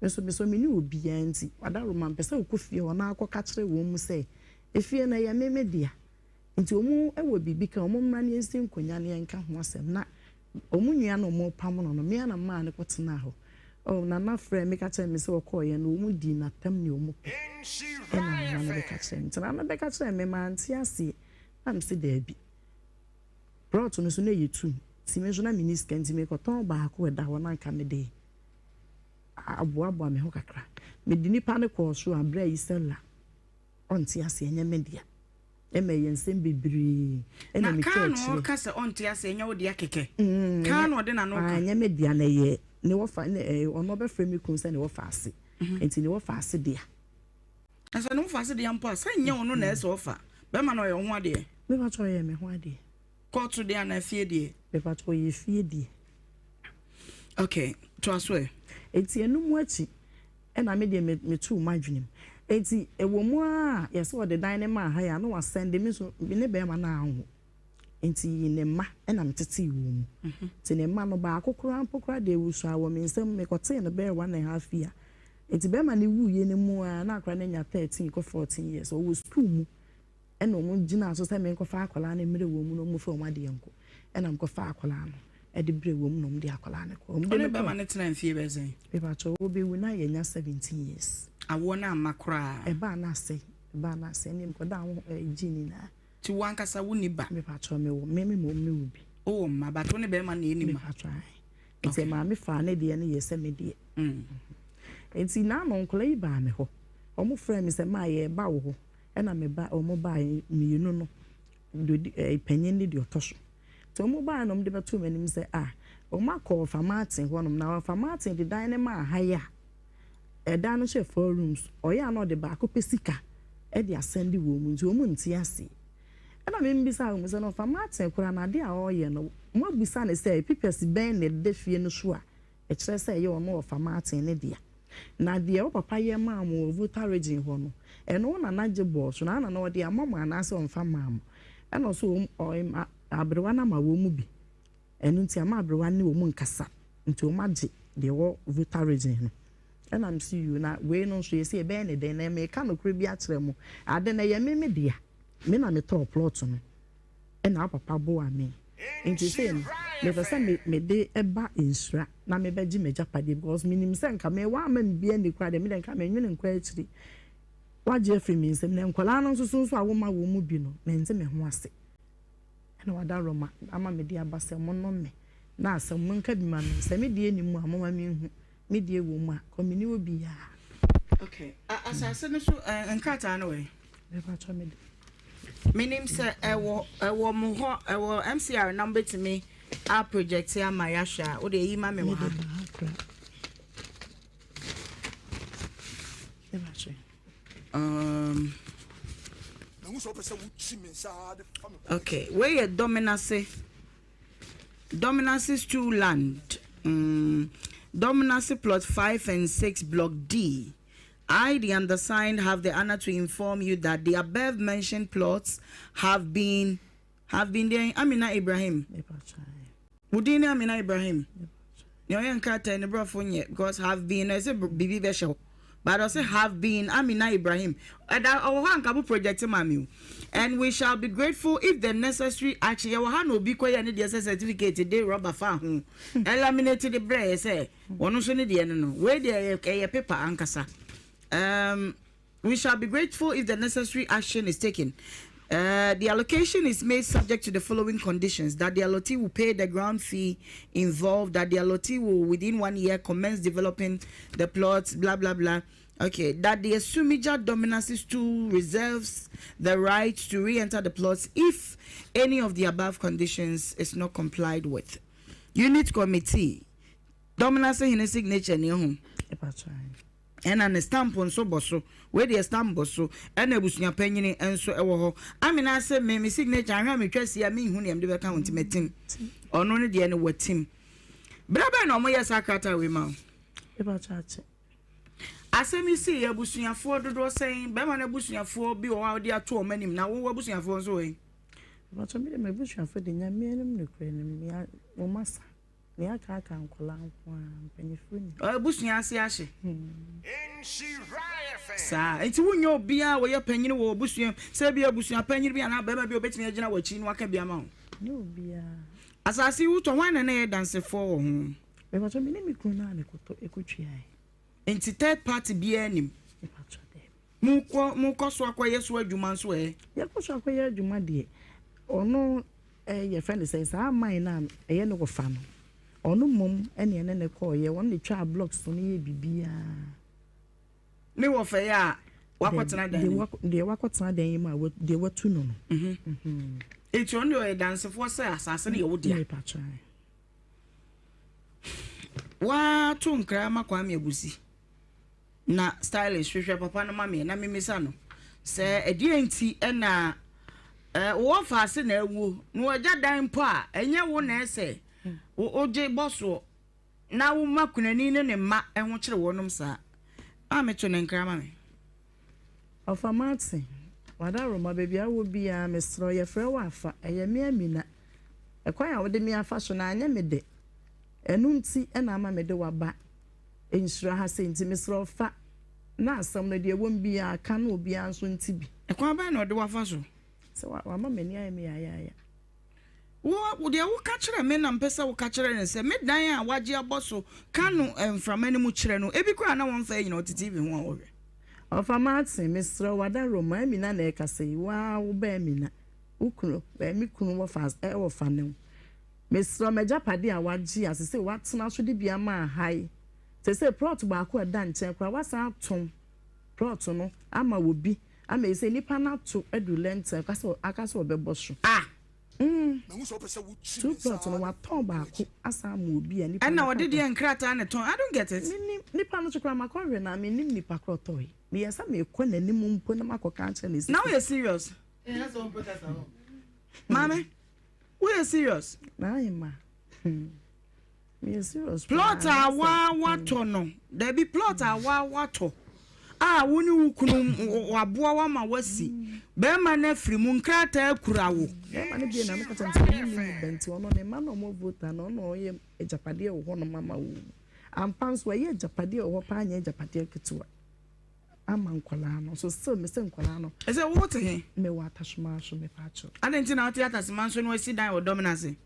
Me nso, mesrɛ wo, menni obiara nti, w'adaworoma, mepɛ sɛ wokɔ fie hɔ na wokɔka kyerɛ wɔn mu sɛ, efie no, ɛyɛ me me dea. Enti wɔn wɔ biribi ka a, wɔmmra na yɛnsi nkonnwa na yɛnka ho asɛm. Na Wɔn nua no a wɔrepam no no, me ara na memaa no kɔtenaa hɔ. Oh, Nana frɛɛ me ka kyerɛɛ me sɛ ɔkɔeɛ no, wɔdii no atɛm nea wɔpɛ. Ɛnna Nana no bɛka kyerɛɛ me. Nti Nana no bɛka kyerɛɛ me, mante aseɛ. Na mese daabi. Plɔt no nso na ɛyɛ tum. Nti me nso na menni sika nti mekɔtɔn baako a ɛda hɔ na anka mede aboaboa me ho kakra. Mede nipa no kɔɔ soro a, berɛ a Isella ɔnte aseɛ, ɛnyɛ me dea. Ɛma ɛyɛ nsɛm bebree ɛna Na me kaa na kyerɛkyerɛ. ɔka sɛ ɔnte ase ɛnyɛ wo dea kɛkɛ. Kaa na ɔde n'ano ka. Ɛnyɛ me dea na ɛyɛ ne wɔfa ne ɛɛ ɔno ɔbɛfrɛ me kunu sɛ ne wɔfa ase. Nti ne wɔfa ase dea. Na sɛ ne wɔfa ase dea mpo a sɛ nyɛ ɔno na ɛsɛ ɔfa. Bɛrima no ɔyɛ wo ho adeɛ. Me pakyɛ ɔyɛ me ho adeɛ. Kɔɔto deɛ anaa fie deɛ? Me pakyɛ ɔyɛ fie deɛ. Okay, toa so ɛ. Nti ɛno mu akyi Ɛna me deɛ me metoo m'adwene mu. Enti ɛwɔ mu ara a yɛsɛ ɔde dan no maa ha yi a na wasɛnde me nso me ne bɛrima no anwo. Nti ne mma na metetee wɔn mu. Nti ne mma no baako koraa mpo koraa deɛ ɔsua wɔ me nsam, mekɔtee no bɛyɛ one and half year. Nti bɛrima no wuiɛ no mu ara na akwadaa no anya 13 kɔ 14 years, ɔwɔ sukuu mu ɛna wɔn gyinaa so sɛ menkɔfa akwadaa no mmerɛ wɔn mu na wɔmfa wɔn adeɛ nkɔ. Ɛna mekɔfaa akwadaa no de brɛɛ wɔn mu na wɔde akwadaa no kɔɔ. Wɔde Wo ne no bɛrima kɔɔ. no tenaa mfie bɛyɛ sɛn? Mepakyɛw, wɔbɛwu na yɛanya 17 years. Awoɔ no amma koraa? Ɛbaa na asɛe, ɛbaa na asɛe, ɛnneɛ mekɔdaa ho gyee ne nyinaa. Nti wo ankasa wo nni ba? Me patrɔ me wɔ, me me mmom me wɔ bi. Wo wɔ mma but wo ne bɛɛma na ɛnni mma? Me patrɔ ae. Nti maame faa ne deɛ no yɛ sɛ me deɛ. Nti naano nkwadaa yi baa me hɔ, wɔn frɛɛ me sɛ maa yɛɛba wo hɔ, ɛna me ba wɔn baeɛ mmienu no, deɛ ɔdi ɛɛ panyin ne deɛ ɔtɔ so. Nti wɔn baeɛ na wɔn de bɛtoo m'anim sɛ ah wɔn akɔ Ɔfa Martin hɔ nom na Ɔfa Martin de dan no maa ha yi a, Ɛdan no nso yɛ four rooms. Ɔyɛ a na ɔde baako pɛ sika de asɛnde wɔn mu nti wɔn nte aseɛ. Ɛna me bisaa wɔn sɛ na ɔfa Martin koraa no adeɛ a ɔreyɛ no moabisa no sɛ pipɛs bɛn na ɛda fie no so a ɛkyerɛ sɛ ɛyɛ ɔno ɔfa Martin ne dea. Na deɛ wo papa yɛ maa mo wɔ Volta region hɔ no ɛno wo nana gye bɔɔ so na wo nana ɔde ama mo anaasɛ ɔmfa mmaa mo. Ɛna ɔse wɔn ɔma aberewa no ama wɔn mu bi. Ɛno nti ama aberewa ne wɔn nkasa nti wɔn agye deɛ ɛwɔ Volta region no. Ɛna mese yoo na wei no nso yɛse yɛbɛyɛ ne dɛn na meka nokorɛ bi akyerɛ mo ade no ɛyɛ me me dea me na metɔɔ plot no ɛna wo papa boa me nti sei no mepɛ sɛ me mede ba nhyira na mebɛgye m'agyapadeɛ because menim sɛ nka me woamma me bi anni koraa deɛ me deɛ nka menwene nkɔ akyiri woagye afiri me nsam na nkwadaa no nso so nso a woma wɔn mu bi no mente me ho ase. Ɛna wada Roma ama mede aba sɛ monnom me, na asɛm monka bi ma me, sɛ me deɛ nni mu a momma menhu, me deɛ wɔ mu a, kɔ menni obiara. Okay, asase no so nkrataa no wɔ he? Mepakyɛ me de. Menim sɛ ɛwɔ ɛwɔ mo hɔ ɛwɔ MCR na mobɛtumi a project ama yɛahwɛ a wode ayi ma me wɔ ha. Mede ba ha kora. Mepakyɛ. Um, okay, wei yɛ Dominase Dominase stool land. Dominase plot 5 and 6 block D. I, the undersigned, have the honor to inform you that the above mentioned plots have been have been there. Amina Ibrahim. Wo din ne Amina Ibrahim? Nea ɔyɛ nkrataa yi ne borɔfo nyɛ because have been no ɛsɛ biribi bɛhyɛ hɔ but ɔsɛ have been Amina Ibrahim ɛda ɔwɔ hɔ anka mo project ma me o and we shall be grateful if the necessary action yɛwɔ ha na obi kɔyɛ ne deɛ sɛ certificate de rɔba fa ho ɛlaminate de brɛ yɛ sɛ ɔno nso ne deɛ no no wei deɛ ɛyɛ paper ankasa um, We shall be grateful if the necessary action is taken. Uh, the allocation is made subject to the following conditions that the allottee will pay the ground fee involved, that the allottee will within one year commence developing the plots, blah, blah, blah. Okay, that the Sumija Dominance stool reserves the right to re enter the plots if any of the above conditions is not complied with. Unit Committee, Dominance Hene signature, ni ho. Ɛna ne stamp nso bɔ so. Wei deɛ stamp bɔ so. Ɛna abusua panyini nso wɔ hɔ. Amina se me me signature ahwɛ a metwa si a menhu nea mede bɛka ho nti matim. Ɔno ne deɛ no watim. Berɛ bɛn na wɔyɛɛ saa krataa wei ma wo? Asɛm yi sii abusuafoɔ dodoɔ sɛn? Bɛrima no abusuafoɔ bi wɔ hɔ a wode ato wɔn anim na wo abusuafoɔ nso wɔ he? Mepakyɛ me deɛ m'abusuafoɔ deɛ Nyame anim nokorɛ no wɔn asa. Nea aka aka nkwadaa nko ara, mpanyinfoɔ nni. Abusua ase ahye. Saa nti wonyɛ obiara a ɔyɛ panyin wɔ abusua mu sɛ ebi abusua panyin bi anaa barima bi a obetumi agyina w'akyi na waka bi ama wo. Nyɛ obiara. Asase yi wotɔ hwan na na ɛyɛ dansefoɔ wɔ ho? Mepakyɛ me ne me kunu naa na ɛkɔtɔ ɛkɔtuaeɛ. Nti third party biara nim? Mepakyɛ daabi. Mokɔ mokɔ so akɔyɛ so adwuma nso ɛ? Yɛkɔ so akɔyɛ adwuma deɛ ɔno Eh, yɛfrɛ no sɛn, saa man no a ɛyɛ ne wɔfa no, ɔno mmom ɛne ɛne no kɔɔeɛ, ɔno na ɛtwaa blocks no yɛɛ biribiara. Ne wɔfa yi a wakɔtena dan mu? Deɛ wakɔtena dan yi mu a deɛ watu no no. Eti ɔno deɛ ɔyɛ dansefoɔ sɛ asase no yɛ wo dea? Woato nkra ama Kwame Agusi? Na stylish hwehwɛ papa no ma me na memmisa no sɛ ɛdeɛn nti na wowɔ faase na awuo na wagya dan mpo a ɛnyɛ wo na ɛsɛ wogye bɔ soɔ na woma kunani ne ne mma ho kyere wɔnom saa. Maame to ne nkra ma me. Ɔfa mate. W'adaworoma, baabi a wowɔ biara, mesrɛ wo, yɛfrɛ wo afa. Ɛyɛ me Amina. Ɛkwan a wode me afa so no, anyɛ me dɛ. Ɛno nti na ama mede wo aba nhyira ha sei. Nti mesrɛ wo, fa na asɛm no, deɛ ɛwom biara, ka na obiara nso nte bi. Ɛkwan bɛn na ɔde wo afa so? Sɛ wama m'ani ayɛ me yaayaaya. Wo, deɛ woka kyerɛ me na mepɛ sɛ woka kyerɛ no sɛ, me dan a wagye abɔ so ka no mframa no mu kyerɛ no, ebi koraa na wɔmfa anyina, ɔte TV ho a ɔhwɛ. Ɔfa Martin, mesrɛ wo, w'adaworoma, Amina na ɛrekasa yi, wo ara wo ba Amina, wo kunu, eh, me kunu wɔfa, eh, wɔfa ne wo. Mesrɛ wo, m'agyapadeɛ a wagye a sesei woatena so de bi ama ha yi, sesei plot baako a ɛda nkyɛn koraa, woasan atɔn plot no ama obi, ama sesei nipa no ato adu lɛntɛn, aka sɛ, aka sɛ ɔbɛbɔ so. Ah! Mm. Two plot no watɔn baako asan ama obi a nipa Ɛna no ɔde kaka. deɛ nkrataa na ɛtɔn I don't get it. Menim nipa no so koraa makɔhwɛ na menim nipa korɔ ɔtɔe. Meyɛ sɛ mekɔ n'anim mpo na makɔka akyerɛ no Na woyɛ serious? Maame, woyɛ serious? Naima. Hmm. Plot a wa watɔ no dabi plot a wa watɔ a wo ne wo kunu waboa wo ama wasi bɛrima no afiri mu nkrataa kura wo. Bɛrima no bie na no kasa nti ɔno ne mu bɛnti ɔno ne mma na ɔmo vota na ɔno ɔyɛ agyapadeɛ wɔ hɔ nom ama wo ampa nso ɛyɛ agyapadeɛ wɔ hɔ paa nyɛ agyapadeɛ ketewa ama nkwadaa no so still me sɛ nkwadaa no. Ɛsɛ wo te he? Mewɔ atasoma so mepa akyɛw. Adɛn nti na wote atasoma so na wasi dan wɔ dɔm no ase?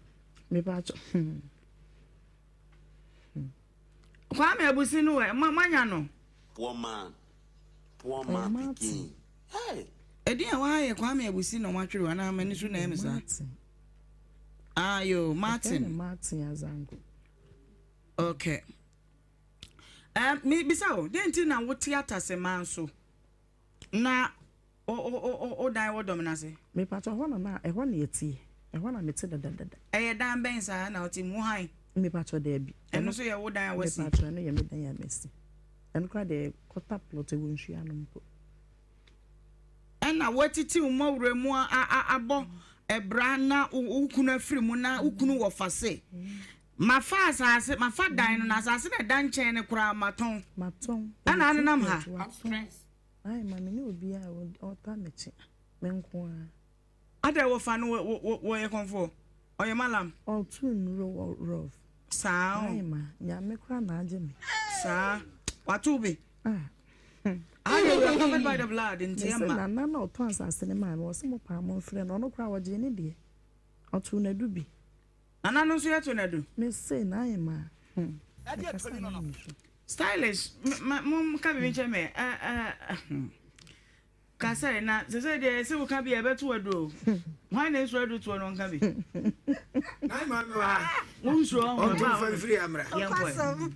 Mepa akyɛw hmm. Kwame Abusi no ɛ, mo moanya no? Poor man, poor man pikin. Hey! Edin a ɛwɔ ha yɛ Kwame Abusi na wɔatwerɛ anaa m'ani so na ɛyɛ me saa? Martin. Ah, yo, Martin. Yɛfrɛ no Martin Azango. Okay. Um, me bisa o, dɛn nti na wote ataseman so na Wo wo wo wo dan wɔ dɔm no ase? Mepakyɛ hɔ na na ɛhɔ na yɛteɛ. Ɛhɔ na mete dadadada. Ɛyɛ dan bɛn saa na wote mu? Wo han? Mepakyɛ daabi. Ɛno nso yɛ wo dan a woasi? Mepakyɛ ɛno yɛ me dan a masi. Ɛno koraa deɛ quarter plot ɛwɔ nsuo ano mpo. Ɛna woatiti wo mmɔwerɛ mu a a abɔ ɛbra na wo kunu afiri mu na wo kunu wɔ fa se mafa asase mafa dan no na asase na ɛda nkyɛn no koraa matɔn. Matɔn. Ɛna anenam ha. Ae ma me ne obiara a ɔtaa m'akyi, me nko ara. Adɛn wɔfa no wɔyɛ kɔmfoɔ? Ɔyɛ malam? Ɔto nnuro wɔ rough. Saa o. Ae ma, Nyame koraa na agye me. Saa, wato bi? Ah. Ae we are covered by the blood nti ɛma. Mese nana na ɔtɔn asase no maa me, ɔse mo paa mo mfrɛ no, ɔno koraa ɔgyee ne deɛ. Ɔtoo n'adu bi. Nana no nso yɛto no adu. Mese na ayɛ ma hmm mekasa na mesu. Stylish ma mo ka biribi nkyerɛ me eh eh hmm kasa yi na sɛ sɛ deɛ yɛsɛ woka bi a ɛbɛto adu o hwan na esuro adu toɔ no nka bi. Na ma mi wa. Wo nsuro ɔho ɔnto nfa mfiri amra. Yɛn kɔ.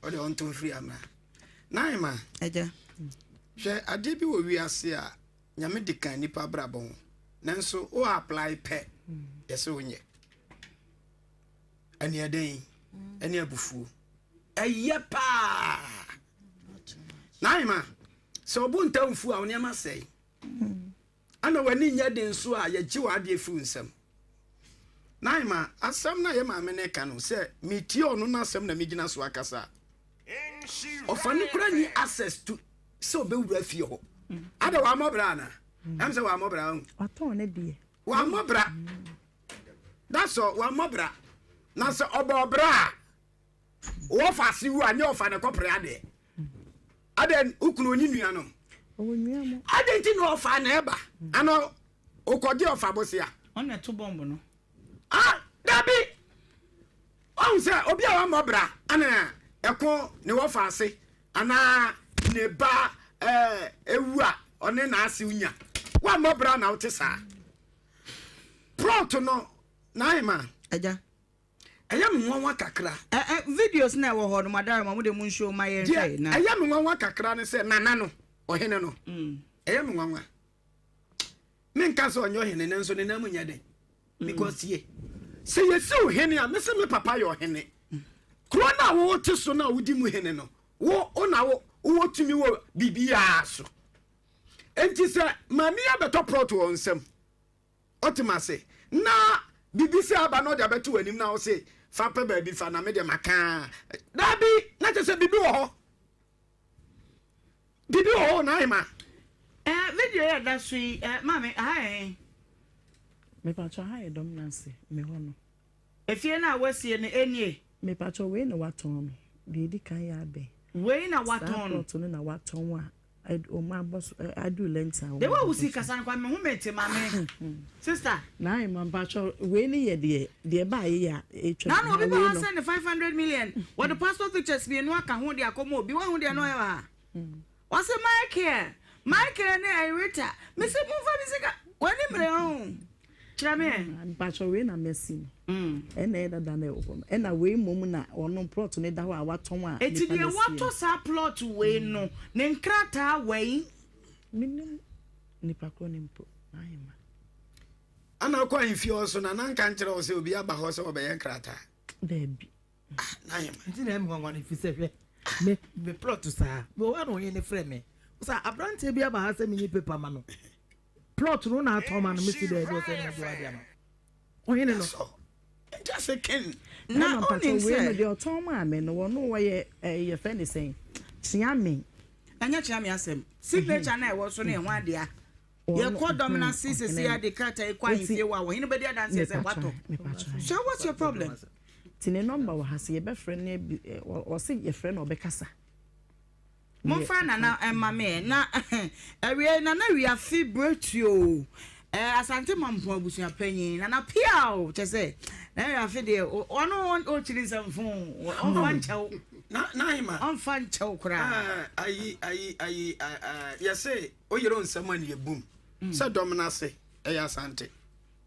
Ɔde ɔnto mfiri amra. Na ma. Ɛgya. Hwɛ adeɛ bi wɔ wiase a Nyame de kan nipa abrabɔ ho nanso wo apply pɛ yɛsɛ wonyɛ ɛne ɛdɛn ɛne abufuo ɛyɛ paa naima sɛ ɔbo nta mfu a wo nneɛma sɛe ana w'ani nyɛ den so a yɛgye w'adeɛ firi nsam naima asɛm no a yɛ maame no ka no sɛ metie ɔno no asɛm na megyina so akasa ɔfa no kora ni access to sɛ ɔbɛwura fie hɔ ada wammɔ bra ana ɛm sɛ wammɔ bra ho watɔn ne deɛ wammɔ bra that's all wammɔ bra na sɛ ɔbɔ bra a wɔfa ase wu a nyɛ ɔfa ne kɔpere adeɛ adɛn wokunu ɔni nua no adɛn nti na ɔfa na ɛba ana ɔkɔgye ɔfa bosea ɔna ɛto bɔmb no ah dabi ɔhu sɛ obi a wammɔ bra ana ɛko ne wɔfa ase Anaa ne ba ewu a ɔne n'asew nya. Woammɔ bra na wote saa. Plot no, Naima. Agya. Ɛyɛ me nwanwa kakra. Ɛ ɛ videos na ɛwɔ hɔ no, madare ma mo de mo nsuo ma yɛn hwɛ na. Deɛ ɛyɛ me nwanwa kakra ne sɛ nana no, ɔhene no. Ɛyɛ me nwanwa. Menka sɛ ɔnyɛ ɔhene nanso ne nan mu nyɛ den. Because tie, sɛ yɛsi wo hene a, mese me papa yɛ ɔhene. Kuro no a wote so no a wodi mu hene no, wo wo na wo wowɔ tumi wɔ biribiara so. Enti sɛ maame yi abɛtɔ prɔt wɔ nsam, ɔte ma ase, na biribi sɛ aba na ɔde abɛto w'anim na wo se fa pɛ baabi fa na me deɛ maka. Daabi, na kyerɛ sɛ biribi wɔ hɔ. Biribi wɔ hɔ na ahema. Eh, video yɛ da so yi, eh, maame, aha yɛ he? Mepakyɛ ha yɛ dɔm no ase, me hɔ no. Efie no a wasie no, enie? Mepakyɛ wei na watɔn no, deɛ edi kan yɛ abɛn. Wei na watɔn no? Saa plot no na watɔn a, wɔn abɔ so, aduru lɛnta a wɔn The way abɔ wosi so. kasa no kwa, me ho mete maame. Sister. Naae ma mpakyɛ wei ne yɛ deɛ, deɛ ɛbaeɛ yi a etwa Naano obi ha ba wei ha no. send ne 500 million, wɔde passport pictures mmienu aka ho de akɔma obi, wahu deɛ na ɔyɛ wɔ ha? Ɔse Michael, Michael ne Irita, mese momfa me sika, w'ani mmere ho, kyerɛ me ɛ. Mpakyɛw wei na masi no, ɛna ɛyɛ dada na ɛwɔ hɔ no, ɛna wei mmom na ɔno plot no da hɔ a watɔn a Eti nipa deɛ no asie watɔ no. saa plot wei no, ne nkrataa wɛn? Menim nipa korɔ no mpo, n'ahema. Ana wokɔ ahemfie hɔ so na na nka nkyerɛ wo sɛ obi aba hɔ sɛ ɔbɛyɛ nkrataa? Daabi. Ah, n'ahema. Nti na ɛmi nwanwa no fi sɛ hwɛ me me plot saa me wɔ hɔ na ɔyɛ ne frɛ me sɛ aberanteɛ bi aba ha sɛ menyi paper ma no plot no na atɔn ma no mesi dɛ ɛbi ɔsɛ na ɛbi wade ama ɔhene no. Nti ase ken. Na onim wei no sɛ. deɛ ɔtɔn maa me no wɔno wɔyɛ ɛɛ yɛfrɛ ne sɛn kyeame. Ɛnyɛ kyeame asɛm signature na ɛwɔ so no yɛ ho adea. Yɛkɔ dɔm no ase sɛsei a de krataa yi kɔ ahemfie hɔ a, ɔhene bɛdi adanseɛ sɛ watɔ. So what's your problem? Nti ne number wɔ ha sɛ yɛbɛfrɛ no abi ɔse yɛfrɛ no ɔbɛkasa. Momfa Nana mma me ɛ. Na awiei Nana Wiafe Bretuo eh, Asante Mampong abusua panyin Nana Piaw kyɛ sɛ Nana Wiafe deɛ ɔno ɔkyiri nsɛmfo ɔmfa nkyɛw Na Nahima. Ɔmfa nkyɛw koraa. Ayi ayi ayi yɛse Wo yere nsɛm a ne yɛ bum sɛ dɔm no ase ɛyɛ asante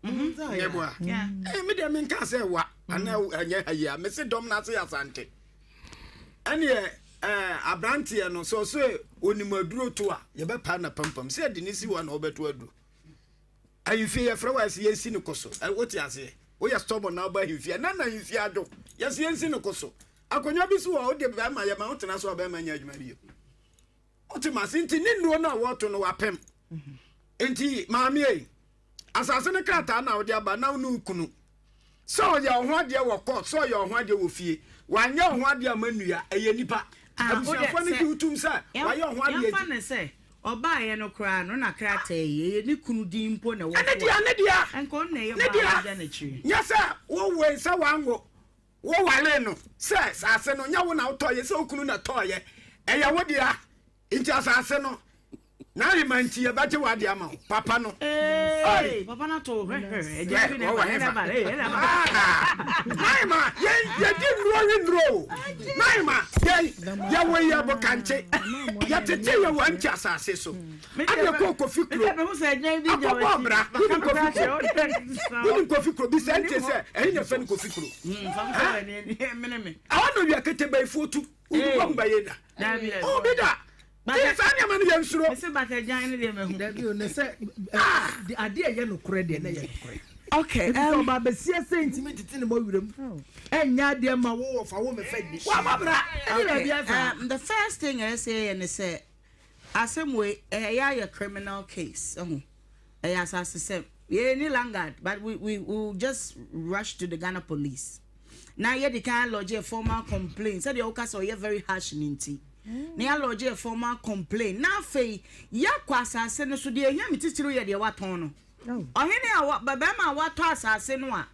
meboa eh, me deɛ menka sɛ wa anaa ɛnyɛ ha yi a mese dɔm no ase yɛ asante ɛneɛ eh, aberanteɛ no sɛ ɔsɛ onim aduro to a yɛbɛpa na pampam sɛ ɛde ne si hɔ na ɔbɛto aduro ahemfie yɛfrɛ wɔ ɛsɛ yɛnsi no kɔ so wote aseɛ woyɛ stubborn na wobɔ ahemfie na na ahemfie adwo yɛsɛ yɛnsi no kɔ so akonnwa bi so wɔ wode bɛrima yɛma wotena so a bɛrima nyɛ adwuma bio Wote m'ase nti ne nnuro no a wɔreto no wapem. Nti maame ei, asase no krataa na wode aba na wo ne wo kunu sɛ ɔyɛ wo ho adeɛ wɔ court sɛ ɔyɛ wo ho adeɛ wɔ fie wanyɛ wo ho adeɛ ama nnua ɛyɛ nipa Ah, wo deɛ abusuafoɔ no sɛ gye wo tom sɛ wayɛ wo ho adeɛ yɛmfa nti no sɛ ɔbaeɛ no koraa no na krataa yi ɛyɛ ne kunu din mpo na ɛwɔ ɛne so dea a ne dea nka ɔno na ɛyɛ ne baa dea wagya n'akyiri. nyɛ sɛ wowoe sɛ wanwo Wowaree no sɛ asase no nyɛ wo na wotɔeɛ, sɛ wo kunu na tɔeɛ, ɛyɛ wo dea, nti asase no n'ahema nti yɛbɛgye w'adeɛ ama wo, papa no. Ee, papa no ato hwɛhwɛ, agya bi na ɛba, ɛna ɛba, ɛna ɛba. N'ahema, yɛn yɛdi nnuro we nnuro o. N'ahema, yɛn yɛwɔ yɛ bokankye, yɛtete yɛ wɔ nti asase so. Ɛna ɛkɔ kofi kuro, akɔbɔ ɔbra, wonim kofi kuro, wonim kofi kuro, bisa nti sɛ ɛhe na ɛfɛ no kofi kuro. Ɛhɔ na owia kete bayifoɔ tu, wodubɔ mbayɛ da. Obi da. Ti saa nneɛma no yɛ nsuro. Dabi o, na sɛ adeɛ ɛyɛ nokorɛ deɛ na ɛyɛ nokorɛ. Okay. Ebi sɛ ɔba abesia sɛ ntumi tete ne mɔ werɛ mu. Ɛnyɛ adeɛ ma wo wɔfa wo mɛfɛ nni. Wabɔ bra. Ɛne baabi asa. The first thing ɛsɛ sɛ yɛyɛ ne sɛ Asɛm wei ɛyɛ ayɛ criminal case ɛho ɛyɛ asasesɛm yɛ ni langard but we we we will just rush to the Ghana police na yɛ di kan lodge a formal complaint sɛdeɛ woka sɛ ɔyɛ very harsh ne nti na yɛ lodge a formal complaint na afei yɛakɔ asase no so deɛ ehia me titiriw yɛ deɛ watɔn no. Ɔhene a wɔ, barima a watɔ asase no a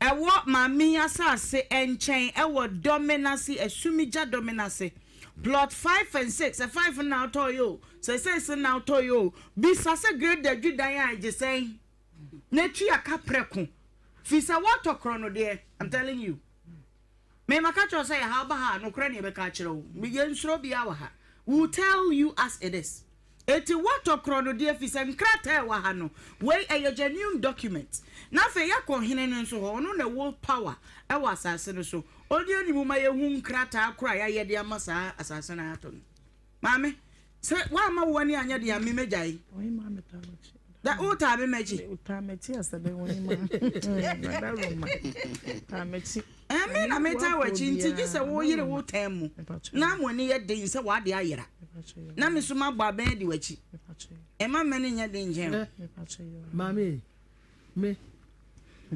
ɛwɔ Maame yi asase nkyɛn wɔ Dɔmenase, Asumigya Dɔmenase, plot 5 and 6, sɛ 5 no na wotɔeɛ o, sɛ 6 no na wotɔeɛ o, bisa sɛ grader dwidan a ɛgye sɛn na tua ka prɛko, firi sɛ woatɔ korɔ no deɛ, I'm telling you. Me maka kyerɛ wo sɛ yɛ ha woba ha a nokorɛ ne yɛbɛka akyerɛ wo. Yɛnsuro obiara wɔ ha. We will tell you as it is. Enti woatɔ korɔ no deɛ firi sɛ nkrataa a ɛwɔ ha no wei ɛyɛ genuine document. Na afei yɛakɔ hene no nso hɔ ɔno na ɛwɔ power ɛwɔ asase no so. Ɔdi anim ma yɛhu nkrataa korɔ a yɛayɛ de ama saa asase no a yɛatɔ no. Maame, sɛ woamma wo ani anyɛ den a me mɛgyae. Da wo taa me m'akyi. Taa m'akyi asɛbɛ wɔ ne ma. Mada Roma. Taa m'akyi. Ɛme na metaa w'akyi nti gye sɛ wo yere wo tan mu na mo ani yɛ den sɛ w'ade ayera na me nso mabɔ abɛn adi w'akyi. Ɛma m'ani nyɛ den nkyɛn o. Maame, me,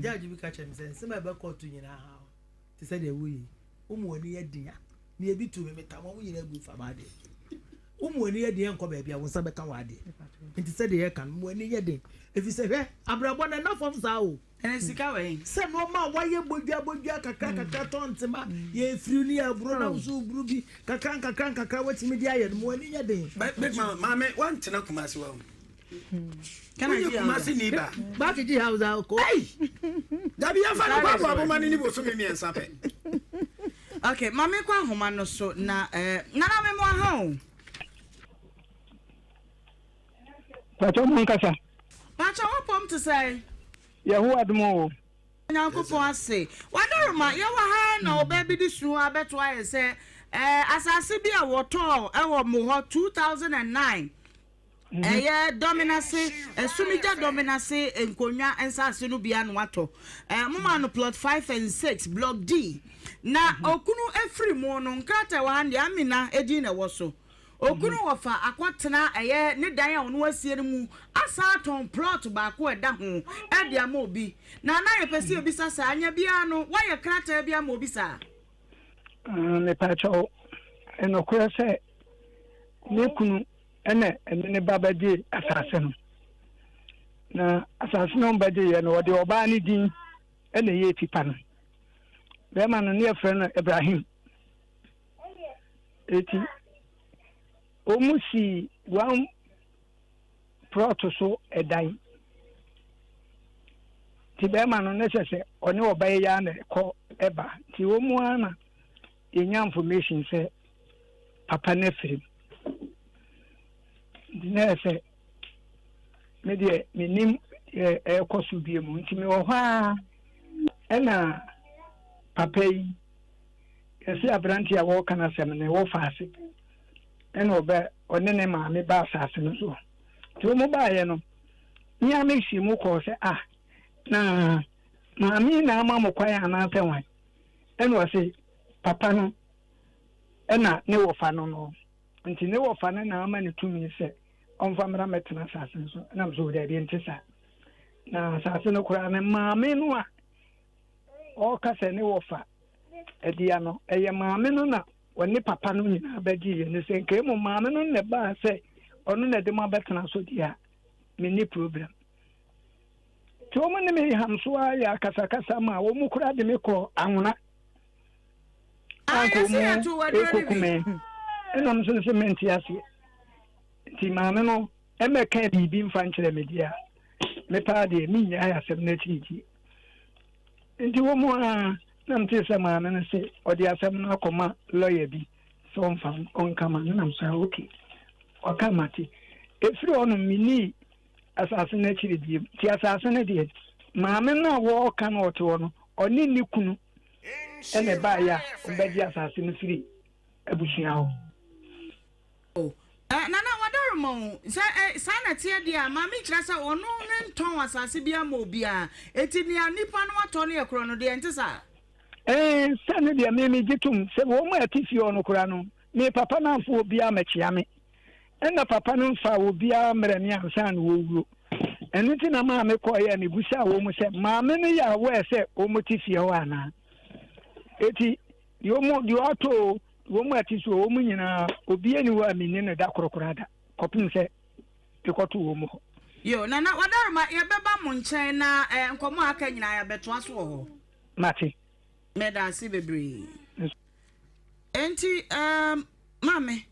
judge bi ka kyerɛ me sɛ nsɛm a ɛbɛ kɔɔto nyinaa ha te sɛ deɛ woyɛ yi, wo mu w'ani yɛ den a, me ebi tu me metam wɔn nyinaa gu fa m'adeɛ. Wo mo ani yɛ den ɛnkɔ baabi a wo nsa bɛka w'adeɛ. Nti sɛdeɛ yɛka no, mo ani yɛ den. Ɛfiri sɛ hwɛ, abrabɔ no ɛnna fam saa o. Ɛnɛ sika wɔ he? Sɛ nnoɔma a woayɛ bodua bodua kakra kakra tɔ ntema, yɛfiri ne yɛaburo na wo nso woburu bi kakra nkakra nkakra woatumi de ayɛ no, mo ani nyɛ den. Big mama, maame, woantena Kumasi wa o. Wonyɛ Kumasi ni ba. Baaki gye Hausa ko. Ei! Dabi yɛmfa no kɔ aboabo ma no ni bosome mmiɛnsa pɛ. Okay, ma menkɔ ahoma no so na eh, Nana me mo aha o. Pakyɛ mo nkasa. Pakyɛ wo pɔm te sɛn? Yehowa adom o. Nyankopɔn ase. Wadaroma, yɛwɔ ha na ɔbaa bi de su abɛto ayɛ sɛ eh, asase bi a wɔtɔɔ ɛwɔ mo hɔ 2009 Ɛyɛ Dɔmenase, Sumigya Dɔmenase nkonnwa nsase no bi ano atɔ. Moma no plot 5 and 6, block D. Na okunu efiri mu no, nkrataa ɛwɔ ha no deɛ Amina edin na ɛwɔ so. Okunu wɔfa akɔtena ɛyɛ ne dan a ɔno asie no mu asan atɔn plot baako a ɛda ho ɛde ama obi. Na na yɛpɛ sɛ yɛbisa saa, anya biara no woayɛ krataa bi ama obi saa? Mepaakyɛw, ɛnokorɛ sɛ ne kunu ɛna ɛne ne ba bɛgyee asase no. Na asase no bɛgyeeɛ no, wɔde ɔbaa no din ɛna ɛyɛɛ tipa no. Bɛrima no ne yɛfrɛ no Ibrahim. Eti wɔn sii one prɔto so ɛdan. Nti bɛrima no ne sɛ sɛ ɔne ɔbaa yi ara na ɛkɔ ɛba. Nti wɔn mu ara na yɛnya information sɛ papa no afiri mu nti na yɛ sɛ me deɛ menim ɛrekɔ so bie mu nti mewɔ hɔ a ɛna papa yi yɛse aberante a wɔreka no asɛm no ɛwɔ faase ɛna ɔbɛ ɔne ne maame ba asase no so nti wɔn baeɛ no me a mesi mu kɔɔ sɛ ah na maame na ama mo kwan anaasɛ wan ɛna ɔse papa no ɛna ne wɔfa no no nti ne wɔfa no na ama no tumi sɛ ɔmfa mmra mmɛtena asase no so ɛna mso daabi nte saa na asase no koraa no maame no a ɔreka sɛ ne wɔfa adia no ɛyɛ maame no na ɔne papa no nyinaa bɛgye yɛ no sɛ nka mmom maame no na ɛbaa sɛ ɔno na ɛde mo abɛtena so deɛ a menni problem nti wɔn ne me ham so ara yɛ akasakasa ma wɔn koraa de me kɔ anwona anka wɔn ɛkɔku me ɛna m nso sɛ mente aseɛ nti maame no ɛmɛka biribi mfa nkyerɛ me deɛ a me paa deɛ mennyae asɛm no akyirikyiri nti wɔ mu a na mete sɛ maame no se ɔde asɛm no akɔma lɔya bi sɛ ɔmfa ɔnka ma no nam sɛ ok ɔka mate ɛfiri hɔ no menii asase no akyiri bio. Nti asase no deɛ, maame no a wɔreka no ɔte hɔ no, ɔne ne kunu na ɛbaeɛ a wɔbɛgye asase no firi abusua hɔ. O, eh, Nana Wadaroma o, sɛ eh, saa na ɛteɛ deɛ a, maame kyerɛ sɛ ɔno ne ntɔn asase bi ama obiara. Enti nea nipa no atɔ no yɛ korɔ no deɛ, ɛnte saa? Eh, sɛ no deɛ me megye tom sɛ wɔn a ɛte fie hɔ no koraa no, me papa no amfa obiara ammɛkyea me. Ɛnna papa no mfaa obiara mmrɛ me ansa na wɔrewuo. Ɛno nti na maa mekɔeɛ a mebisaa wɔn sɛ, maame no yɛ aware sɛ wɔte fie hɔ anaa? Eti deɛ wɔn deɛ ɔatɔ o, wɔn a ɛte so o, wɔn nyinaa obiara ni hɔ a menni no da koro koraa da kɔpem sɛ mekɔto wɔn hɔ. Yo, Nana Wadaroma, yɛbɛba mo nkyɛn na eh, nkɔmmɔ a aka nyinaa yɛabɛtoa so wɔ hɔ. Mate. Meda ase bebree. Enti, um, maame.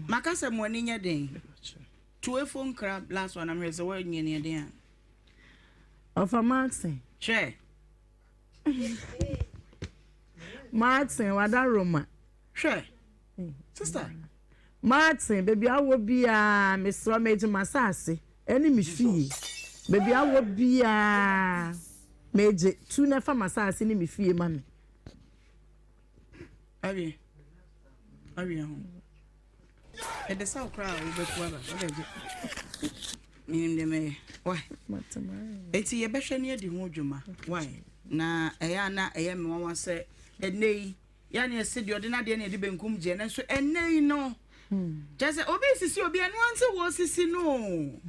Maka sɛ mo ani nyɛ den. To efo nkra last one amhwɛ sɛ woanyɛ ne den a. Ɔfa Martin. Hwɛ. Martin wada Roma. Hwɛ. Sister. Martin baabi awɔ biara mesrɛ megye m'asase ɛne me fie baabi awɔ biara megye tu na fa m'asase ne me fie ma me. Awie. Awie ho. Ɛde sɛ wo koraa a wobɛpu aba. Wobɛgye. Menim deɛ mɛyɛ. Why? Enti yɛbɛhwɛ ne adi ho dwuma. Why? Na ɛyɛ a na ɛyɛ me nwanwa sɛ ɛnnɛ yi yɛ ne ɛse deɛ ɔde n'adeɛ ne ɛde benkum gyeɛ nanso ɛnnɛ yi no kyerɛ sɛ obi sisi obi ɛno ara sɛ wɔsisi no.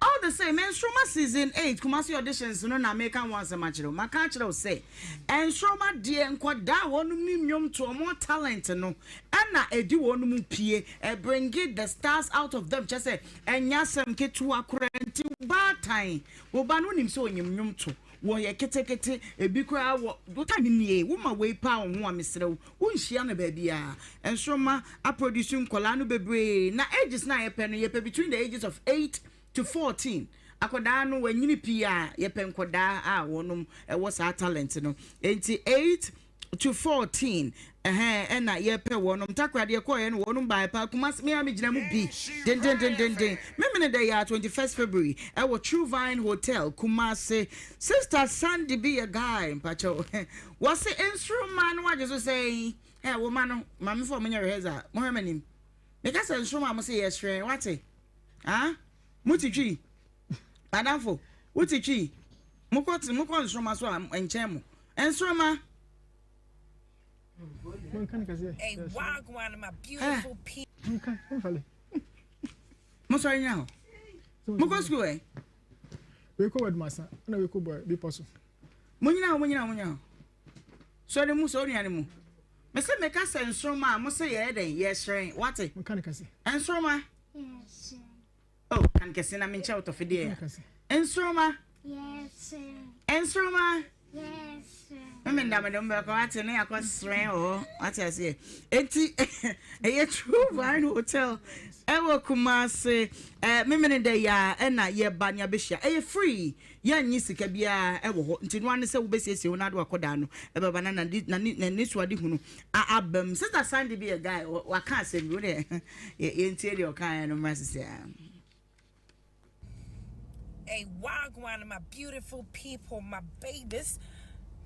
All the same, Nsoromma season 8 Kumasi auditions no na meka ho asɛm akyerɛ wo. Maka akyerɛ wo sɛ Nsoromma deɛ nkwadaa a wɔnom nim nnwom to wɔn talent no ɛna ɛdi wɔn mu pie, ɛbringe the stars out of them kyerɛ sɛ ɛnyɛ asɛm ketewa koraa nti baatan wo ba no wonim sɛ ɔnyim nnwom to wɔyɛ ketekete ebi koraa wɔ wo time nie woma wei paa wo ho a mesrɛ wo Wonhyia no baabiara. Nsoromma aproduce nkwadaa no bebree na ages no a yɛpɛ no yɛpɛ between the ages of 8 to 14. Akwadaa no wanyini pii a yɛpɛ nkwadaa a wɔnom ɛwɔ saa talent no. Enti 8 to 14 ɛhɛn ɛna yɛpɛ wɔnom. Takoradi yɛkɔɔyɛ no wɔnom baeɛ paa. Kumasi me a megyina mu bi dendendendenden. Memene dɛ yɛ a 21st February ɛwɔ True Vine Hotel Kumasi. Sister Sandy bi yɛ guy mpakyɛw. Wɔse nsoromma no wagye so sɛn? Ɛ wo ma no maame fo a monyɛ rehearsal mohwɛ m'anim meka sɛ nsoromma a mo se yɛhyerɛn wate ah mo ti twi madamfo wo ti twi mokɔ mokɔ nsoromma so a nkyɛn mo nsoromma. Mosɔre nyina hɔ mokɔ sukuu ɛ. Wei kɔ Wadumasa ɛna wei kɔ Bɔ bepɔ so. Monyina hɔ, monyina hɔ, monyina hɔ. Sɔ ne mu, sɔ onua no mu. Mese meka sɛ nsoroma a, mose yɛyɛ dɛn? Yɛhyerɛn. Wate? Monka no kɛse. Nsoroma. Yɛhyerɛn. Oh, ka no kɛse na menkyɛ wo tɔfe deɛ. Nsoroma. Yɛhyerɛn. Nsoroma. Yɛhyerɛn. Meme nda mede mbɛkɔ wate ne akɔ serɛn wɔ hɔ. Wate aseɛ. Enti ɛyɛ True Vine Hotel ɛwɔ Kumase. Eh, memene dɛ yɛ a ɛna yɛba ne abɛhyia. Ɛyɛ free. Yɛnnye sika biara wɔ hɔ, nti noa ne sɛ wobɛsiesie wo na ade wakɔdaa no ɛbɛba na n'anisoadehunu aba mu. Sister Sandy bi yɛ guy, waka asɛm bi, wo deɛ yɛntie deɛ ɔkaeɛ no mmra sisi a. Hey, wagwan, my beautiful people, my babies.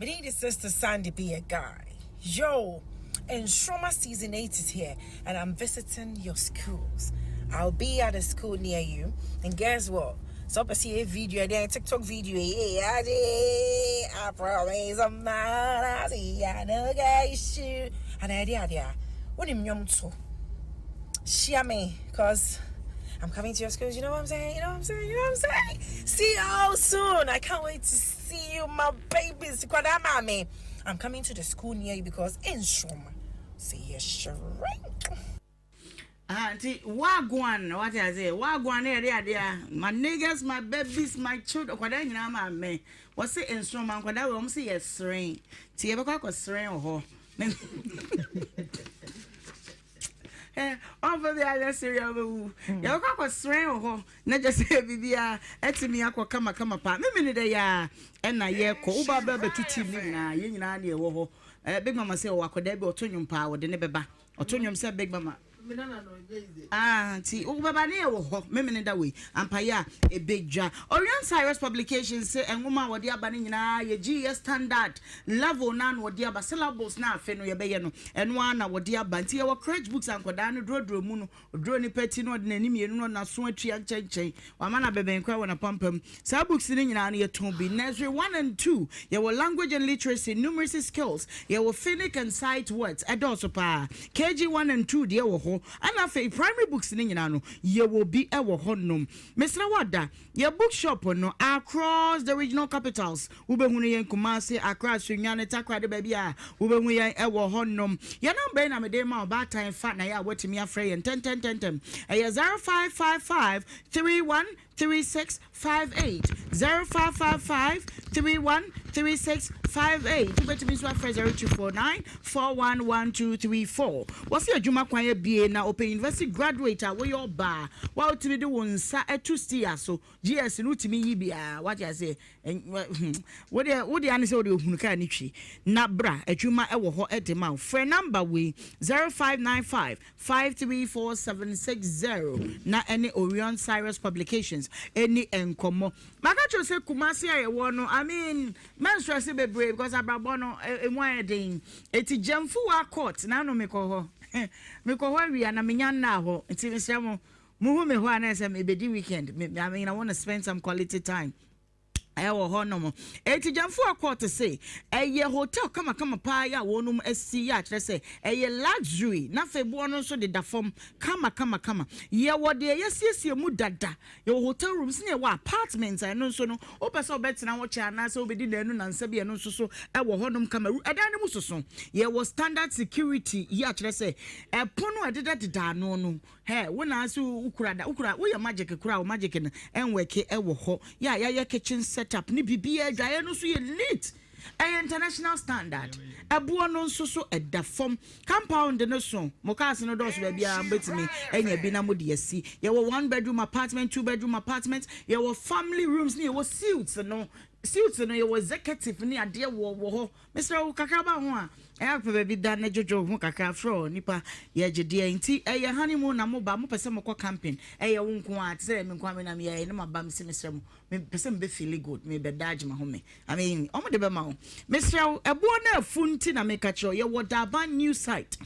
Me need sister Sandy be a guy. Yo, and Shroma season 8 is here, and I'm visiting your schools. I'll be at a school near you, and guess what? So I see a video, then TikTok video. Yeah, I promise I'm not. I see I know guys shoot. And idea there. What him to? Share me, cause I'm coming to your schools. You know what I'm saying? You know what I'm saying? You know what I'm saying? See you all soon. I can't wait to see you, my babies. Mommy. I'm coming to the school near you because in Shoma, see you shrink. Ah, nti wagwan wate ase wagwan ne yɛde adeɛ a my niggas my babies my children nkwadaa nyinaa ma me wɔse nsoroma nkwadaa wei wɔn se yɛ seren nti yɛbɛkɔ akɔ seren wɔ hɔ ɔmfa bi anyɛ sereɛ wobɛwu yɛbɛkɔ akɔ seren wɔ hɔ na kyɛ sɛ biribiara atumi akɔ kamakama paa memene dɛ yɛ a ɛna yɛkɔ woba bɛ bɛto team no nyinaa yɛn nyinaa ne ɛwɔ hɔ eh, big mama sɛ ɔwɔ akɔdaa bi ɔto nnwom paa wɔde ne bɛba ɔto nnwom sɛ big mama Ah, nti wobɛba ne yɛwɔ hɔ memene da wei ampayɛ a ɛbɛdwa Orion Cyrus Publications sɛ nwoma a wɔde aba no nyinaa yɛ GES standard level no na wɔde aba syllables no afe no yɛbɛyɛ no ɛno ara na wɔde aba nti yɛwɔ crèche books a nkɔdaa no duroduro mu no Ɔduruu nipa ti no, ɔde n'ani mmienu no n'aso atua nkyɛnkyɛn. Wama no abɛbɛn koraa wɔ n'apampam. Saa books no nyinaa no, yɛtɔn bi. Nursery 1 and 2, yɛwɔ Language and Literacy, Numeracy Skills, yɛwɔ Phonic and Sight Words, ɛdɔɔso paa. KG 1 and 2 deɛ wɔ hɔ. Ɛna afei primary books no nyinaa no, yɛwɔ bi wɔ hɔnom. Mesrɛ wo ada, yɛn bookshop no across the regional capitals, Wobɛhunu yɛn Kumasi, Accra, Sunyani, Takoradi, baabi a wobɛhu yɛn wɔ hɔ nom. Yɛn nɔmba yi na mede rema wo, baatan fa na yɛ a woatumi afrɛ yɛn ntɛntɛntɛntɛm. Ɛyɛ 0555 31 36 58, 0555 31 36 58. Wobɛtumi nso afrɛ 0249 41 1234. Wɔse adwuma kwan abue na ɔpɛ university graduate a woyɛ ɔbaa wa wotumi de wo nsa to steer so. GS no wotumi yi biaa wate aseɛ wodeɛ wodeɛ ane sɛ wode ohunu kaa ne twi na bra adwuma ɛwɔ hɔ ɛde ma wo frɛ number wei 0595 534760 na ɛne Orion Cyrus Publications ɛni nkɔmmɔ maka kyerɛ sɛ Kumasi a yɛwɔ no I mean mɛnstress bebree because abrabɔ no ɛmu ayɛ den eti Gyamfuwa court na ano mekɔ hɔ mekɔ hɔ awia na menya nnaa hɔ nti mesrɛ mo Muhu me hɔ a na ɛsɛ mebɛdi weekend. Me, I mean, I want to spend some quality time. Ɛwɔ hɔ nom. Enti Gyamfua Court se ɛyɛ hotel kamakama paa yi a wɔnom asi yi a kyerɛ sɛ ɛyɛ luxury na afei boɔ no nso deda fam kama kama kama. Yɛwɔ deɛ yɛasiesie mu dada, yɛwɔ hotel rooms ne yɛwɔ apartments a ɛno nso no wopɛ sɛ wobɛtena hɔ kyɛ anaasɛ wobɛdi nnanu nnansa bi a ɛno nso so ɛwɔ hɔ nom kama. Ɛdan no mu soso. Yɛwɔ standard security yi a kyerɛ sɛ ɛpono a ɛdedadeda ano no Hɛ, wo na ase wo kura da, wo kura, woyɛ magic koraa, wo magic no ɛnwɛke ɛwɔ hɔ. Yɛ a yɛayɛ kitchen set up ne biribiara, adwaeɛ no nso yɛ neat. Ɛyɛ international standard. Ɛboɔ no nso so ɛda fam. Compound no so, mo cars no dɔɔso baabiara mobɛtumi anya bi na mode asi. Yɛwɔ one bedroom apartment, two bedroom apartment, yɛwɔ family rooms ne yɛwɔ suites no. Suites no yɛwɔ executive ne adeɛ wɔ wɔ hɔ. Mesrɛ wo kakra ba ho a, ɛyɛ a pɛ baabi da na dwodwo wo ho kakra frɛ ɔ nipa yɛgye deɛ nti ɛyɛ honeymoon na moba mopɛ sɛ mokɔ camping ɛyɛ wo nko ara te sɛ me nko ara me nam yɛɛ ne maba mese mesrɛ mo mepɛ sɛ mebɛ feeli good mebɛda agye mahome I mean ɔmo de bɛma wo mesrɛ wo ɛboɔ no afu nti na meka kyerɛ wo yɛwɔ Durban new site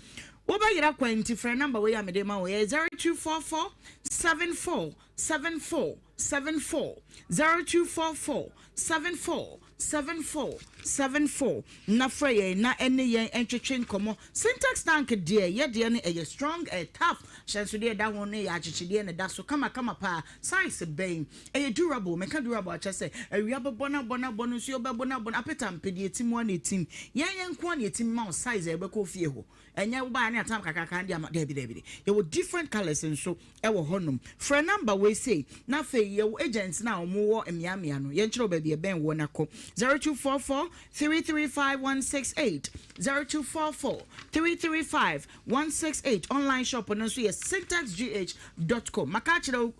wobɛyera kwan nti frɛ number wei a mede ma wo ɛyɛ 0244 74 74 74 0244 74 74 74 na frɛ yɛn na ɛne yɛn ntwetwe nkɔmmɔ. Syntax tank deɛ yɛ deɛ no ɛyɛ strong ɛyɛ tough ahyɛnsodeɛ ɛda ho no yɛ akyekyedeɛ na ɛda so kama kama paa size bɛn ɛyɛ durable meka durable akyɛ sɛ awia bɛbɔ no abɔ no abɔ no nsuo bɛbɔ no abɔ no apeta mpɛ deɛ ɛtim a na ɛtim yɛn yɛn nko a na ɛtim ma wo size a ɛbɛkɔ fie hɔ ɛnyɛ wobaa ne atam kakraka de ama daabi daabi yɛwɔ different colours nso wɔ hɔnom. Frɛ number wei sei na afei yɛwɔ agents no a wɔn wɔ mmeammea no yɛnkyerɛ wo baabi ɛbɛn woɔ na kɔ 0244 335 168 0244 335 168 online shop no nso yɛ syntaxgh dot com maka akyerɛ wo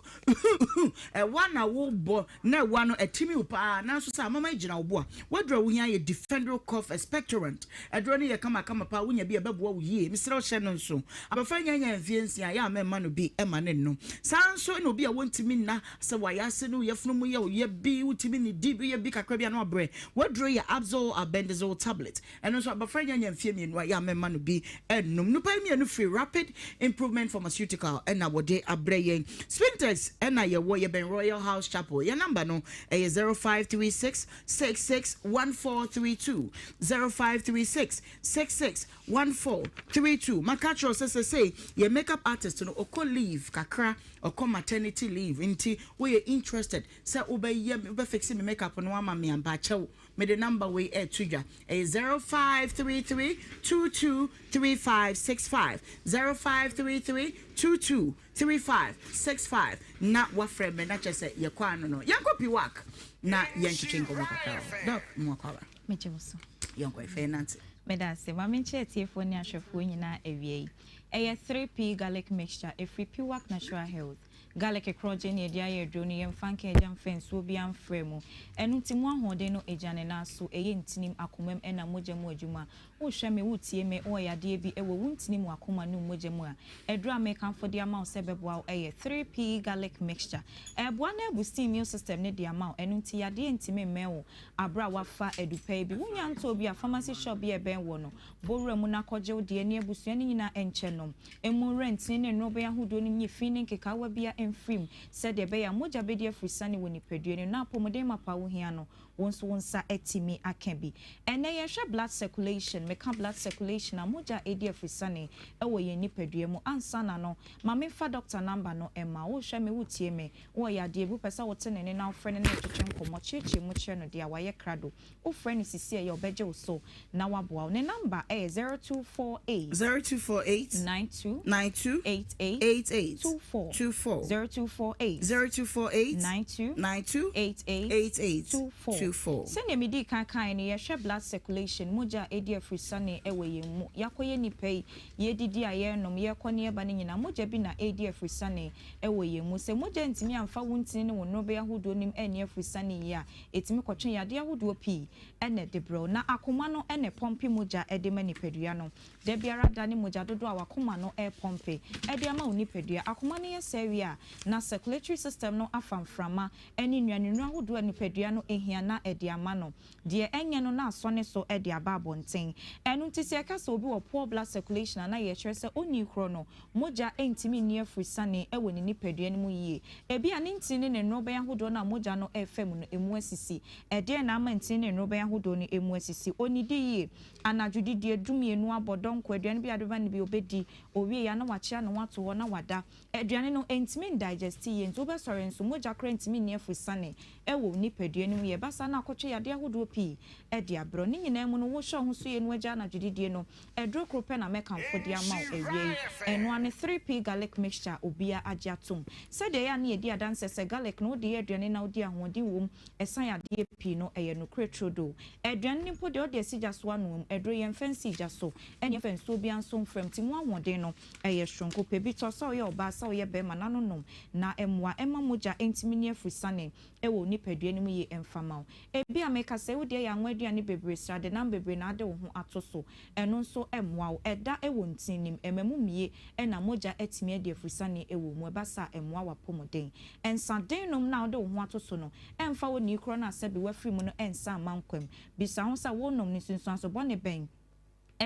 ɛwa na wobɔ na ɛwa no ɛtimi wo paa nanso sɛ amama gyina wo bo a waduru a wohia yɛ Defendro cough expectorant aduro no yɛ kamakama paa wonya bi a ɛbɛboa wo yie mesrɛ wo hyɛ no nso Abɔfra nya nyaa mfeɛ nsia a, yɛ a mɛmma no bi ma no nnom. Saa ara nso na obi a wɔntumi nna, sɛ wayɛ no yafunu mu yɛ wo ya bi, wotumi nnidi bi, woyɛ bi kakra bi a na wabrɛ. W'aduro yɛ Abzol Albendazole Tablet. Ɛno nso abɔfra nya nyaa mfeɛ mmienu a, yɛ a mɛmma no bi nnom. Nnupa yi mmienu firi Rapid Improvement Pharmaceutical na wɔde abrɛ yɛn. Spintex na yɛwɔ, yɛbɛn Royal House Chapel. Yɛn namba no yɛ 0536 66 1432, 0536 66 14 32 Maka akyerɛ wo sɛ sesei yɛn makeup artist no ɔkɔ leave kakra, ɔkɔ maternity leave nti woyɛ interested sɛ wobɛyɛ me wobɛ fixe me makeup no ama me a mpakyɛw mede number wei ɛɛto dwa ɛyɛ 0533 22 3565 0533 22 3565 na wafrɛ me na kyerɛ sɛ yɛkɔ ano no yɛnkɔ piwak na yɛntwetwe nkɔmmɔ kakra wɔ hɔ. Doc, mmoa kwaba. Megye wo so. Yɛnkɔ ɛfɛ yɛnante. Meda ase. Ma menkyɛ atiefoɔ ne ahwɛfoɔ nyinaa awia yi. Ɛyɛ 3P Garlic Mixture, ɛfiri Piwak Natural Health. Garlic korɔgye ne yɛde ayɛ aduro no, yɛmfa nka agya mfa nsuo biara mfra mu. Ɛno nti mu ahoɔden no agya ne nan so, ɛyɛ ntinim, akomam ɛna mogya mu adwuma. Wohwɛ me, wotie me, wowɔ yadeɛ bi wɔ wo ntini mu, akoma ne wo mogya mu a, aduro a mekamfo de ama wo sɛ ɛbɛboa wo yɛ 3P Garlic Mixture. Ɛboa na ɛbusti immune system no de ama wo, ɛno nti yadeɛ ntumi mmɛn wo aberɛ a woafa adu pa yi bi. Wonya ntɔɔ bi a, pharmacy shop bi a ɛbɛn woɔ no, bɔ wura mu na kɔgye wo deɛ ne abusua no nyinaa nkyɛ nom. Mmu werɛ ntini ne nnorobɛn ahodoɔ no nyi fi ne nkekaawa biara mfiri mu sɛdeɛ ɛbɛyɛ a mogya bɛdi afiri-sane wɔ nipadua no mu na apɔmuden mapa a wohia no Wo nso wo nsa atumi aka bi. Ɛnnɛ yɛhwɛ blood circulation, meka blood circulation a, mogya a ɛredi afrisane wɔ yɛn nipadua mu. Ansa na no, ma memfa doctor number no mma wo. Wohwɛ me, wotie me, wowɔ yadeɛ bi, wopɛ sɛ wote ne nne na wofrɛ no na yɛtwetwe nkɔmmɔ, kyerɛkyerɛ mu kyerɛ no deɛ a, wayɛ krado. Wofrɛ no sisi a ɛyɛ a, ɔbɛgye wo so na waboa wo. Ne number yɛ 0248. 0248. 92. 92. 88. 88. 24. 24. 0248. 0248. 92. 92. 88. 88. 24. 24. Sɛnea midii kan kae no, yɛhwɛ blood circulation, mogya a edi afurusane wɔ yɛn mu. Yɛakɔyɛ nnipa yi, yɛredidi a yɛrenom, yɛrekɔ ne yɛreba no nyinaa, mogya bi na ɛredi afurusane wɔ yɛn mu. Sɛ mogya antumi amfa wo ntini ne wo nnurubɛn ahodoɔ no mu anni afurusane yie a, ɛtumi kɔtwe yadeɛ ahodoɔ pii na ɛde brɛ wo. Na akoma no na ɛpɔmpe mogya de ma nipadua no. Da biara da ne mogya dodoɔ a w'akoma no repɔmpe de ama wo nipadua. Akoma no yɛ saa wie a, na circulatory system no afa mframa ne nnuanennuro ahodoɔ a nipadua no hia na ɛde ama no. Deɛ ɛnyɛ no na asɔ ne so de aba abɔnten. Ɛno nti sɛ yɛka sɛ obi wɔ poor blood circulation a na yɛkyerɛ sɛ onii korɔ no mogya ntumi nni afurusane wɔ ne nipadua no mu yie. Ebia ne ntini ne ne nnorobɛn ahodoɔ no a mogya no refa mu no emu asisi. Ɛdeɛn na ama ntini ne nnorobɛn ahodoɔ no emu asisi? Ɔnnidi yie. Anadwo didie dumienu abɔ dɔnko, aduane bi a wode bɛma no bi ɔbɛdi, ɔwieɛ a na wakyea ne ho ato hɔ na wada. Aduane no ɛntumi ndaegɛste yie nti wobɛsɔre nso mogya koraa ntumi nni afurusane wɔ wo nipadua no mu yie. Ɛba saa na akɔtwe yadeɛ ahodoɔ pii de abrɛ wo. Ne nyinaa mu no wohwɛ wo ho so yie na woagyae anadwo didie no, aduro koro pɛ na mɛkamfo de ama wo awia yi. Ɛno ara ne 3P Garlic Mixture a obiara agye atom. Sɛdeɛ ɛyɛ a na yɛdi adanseɛ sɛ garlic no wode yɛ aduane na wodi ahoɔden wom ɛsan yadeɛ pii no, ɛyɛ nokorɛ turodoo. Aduane no mpo deɛ wode asi gya so anoa mu, aduro yɛmfa nsii gya so, ɛne yɛmfa nsuo biara nso mfra mu nti mu ahoɔden no Ɛyɛ soronko. Pɛ bi tɔ, sɛ woyɛ ɔbaa, sɛ woyɛ barima, na no nom, na mmoa mma mogya ntumi nni afurusane wɔ wo nipadua no mu yie mfa mma wo. Ebia meka sɛ wo deɛ yɛ anwa aduane bebree, sradenam bebree na ade wo ho ato so. Ɛno nso mmoa wo. Ɛda wɔ ntini mu, ɛma mu mmue na mogya atumi adi afurusane wɔ wo mu. Ɛba saa a, ɛmmoa w'apɔmuden. Nsa den nom no a wode wo ho ato so no, ɛmfa wo nii korɔ no a sɛbe woafiri mu no nsa mma nkwa mu. Bisa ho sɛ, worenom no, nsunsuanso bɔne bɛn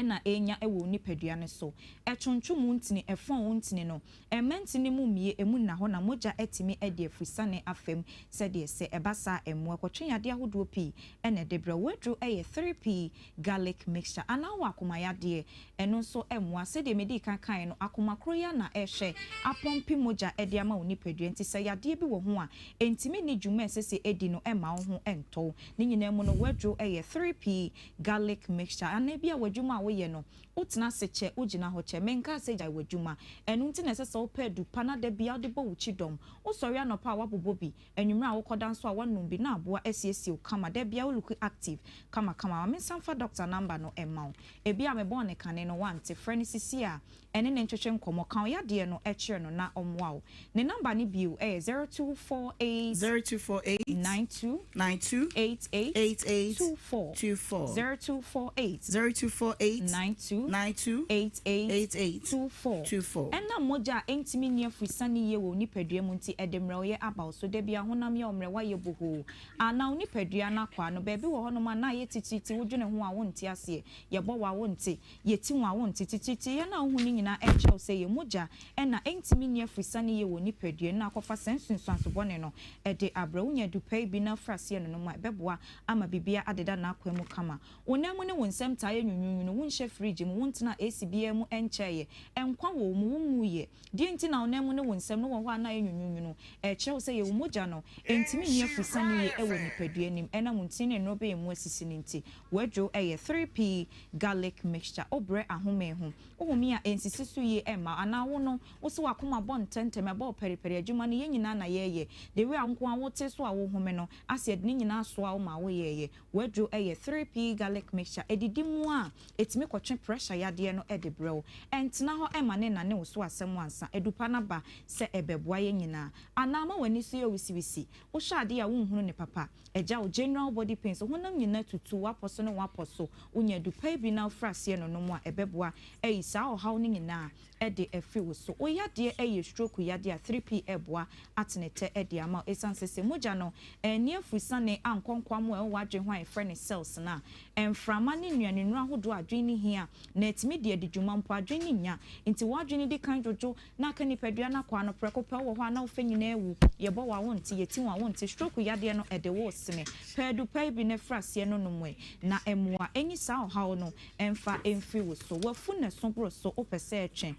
na ɛrenya wɔ wo nipadua no so. Ɛtwontwom wo ntini, ɛfɔn wo ntini no, ɛmma ntini mu mmue, emu nna hɔ na mogya atumi adi afurusane afa mu sɛdeɛ ɛsɛ. Ɛba saa a, mmoa kɔtwe yadeɛ ahodoɔ pii na ɛde brɛ wo. W'aduro yɛ 3P Garlic Mixture anaa wowɔ akoma yadeɛ, ɛno nso mmoa. Sɛdeɛ medii kan kaeɛ no, akoma koro yi ara na ɛrehwɛ apɔmpe mogya de ama wo nipadua nti sɛ yadeɛ bi wɔ ho a, ɛntumi nni dwuma a ɛsɛ sɛ ɛdi no mma wo ho ntɔ wo. Ne nyinaa mu no, w'aduro yɛ 3P Garlic mixture anaa ebia w'adwuma a woyɛ no, wotena ase kyɛ, wogyina hɔ kyɛ. Menkaa sɛ gyae w'adwuma. Ɛno nti na ɛsɛ sɛ wopɛ adu pa na da biara wode bɔ wo kyidɔm. Wosɔre anɔpa a woabobɔ bi, anwummere a wokɔda nso a woanom bi na aboa asiesie wo kama. Da biara wo look active kamakama. Ma mensan mfa doctor number no mma wo. Ebia mebɔɔ no kane no woante. Frɛ no sisi a ɛne no ntwetwe nkɔmmɔ. Ka wo yadeɛ no kyerɛ no na ɔmmoa wo. Ne number no bio yɛ 0248. 0248. 92. 92. 88. 88. 24. 24. 0248. 0248. 92. 92. 88. 88. 24. 24. Ɛnam mogya a ɛntumi nni afurusane yie wɔ wo nipadua mu nti, ɛde mmerɛwyɛ aba wo so. Da biara honam yɛ wo mmerɛ, woayɛ bohoo. Anaa wo nipadua no akwaa no, baabi wɔ hɔnom a na ayɛ titiritii, wodwene ho a wonte aseɛ, yɛbɔ wo a wonte. Yɛti wɔn a wonte titiritii yɛn a wohu no nyinaa ɛrekyerɛ wo sɛ yɛn mogya na ɛntumi nni afurusane yie wɔ nipadua no na akɔfa saa nsunsuanso bɔne no de abrɛ wo. Nya adupɛe bi na firi aseɛ nonom a ɛbɛboa ama biribiara adeda n'akwan mu kama. Wo nan mu ne wo nsam taa yɛ nwunwunwunu, wonhyɛ fridge mu, wontenaa AC biara mu nkyɛeɛ, nkwa wɔ wo mu, wonwuiɛ. Deɛn nti na wo nan mu ne wo nsam no wɔ hɔ a na ayɛ nwunwunwunu? Ɛrekyerɛ wo sɛ yɛn mogya no ntumi nni afurusane yie wɔ nipadua no mu ɛnam ntini ne nnuro bɛn mu asisi no nti. W'aduro yɛ 3P garlic mixture. Wobrɛ ahome ho. Wo home a ɛnsisi so yie mma wo anaa wo no wo se w'akoma bɔ ntɛmntɛm, ɛbɔ wo pɛripɛri. Adwuma no yɛn nyinaa na yɛreyɛ. The way a wo nko ara wote so a wohome no, ase yɛde ne nyinaa soa wo ma woyɛeɛ. W'aduro yɛ 3P garlic mixture. Ɛdidi mu a, ɛtumi kɔtwe pressure yadeɛ no de brɛ wo. Ɛntena hɔ mma ne nnane wo so asɛm ansa. Adupa no aba sɛ ɛbɛboa yɛn nyinaa. Anaa ma w'ani so yɛ wisiwisi. Wohwɛ adeɛ a wonhunu no papa. Ɛgya wo general body pains, honam nyinaa tutu, w'apɔ so ne w'apɔ so. Wonya adupa bi na wofiri aseɛ nonom a, ɛbɛboa ayi saa ɔhaw no nyinaa de afiri wo so. Wo yadeɛ yɛ stroke yadeɛ a, 3P ɛboa atenetɛ de ama wo. Ɛsiane sɛ sɛ mogya no anni afurusane ankɔ nkwammoa a ɛwɔ w'adwene ho a yɛfrɛ no cells no a, mframa ne nnuanennuro ahodoɔ a adwene no hia na atumi de adi dwuma mpo, adwene no nnya. Nti w'adwene no di kan dwodwo na aka nipadua no akwaa no prɛko pɛ, wowɔ hɔ a na wo fɛ nyinaa awu, yɛbɔ wo a wonte, yɛti wo a wonte, stroke yadeɛ no ɛde wo resene. Pɛ adu pa bi na firi aseɛ no nom ɛ, na mmoa ɛnyi saa ɔhaw no mfa mfiri wo so. W'afu na ɛso boro so, wopɛ sɛ ɛtwe.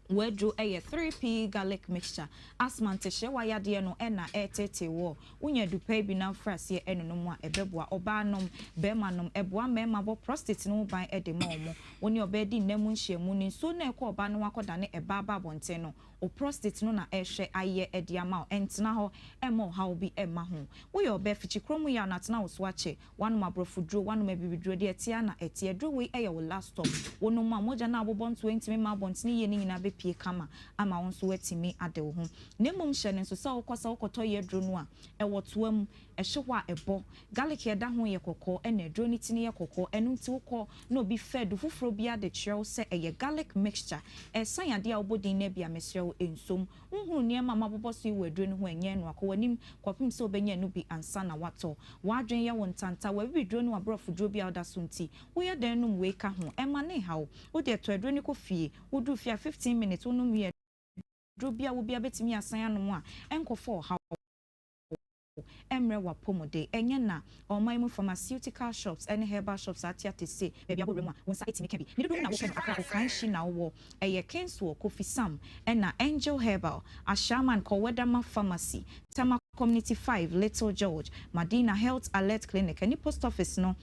W'aduro yɛ 3P garlic mixture. Asthma ntehyeewa yadeɛ no na ɛreteetee woɔ. Wonya adu pa bi na wofiri aseɛ nonom a, ɛbɛboa. Ɔbaa nom, barima nom. Ɛboa mmarima bɔ prostate no ho ban de ma wɔn. Wo ne ɔbaa di nna mu nhyiamu no, nsuo no a ɛkɔ ɔbaa no ho akɔdane ɛbaa ba abɔnten no, wo prostate no na ɛrehwɛ ayɛ de ama wo. Ɛntena hɔ mma ɔhaw bi mma ho. Woyɛ ɔbaa, fikyi mu yaw na atena wo so akyɛ. Woanom aborɔfoduro, woanom abibiduro, deɛ ɛteɛ ara na ɛteɛ. Aduro wei yɛ wo last stop. Wonom a, mogya no a wobobɔ ntoa ntumi mma abɔntene yie no nyinaa bɛpue kama ama wo nso woatumi ade wo ho. Na mmom hyɛ no nso sɛ wokɔ sɛ wokɔtɔ yɛ aduro no a, ɛwɔ toa mu. Ɛhye hɔ a ɛbɔ. Garlic a ɛda ho yɛ kɔkɔɔ ɛna aduro no tini yɛ kɔkɔɔ ɛno nti wokɔ na obi fa adu foforɔ biara de kyerɛ wo sɛ ɛyɛ garlic mixture. Ɛresan adeɛ a wobɔ din no abi a mesrɛ wo nsom. Wonhunu nneɛma a mabobɔ so yi wɔ aduro no ho a ɛnyɛ ɛno a, kɔ w'anim kɔpem sɛ wobɛnya ɛno bi ansa na woatɔ. W'adwene yɛ wo ntanta, w'abibiduro ne w'aborɔfoduro bi a woda so nti, woyɛ dɛn nom wei ka ho? Ɛmma no nha wo. Wo deɛ tɔ aduro no kɔ fie. Woduru fie a 15 minutes wonom wie a, aduro bi a wo biara bɛtumi asan anom a ɛnkɔfa ɔhaw mmrɛ w'apɔmuden. Ɛnyɛ na ɔman mu pharmaceutical shops ne herbal shops a ate atese baabi a wɔ wuram a wo nsa tumi ka bi. Ne dodoɔ mu na wopɛ no Accra Okaishie na wowɔ. Ɛyɛ Kingswell, Kofi Sam ɛna Angel Herbal, Ashaiman Kɔwɛdama Pharmacy, Tema Community 5, Little George, Madina Health Alert Clinic ɛne Post Office no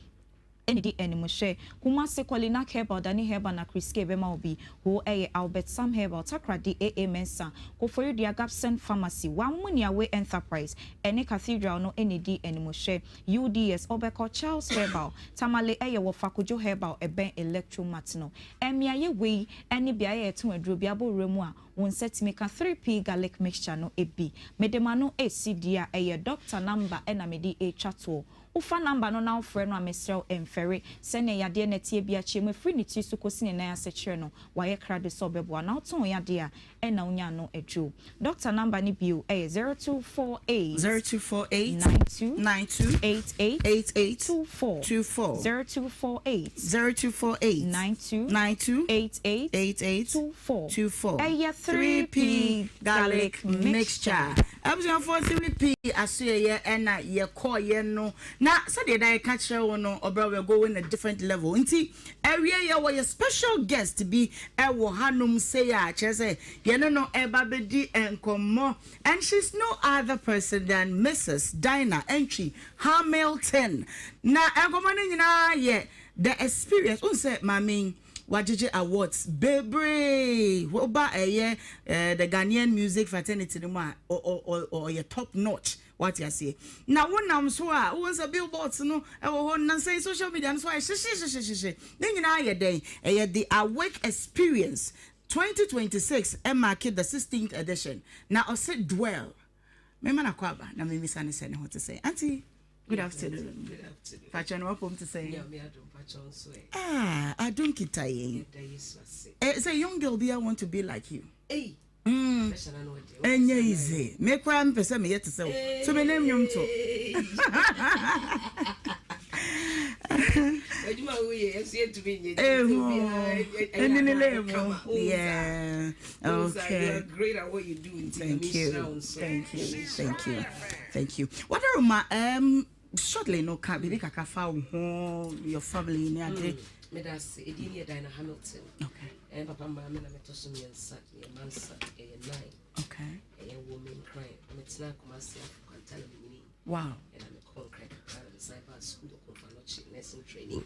Ɛnidi animhwɛ. Kumasi, Kolinak Herbal, Dani Herbal na Kriske bɛma wo bi. Ho ɛyɛ Albert Sam Herbal, Takoradi, AA Mensah, Koforidua Gabson Pharmacy, Wammuniawe Enterprise, ɛne Cathedral no ɛnidi animhwɛ. UDS, Ɔbɛkɔ, Charles Herbal, Tamale ɛyɛ wɔ Fakojo Herbal ɛbɛn Electromat no. Mmeaeɛ wei ɛne beaeɛ a yɛtɔn aduro bi abɔ wura mu a wo nsa tumi ka 3P Garlic Mixture no bi. Mede m'ano resi deɛ a ɛyɛ doctor number ɛna mede retwa toɔ. Wofa number no na wofrɛ no a mesrɛ wo mfɛre. Sɛnea yadeɛ no ɛteɛ biara kyerɛ mu ɛfiri ne tiri so kɔsi ne nan ase kyerɛ no. Wayɛ krado sɛ ɔbɛboa. Na wotɔn yadeɛ a ɛna wonya ano aduro. Doctor number no bio ɛyɛ 0248 0248 92 92 88 88 24 24 0248 0248 92 92 88 88 24 24 Ɛyɛ 3P 3P garlic garlic mixture. mixture. Abusuafoɔ 3P asoɛeɛ ɛna yɛkɔeɛ no na sɛdeɛ da yɛka kyerɛ wo no ɔbra we're going a different level nti awie yɛwɔ yɛ special guest bi ɛwɔ hanom sei a kyerɛ sɛ yɛne no ɛba bɛdi nkɔmmɔ and she's no other person than Mrs. Dinah Antwi Hamilton na nkɔmmɔ no nyinaa yɛ the experience wohu sɛ maame yi Wagyegye awards bebree. Woba ɛyɛ the Ghanaian music fraternity no mu a, ɔyɛ top notch. Wate aseɛ? Na wonam so a, wohu sɛ billboards no ɛwɔ hɔ, nnansa yi social media no so ayɛ hyehyehyehyehyehye. Ne nyinaa yɛ dɛn? Ɛyɛ The Awake Experience 2026 ɛmaake the 16th edition. Na ɔse dwell. Mema no akwaaba na memisa no sɛ ne ho te sɛn. Auntie, good afternoon. Good afternoon. Pakyɛ no wapom te sɛn? Nyame adom pakyɛ nso ɛ. Ah, adom kita yɛn. Yɛda Yesu ase. Eh, sɛ young girl bi want to be like you. Ei. Ɛnyɛ easy. Me koraa mepɛ sɛ meyɛ te sɛ wo. So me ne nnwom to. Adwuma wo yɛ ɛso yɛntumi nyɛ. Ehu. Ɛni ne lɛ mu. Yeah. Okay. You are great at what you do. Thank you. Thank you. Thank you. Thank you. What are my shortly no ka bibi kakra fa wo ho your family ne ade. Medase edin yɛ Dinah Hamilton. Okay. Eh papa maame na meto so mmiɛnsa yɛ mansa ɛyɛ nine. Okay. Ɛyɛ wo me nkran metena Kumasi Afro-Kwanta na menyini. Wow. Ɛna mekɔ nkran kakra na mesan baa school wɔ Komfo Anokye nursing training.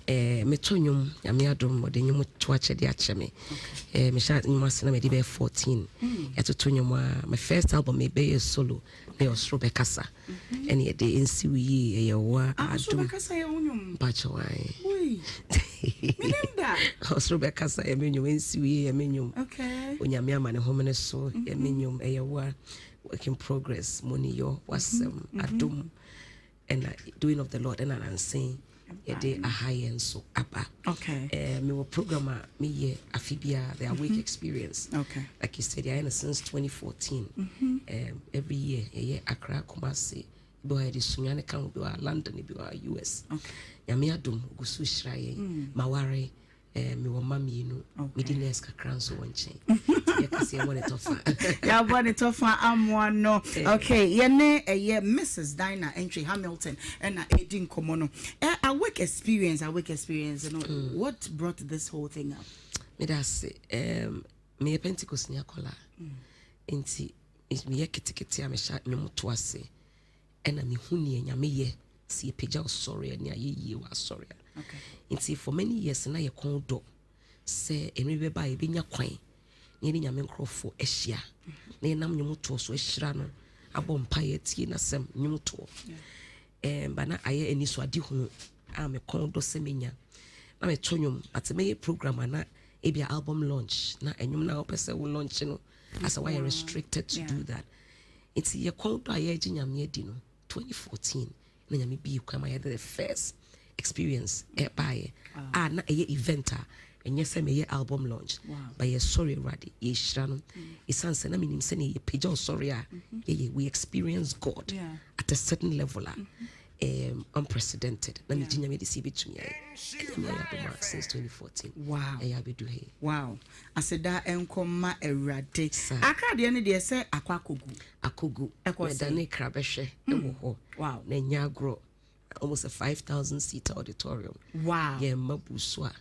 Eh, meto nnwom, Nyame adom, ɔde nnwom to akyɛde akyɛ me. Eh, mehyɛ nnwom ase na mede bɛyɛ 14. Mm. Yɛtoto nnwom a, my first album mebɛyɛ solo na yɛ Ɔsoro Bɛkasa. Mm-hmm. Ɛne yɛde nsi wo yie, ɛyɛ wo a Ah, Ɔsoro adom. Bɛkasa yɛ wo nnwom? Mpakyɛ wae. Ui. Menim da. Ɔsoro Bɛkasa yɛ me nnwom, nsi wo yie yɛ me nnwom. Okay. Onyame ama ne homene so yɛ me nnwom, ɛyɛ wo a Work in progress moniyɔ wasɛm adom ɛna doing of the Lord ɛna nansen yɛde aha yɛn nso aba. Okay. Eh, mewɔ program a meyɛ afe biara the awake mm -hmm. experience. Okay. Like you said, yɛayɛ no since 2014. Mm -hmm. um, every year yɛyɛ Accra, Kumasi, ebi wɔ ha yɛde Sunyani ka ho, ebi wɔ ha London, ebi wɔ ha US. Okay. Nyame adom ogu so hyira yɛn. Mm. Maware Eh, mewɔ mma mmienu. Medi nurse kakra nso wɔ nkyɛn. Yɛka sɛ yɛbɔ ne tɔfa. Yɛabɔ ne tɔfa amoa no. Eh. Okay, yɛne ɛyɛ Mrs. Dinah Entry Hamilton ɛna ɛdi nkɔmmɔ no. Eh, awake experience, awake experience no. Mm. What brought this whole thing up? Meda ase. Um, meyɛ Pentecost ni akɔla. Mm. Nti meyɛ ketekete a mehyɛ nnwom to ase. Ɛna mehu nea Nyame yɛ sɛ yɛpagya ɔsɔre a ne ayɛyie wɔ asɔre a. Nti for many years na yɛ kɔn dɔ sɛ mmerɛ bi bɛba a yɛbɛnya kwan na yɛne Nyame nkorɔfoɔ ahyia na yɛnam nnwomtoɔ so ahyira no abɔ mpaeɛ atie n'asɛm nnwomtoɔ. Ɛɛm ba na ayɛ anisoadehunu a me kɔn dɔ sɛ menya na meto nnwom but mɛyɛ program a na ebia album launch na nnwom no a wopɛ sɛ wo launch no asɛ woayɛ restricted to do that. Nti yɛ kɔn dɔ a yɛregye Nyame adi no. 2014 na Nyame bue kwan ma yɛde the first experience ɛbaeɛ a na ɛyɛ event a ɛnyɛ sɛ meyɛ album launch but yɛsɔre Awurade yɛhyira no ɛsiane sɛ na menim sɛnea yɛpagya ɔsɔre a yɛyɛ we experience God at a certain level a um, unprecedented na megye Nyame de sɛ yɛbɛtumi ayɛ ɛnyame ayɛ adom a since 2014 wow. ɛyɛ abɛdu ha yi. Wow aseda nkɔ mma Awurade. Akra deɛ no deɛ sɛ akɔ akɔgu. Akɔgu. Ɛkɔ sɛn? Mɛdane kra bɛhwɛ ɛwɔ hɔ. Wow. Na ɛnyɛ agorɔ. Almost a 5,000 seater auditorium. Wow. Yɛn mma bu so a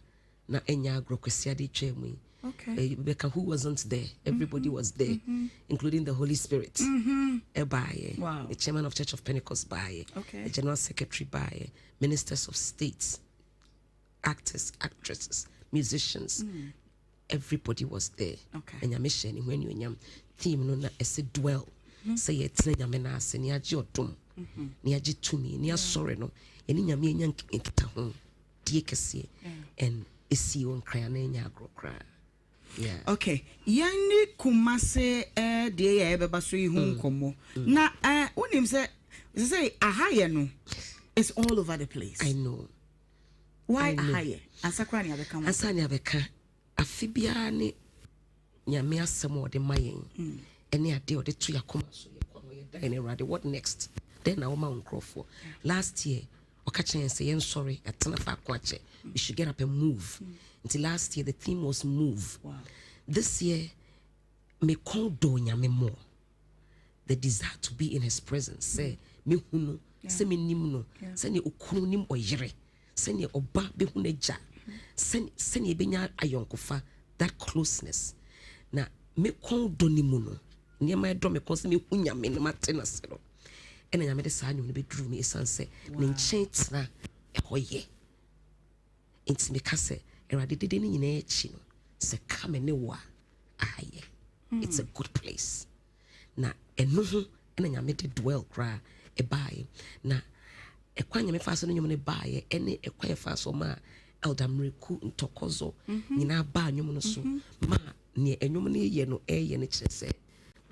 na ɛnyɛ agorɔ Kwasiada atwa mu yi. Okay. Eh, bɛka who wasn't there? Everybody mm -hmm. was there, mm -hmm. including the Holy Spirit. Ɛbaayɛ. Wow. The chairman of Church of Pentecost baayɛ. Okay. The general secretary baayɛ. Ministers of states, actors, actresses, musicians. Everybody was there. Okay. Na Nyame hyɛ ne ho anuonyam. Theme no na ɛsɛ dwell. Mm-hmm. Sɛ yɛtena Nyame no ase ne yɛagye ɔdom mm-hmm. ne yɛagye tumi ne yɛasɔre no yɛne Nyame anya nkitaho die kɛseɛ and ɛsii wɔ nkran na ɛnyɛ agorɔ koraa. Yeah. Okay, yɛn ne Kumase eh, deɛ yɛ ɛbɛba so yi ho mm. nkɔmmɔ. Na eh, wonim sɛ sɛ aha yɛ no it's all over the place. I know. Why aha yɛ? Ansa koraa ne abɛka ho. Ansa ne abɛka afe biara ne Nyame asɛm a ɔde ma yɛn mm. ɛne adeɛ ɔde to yɛ akoma so yɛ kɔ no yɛ dan Awurade what next? Then na wɔma wo nkurɔfoɔ. Last year ɔka kyerɛ yɛn sɛ yɛnsɔre yɛatena faako akyɛ we should get up and move. Nti last year the theme was move. Wow. This year me kɔn dɔ Nyame more. The desire to be in his presence sɛ mehu no sɛ menim no sɛnea okunu nim ɔyere sɛnea ɔba bɛhu n'agya sɛnea ɛbɛnya ayɔnkofa that closeness na me kɔn dɔ ne mu no nneɛma ɛdɔ me kɔn sɛ mehu Nyame no mate no ase no ɛna Nyame de saa nnwom no bɛduru me ɛsiane sɛ ne nkyɛn tena ɛhɔ yɛ nti meka sɛ Awurade dede no nyinaa akyi no sɛ ka me ne wo a ayɛ it's a good place na ɛno ho ɛna Nyame de dwell koraa ɛbaeɛ na ɛkwan Nyame fa so no nnwom no baeɛ ɛne ɛkwan ɛfa so ma Elder Mreku Ntɔkɔzɔ nyinaa baa nnwom no so ma neɛ ɛnwom no yɛ no ɛyɛ no kyerɛ sɛ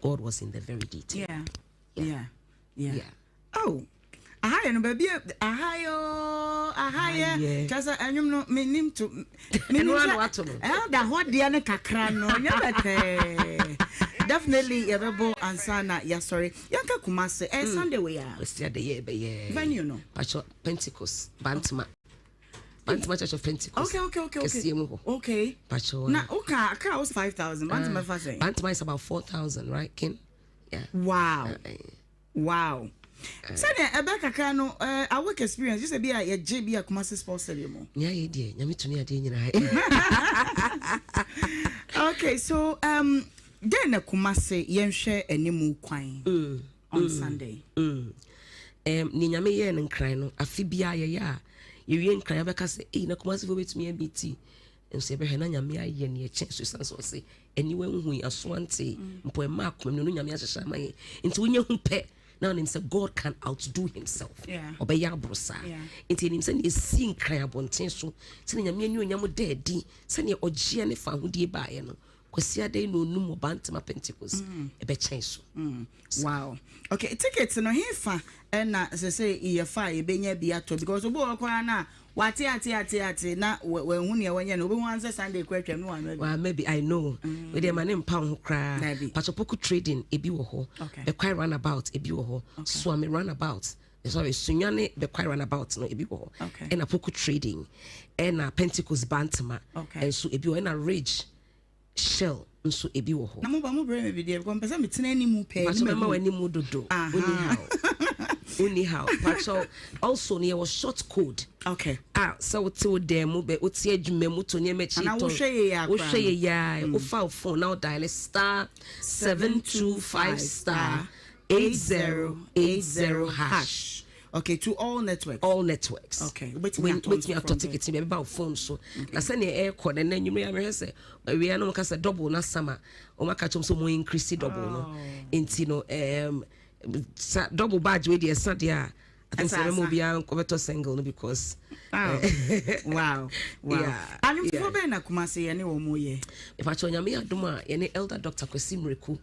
God was in the very detail. Yeah. Yeah. Yeah. yeah. Oh. Aha yɛ no baabi aha yɛ ooo aha yɛ kyerɛ sɛ ɛnwom no menim to menim sɛ ɛda hɔ deɛ no kakra no nyɛ bɛtɛɛ definitely yɛbɛbɔ ansa na yɛasɔre yɛnka Kumase ɛyɛ Sunday wei a Kwasi adeyɛ ɛbɛyɛ venue no Pacho Pentecost Bantama Bantama Church of Pentecost okay okay okay okay kɛseɛ mu hɔ okay Pacho na woka akra wo 5000 Bantama fa sɛn Bantama is about 4000 right Ken yeah wow uh, Wow. Sɛdeɛ ɛbɛ kakra no eh, awake experience gye sɛ bi a yɛgye bi a Kumasi Sports Stadium o. Nea yɛ deɛ nyame tumi adeɛ nyinaa. Okay, so um, dɛn na Kumasi yɛnhwɛ animu kwan mm, on mm, Sunday? Mm. Um, ne nyame yɛɛ no nkran no afe biara yɛyɛ a yɛwie nkran yɛbɛka sɛ ei na Kumasi fo bɛtumi abiti nso yɛbɛhwɛ na nyame ayɛ ne ɛkyɛn so ɛsiane sɛ ɔse aniwa nhui aso ante mpo ɛma akoma mu no nyame ahyehyɛ ama yɛn nti wonya hu pɛ na ɔnim sɛ God can outdo himself ɔbɛyɛ aboro saa nti ɛnim sɛ ne ɛsi nkran abɔnten so sɛne nyame ani onyam da adi sɛneɛ ɔgyeɛ ne fa ahodie baeɛ no Kwasi adɛn na onum ɔba ntema Pentecost ɛbɛkyɛn so. Wow. Okay, ticket no he fa na sɛ sɛ yɛfa a yɛbɛnya bi atɔ because obi wɔ hɔ koraa na wate ate ate ate na wanhu nea wanya no obehu ansɛ Sunday kora atwam no wama bi. Wama bi I know. Wei deɛ ma ne mpa wo ho koraa. Dabi. Pacho Poku trading ebi wɔ hɔ. Okay. Bɛkwae runabout ebi wɔ hɔ. Okay. Suame runabout. Sorry, Sunyani Bɛkwae runabout no ebi wɔ hɔ. Okay. Ɛna Poku trading. Ɛna Pentecost Bantama. Okay. Ɛnso ebi wɔ hɔ. Ɛna Ridge Shell nso ebi wɔ hɔ. Na mo ba mo brɛ me bi deɛ because mpɛ sɛ metena anim pɛɛ Mpakyɛ mɛma w'anim dodo. Wonni haw. Wonni haw. Mpakyɛ also no yɛwɔ short code. Okay. A sɛ wote wo dan mu bɛ wote adwuma mu to nneɛma akyi Anaa tɔn. wohwɛ yɛ yɛ akora. Wohwɛ yɛ yɛ a wofa wo phone na wo dial star 725 star 8080 hash. Okay, to all networks. All networks. Okay. Wobɛtumi atɔ wobɛtumi atɔ ticket bi ɛbɛba wo phone so. Na sɛnea ɛrekɔ no ɛnɛ nnwuma yi mehwɛ sɛ awia no wɔka sɛ double na sama wɔn aka kyerɛ sɛ wɔn increase double no. Nti no um, sa double badge wei deɛ ɛsa deɛ a I think sɛ mɛma obiara nkɔbɛtɔ single no because. Wow wow wow. Anwomtofoɔ bɛn na Kumasi yɛne wɔn yɛ? Mepakyɛ Onyame adom a yɛne Elder Doctor Kwesi Mreku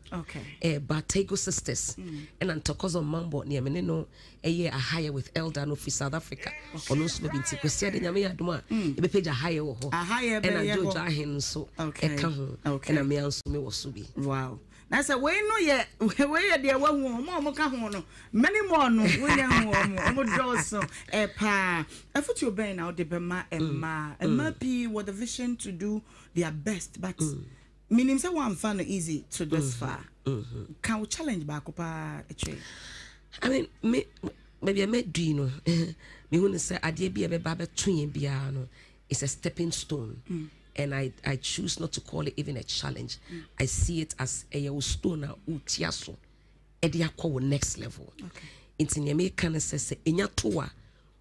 ɛɛba Tego Sisters ɛna Ntɔkɔzɔ Mambo nea mene no ɛyɛ ahayɛ with Elder no firi South Africa ɔno nso bɛbi nti Kwesi ade Nyame adom a yɛbɛpagya ahayɛ wɔ hɔ ɛna Jojo Ahen nso ɛka ho ɛna mea nso mewɔ so bi. Wow. Na sɛ wei no yɛ wei yɛ deɛ wahu wɔn a wɔka ho no many more no wonya hu wɔn wɔn dɔɔso paa. Afotuo bɛn na wode bɛma mmaa? Mmaa pii wɔ the vision to do their best but menim sɛ woamfa no easy to this far. Ka wo challenge baako paa kyerɛ. I mean me baabi a madu yi no mehu no sɛ adeɛ bi a ɛbɛba abɛto yɛn biara no is a stepping stone mm. and I, I choose not to call it even a challenge mm. I see it as ɛyɛ wo stone a wotia so ɛde akɔ wo next level nti nea meka no sɛ sɛ ɛnya to a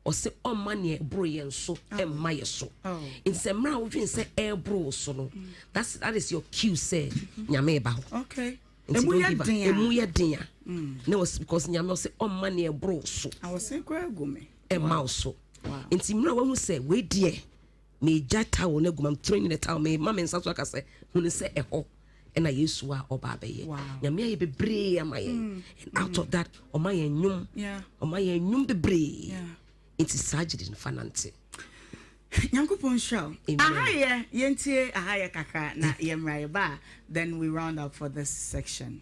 ɔsɛ ɔmma nea ɛboro yɛn so oh. ɛmma yɛ so oh. nti sɛ mmerɛ a wodwen sɛ ɛboro wo so no mm. that's, that is your cue sɛ mm-hmm. nyame ba hɔ okay. nti don't give up ɛmu yɛ den a mm. na ɔsɛ because nyame ɔsɛ ɔmma nea ɛboro wo so ɛmma wo so nti mmerɛ a wahu sɛ wei deɛ megya towel no agu ma throwing the towel mema me nsa so aka sɛ hunu sɛ ɛhɔ ɛna yesu a ɔba abɛyɛ nyame ayɛ bebree ama yɛn mm. and out of that ɔma yɛn nnwom ɔma yɛn nnwom bebree nti saa gyidi no fa nante nyankopɔn nhyira wo ahayɛ yɛntie ahayɛ kakra na yɛmmra yɛba a then we round up for this section.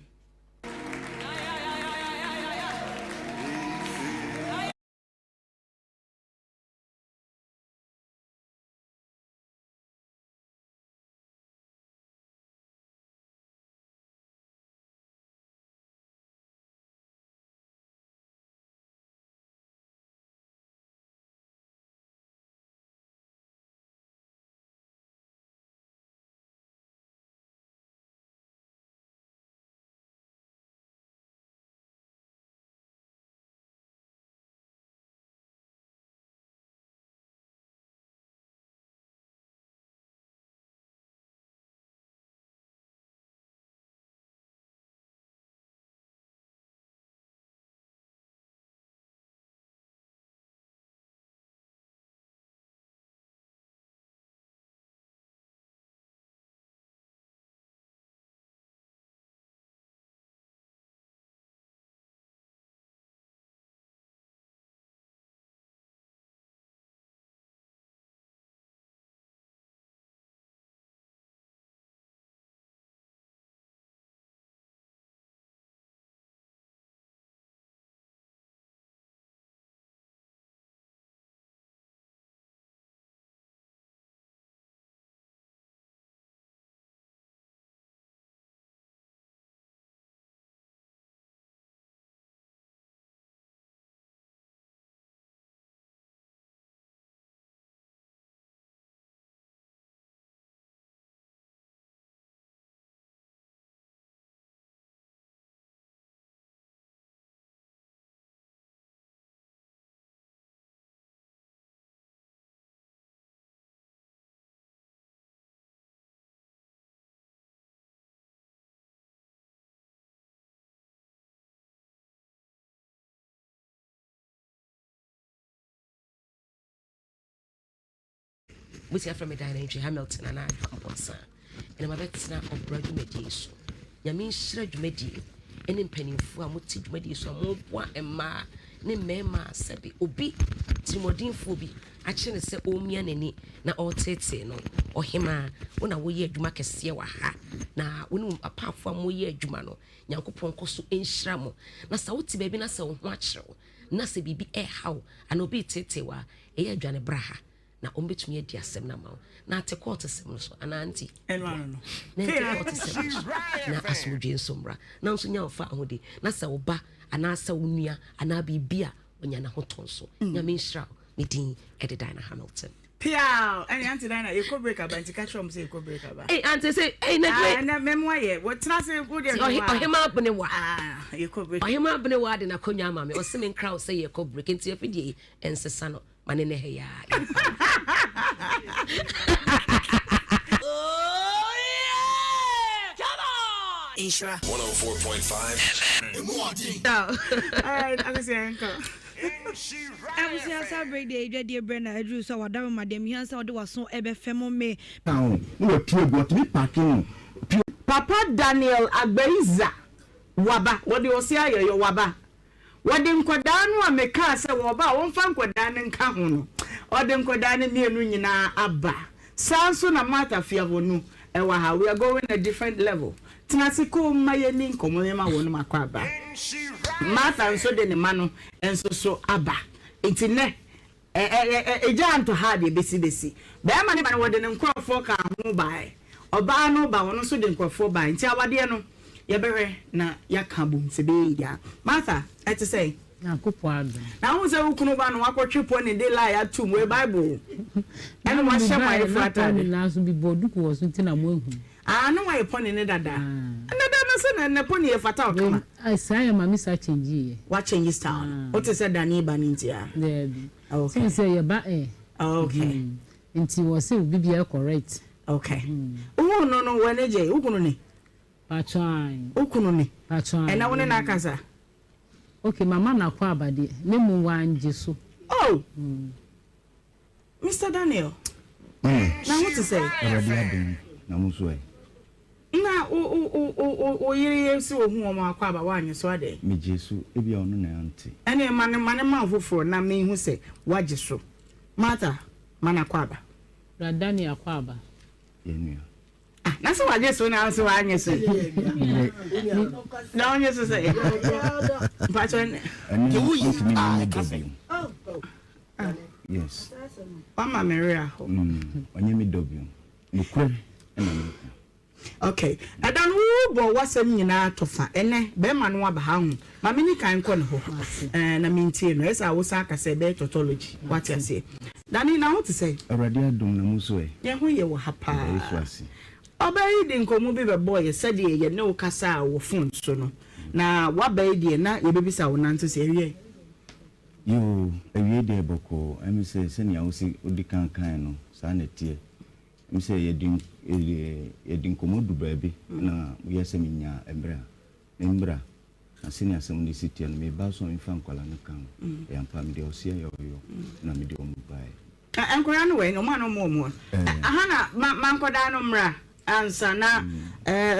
Wobɛtumi afrɛ me Diana Antwi Hamilton anaa Adwoa Amponsah. Ɛna mabɛtena ɔbra dwumadie so. Nyame nhyira dwumadie ɛne mpanimfoɔ a mote dwumadie so a moboa mmaa ne mmarima a sɛbe obi tirimɔdenfoɔ bi akyere no sɛ ɔremia n'ani na ɔreteetee no. Ɔhemaa, wo na woyɛ adwuma kɛseɛ wɔ ha na wo ne wo apaafoɔ a moyɛ adwuma no, Nyankopɔn nkɔ so nhyira mo. Na sɛ wote baabi na sɛ wo ho akyere wo na sɛ biribi ɛreha wo anaa obi reteetee wo a, ɛyɛ a dwane bra ha na wɔbɛtumi adi asɛm no ama wo. Na ate kɔɔte sɛm no so anaa nti? Ɛno ano no. Na nte kɔɔte sɛm no so na asomdwoe nso mmra. Na nso nya wo fa ahodi. Na sɛ wo ba anaasɛ wo nua anaa biribi a, ɔnya n'ahotɔ nso. Nyame nhyira wo. Me din de Diana Hamilton. Piaw! Ɛne Auntie Diana, yɛkɔ break aba nti ka kyerɛ wɔn sɛ yɛkɔ break aba. Ei Auntie sɛ, ei na dwuma. Ah, ɛnɛ mɛmoa yɛ, wɔtena ase wo deɛ no wa. Ɔhema abene wa. Ah, yɛkɔ break. Ɔhema abene wa de n'akonnwa ama me, ɔse me nkra wo sɛ yɛkɔ break nti afidie yi ɛnsesa no. Ma ne nɛ ha yi ara yɛmfa no. Nhyira. 104.5 FM. Alright, Akwasi yɛnkɔ. Abusua saa berɛ yi deɛ dwadie berɛ na aduru so a wada mema deɛ mehia sɛ wode w'aso bɛfɛm me. Ka ho na wapue agu ɔtumi paake no pue. Papa Daniel Agbeiza waba, wɔde ɔse ayɛyɔ waba. Wɔde nkwadaa no a mekaa sɛ wɔba a wɔmfa nkwadaa no nka ho no, ɔde nkwadaa no mmienu nyinaa aba. Saa nso na Martha Fiavonu wɔ ha. We are going a different level. Tena ase komm ma yɛnni nkɔmmɔ mema wɔnom akɔ aba. Martha nso de ne mma no nso so aba. Nti nnɛ, ɛ, ɛ, ɛ, egya antɔ ha a deɛ ɛbɛsi bɛsi. Barima no ba no, wɔde ne nkorɔfoɔ kaa ho baeɛ. Ɔbaa no ba, ɔno nso de nkorɔfoɔ baeɛ. Nti awadeɛ no, yɛbɛhwɛ na yɛaka abom sɛ ɛbɛyɛ yie a. Martha, ɛte sɛn? Nyankopɔn adom. Na wohu sɛ wo kunu ba no wakɔtwe pony de lie atom wei Bible o. Ɛna wahyɛ mo ayeforo atade. Nanso bi bɔ duku wɔ so nti na moahu. Ah na wayɛ pony ne dada. Dada no sɛ na na pony yɛ fata wo kama. Saa yɛ ma me sa change yɛ. Wa change style no. Wote sɛ Dani ba no nti a. Daabi. Okay. Sɛ sɛ yɛ ba ɛ. Okay. Nti wɔ sɛ obi biara correct. Okay. Wohu no no w'ani gye wo kunu ni. Pacho ae. Wo kunu ni. Pacho ae. Ɛnɛ wo ne no akasa. Ok mama no akwaaba deɛ ne mmom wangye so. Oh! Mister Daniel, na ho te sɛn? Awurade adom, na mo nso ɛ? Na wo wo wo wo wo yere yɛ sɛ ohu wɔn akwaaba woannye so adɛn? Megyee so, ebia ɔno na ante. Ɛnneɛ ma no ma no ma wo foforɔ na menhu sɛ woagye so. Martha, ma no akwaaba. Bra Daniel akwaaba. Yɛn nua. Ah, na sɛ wagye so na nso wanyɛ so na wonyɛ so sɛ mpakyɛ ɛno ntumi nyɛ me dɔ bio. Yes, wama me werɛ aho. Ɔnyɛ me dɔ bio, nokorɛ ɛna meka. Okay, ɛda no wobɔ w'asɛm nyinaa tɔfa ɛnɛ bɛrima no aba ha ho ma me ni kan nkɔ ne hɔ ɛɛ na mentie no ɛsɛ a wosan aka sɛ ɛbɛyɛ tautology wate aseɛ. Danny, na ho te sɛn? Awurade adom, na mo nso ɛ? Yɛn ho yɛ wɔ ha paa. Yɛda Yesu ase. Ɔbaa yi de nkɔmmɔ bi bɛbɔɔ yɛ sɛdeɛ yɛne wo kasaa wɔ phone so no. Na woaba yi deɛ na yɛbɛbisa wo nanso sɛ ɛwiɛ? Yoo, awiei deɛ bɔkɔɔ. Ɛme sɛ sɛnea wosi wodi kan kae no, saa na ɛteɛ. Ɛme sɛ yɛdi yɛdi nkɔmmɔ du baabi na woyɛ sɛ menya mmerɛ a, memmra. Na sɛnea asɛm no si teɛ no, meba so a memfa nkwadaa no ka ho. Ɛyɛ ampa, mede ɔseɛ yɛ ɔyɔ na mede wɔn baeɛ. Nkwadaa no wɔ he? Wɔn a na wɔwɔ wɔn hɔ. Aha na ma ma nkwadaa no mmra ansa na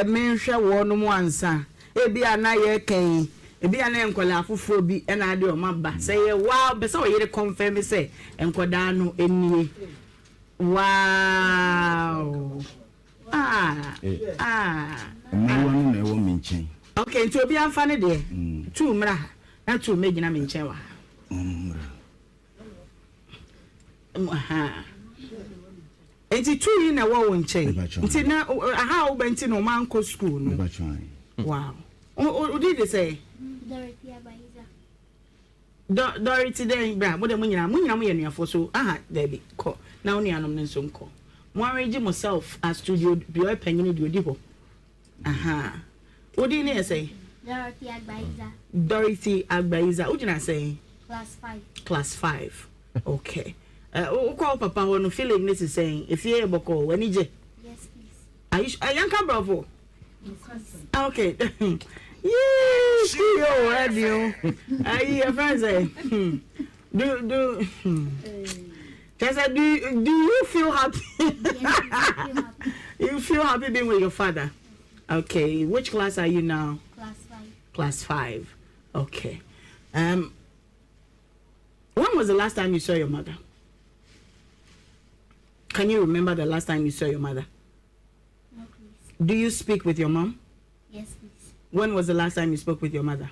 menhwɛ wɔnom ansa. Ebia na yɛreka yi, ebia na yɛ nkwadaa afoforɔ bi na ade wɔn aba. Sɛ yɛ waa, wopɛ sɛ wo yere confirm sɛ nkwadaa no nie. Wow! Ah, ah. Mmaayewa no na ɛwɔ me nkyɛn. Okay, nti obiara mfa ne deɛ. Tuu mmra ha na tuu mmɛgyina me nkyɛn wɔ ha. Mmra. Ha. Nti tuu yi na ɛwɔ wo nkyɛn. Nti na aha a wobɛ nti na ɔma ankɔ school no. Wow. Wodi de sɛ? Dorothy Abayiza. Dɔ Dorothy dɛn bra mo deɛ mo nyinaa mo nyinaa mo yɛ anuafoɔ so aha daabi kɔ na wo nuanom no nso nkɔ mo arrange mo self as studio deɛ ɔyɛ panyini deɛ ɔdi hɔ aha wo din ne yɛ sɛn. Dorothy Agbayiza. Dorothy Agbayiza wo gyina sɛn. Class 5. Class 5 okay uh, wokɔ wo papa hɔ no feeling ne te sɛn efie yɛ bɔkɔɔ w'ani gye. Yes please. Are you sure? Yɛnka borɔfo. Okay. Yee, yo, ɛdi o. Ayi, your friend say, do do. Kyerɛ do do you feel happy? You feel happy being with your father? Okay. Which class are you now? Class 5. Class 5. Okay. When was the last time you saw your mother? Can you remember the last time you saw your mother? No, please. Do you speak with your mom? Yes, please. When was the last time you spoke with your mother?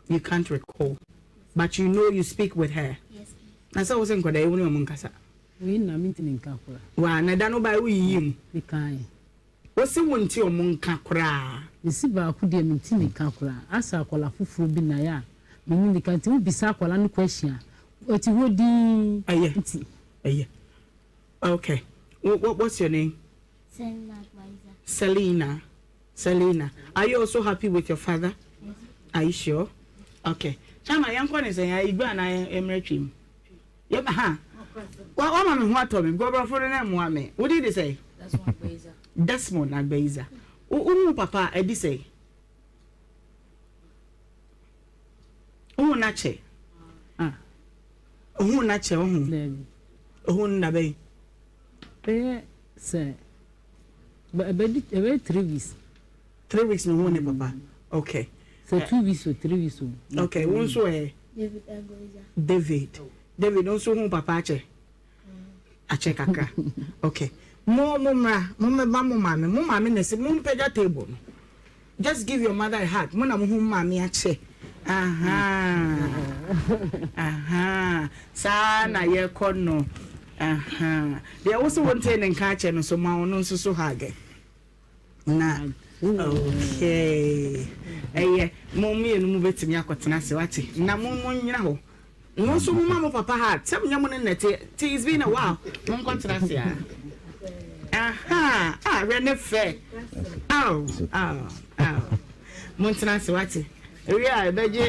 You can't recall. But you know you speak with her. Yes, please. Na sɛ wo sɛ nkwadaa yi wo ne wɔn nkasa. Wei na mentumi nka koraa. Wa na da no ba woyiyi mu. Mekae. Wo se wo nte wɔn nka koraa. Mese baako deɛ mente ne nka koraa. Asɛ akwadaa foforɔ bi na yɛ a me ne no ka nti wo bisa akwadaa no question a ɔte hɔ dinn. Ɛyɛ nti. Ɛyɛ okay what, what's your name? Selina Agbayiza. Selina Selina are you also happy with your father? Yes. Are you sure? Okay. Chama yɛn kɔ ne sɛn ayi gba na yɛn mmerɛ twam. Yɛ ha wa wama me ho atɔ me because borɔfo no na mmoa me. Wo din de sɛn? Desmond Agbayiza. Wo hu papa a ɛdi sɛn? Ohuu no akyɛ. Ah. Ohuu no akyɛ, wohu? Daabi. Ohuu no da bɛn? Bɛyɛ sɛ ɛbɛdi ɛbɛyɛ 3 weeks. 3 weeks na ohuu ne papa. Okay. Sɛ 2 weeks o, 3 weeks o. Okay, wo nso ɛ? David Agoza. David. David nso hu papa akyɛ? Akyɛ kakra. Okay. Mo mo mmra, mo mmɛba mo maame. Mo maame na ɛsɛ mo mpagya table no. Just give your mother a hug. Mo na mo ho maame akyɛ. Aha. Aha. Saa na yɛkɔ no. Aha. Deɛ wo so wo ntee ne nka akyɛ no so ma ɔno nso so hug. Na okay. Ɛyɛ mo mmienu mo bɛtumi akɔtena ase wate. Na mo mo nyina hɔ. Mo nso mo ma mo papa hug. Sɛ mo nyɛ mo ne nnɛte. Ti it's been a while. Mo nkɔtena ase a. Aha. Ah, hwɛ ne fɛ. Aw, aw, aw. Mo ntena ase wate. Ewie a ɛbɛgye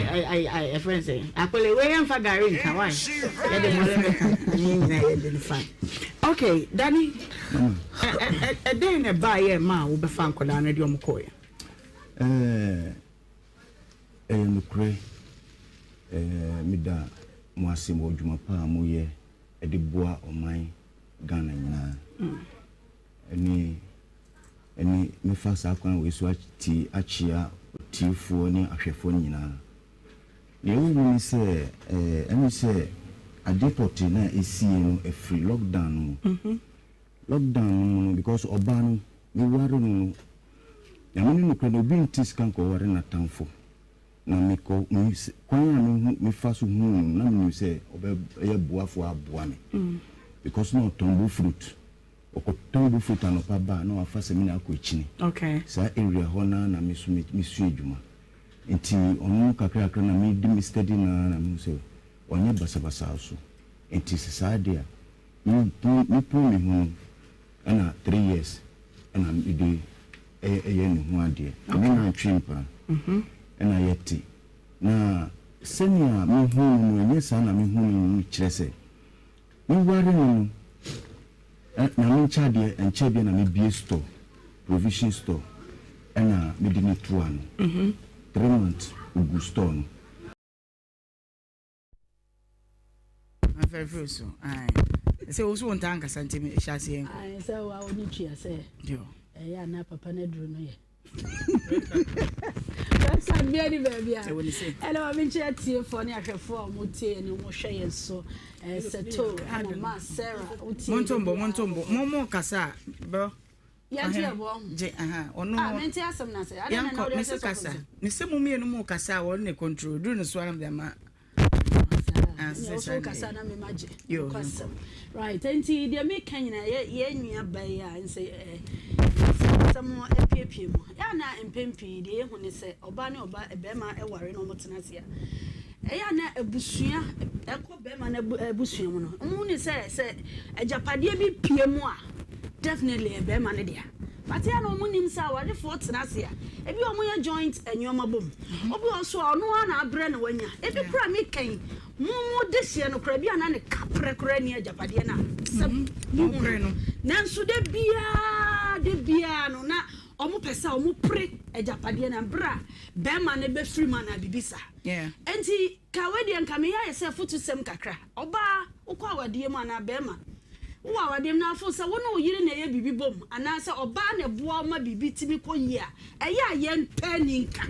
ɛfrɛ n sɛ akɔle wei yɛmfa gari nka why yɛde mɔlɛ bɛka ne nyinaa yɛde no fine. Okay, Danny, ɛdɛn na ɛbaa yɛ ma a wobɛfa nkɔdaa no de ɔmo kɔɔɛ? Ɛyɛ nokorɛ, meda mo ase wɔ adwuma pa a moyɛ de boa ɔman Ghana nyinaa. Ɛne ɛne mɛfa saa kwan wei so ati akyea otiefoɔ ne ahwɛfoɔ no nyinaa. Deɛ ɛwɔ mu ne sɛ ɛne sɛ adeɛ pɔtee no a ɛsiiɛ no ɛfiri lockdown no mu. Lockdown no mu no because ɔbaa no meware no no Nyame ne nokorɛ no obi nte sika nkɔware n'atamfo na mekɔ me kwan a mehu mefa so huu no na menim sɛ ɔbɛyɛ boafoɔ aboa me because na ɔtɔn bo fruit ɔkɔtɔn bo fruit anɔpa ba a na wafa samina akɔ akyini okay. Saa area hɔ naa na me so mesua adwuma nti ɔno kakrakra na medi me steady naa na mehu sɛ ɔnyɛ basabasa so nti sɛ saa deɛ a mepon me ho no ɛna 3 years ɛna mede ɛyɛ ne ho adeɛ me na ntwe mpena ɛna yɛte na sɛnea mehu no no ɛnyɛ saa na mehu no no kyerɛ sɛ meware no no Nyame nkyɛ adeɛ ɛnkyɛ bia na mebie store provision store ɛna mede ne to ano 3 months ogu store no. Afɛfɛ so sɛ wo so wo ntaa nkasa nti hyɛ aseɛ nkɔ. Sɛ wa wo ne tua sɛ ɛyɛ anaa papa no aduru no yɛ website bia ni baabi a ɛna ma menkyerɛ atiefoɔ ne ahwɛfoɔ a wɔtie yɛn ne wɔhwɛ yɛn so sɛto ɛna ma Sarah wotie. Montombo montombo mo mo kasa bro. Yɛnte yɛ bɔ gye aha ɔno ah mente asɛm na sɛ adɛn na na wode kasa ne sɛ mo mmienu mo kasa a wɔn ne control duru no so ara de ama. Wo kasa na mema gye kwasɛm right nti deɛ meka nyinaa yɛ nua ba yi a nsɛ nsɛm apiepie mu yɛ na mpɛn pii deɛ yɛhu ne sɛ ɔbaa ne ɔba bɛrima ɛware na ɔmo tena ase a ɛyɛ na abusua ɛkɔ bɛrima no abusua mu no ɔmo ne sɛ sɛ agyapadeɛ bi pie mu a definitely bɛrima no dea, but yɛ na ɔmo nim sɛ awarefoɔ tena ase a ebi ɔmo yɛ joint nneɛma bom. Obi wɔ so a ɔno ara na abrɛ na wanya ebi kura mi kɛn mo mo de hyɛ no kura bi a na ne kaprɛ kura ni agyapadeɛ na sɛ mo hu no nanso de biara no na ɔmo pɛ sɛ ɔmo pere agyapadeɛ na bere a bɛrima no bɛfiri mu anaa bibi saa. Nti ka wei deɛ nka meyɛ ayɛ sɛ foto sɛm kakra. Ɔbaa wokɔ awadeɛ mu anaa bɛrima wowɔ awadeɛ mu na afo sɛ wo ne wo yere na ɛyɛ biribi bom anaasɛ ɔbaa na ɛboa wo ma biribi tumi kɔ yie a, ɛyɛ a yɛmpɛ ni nka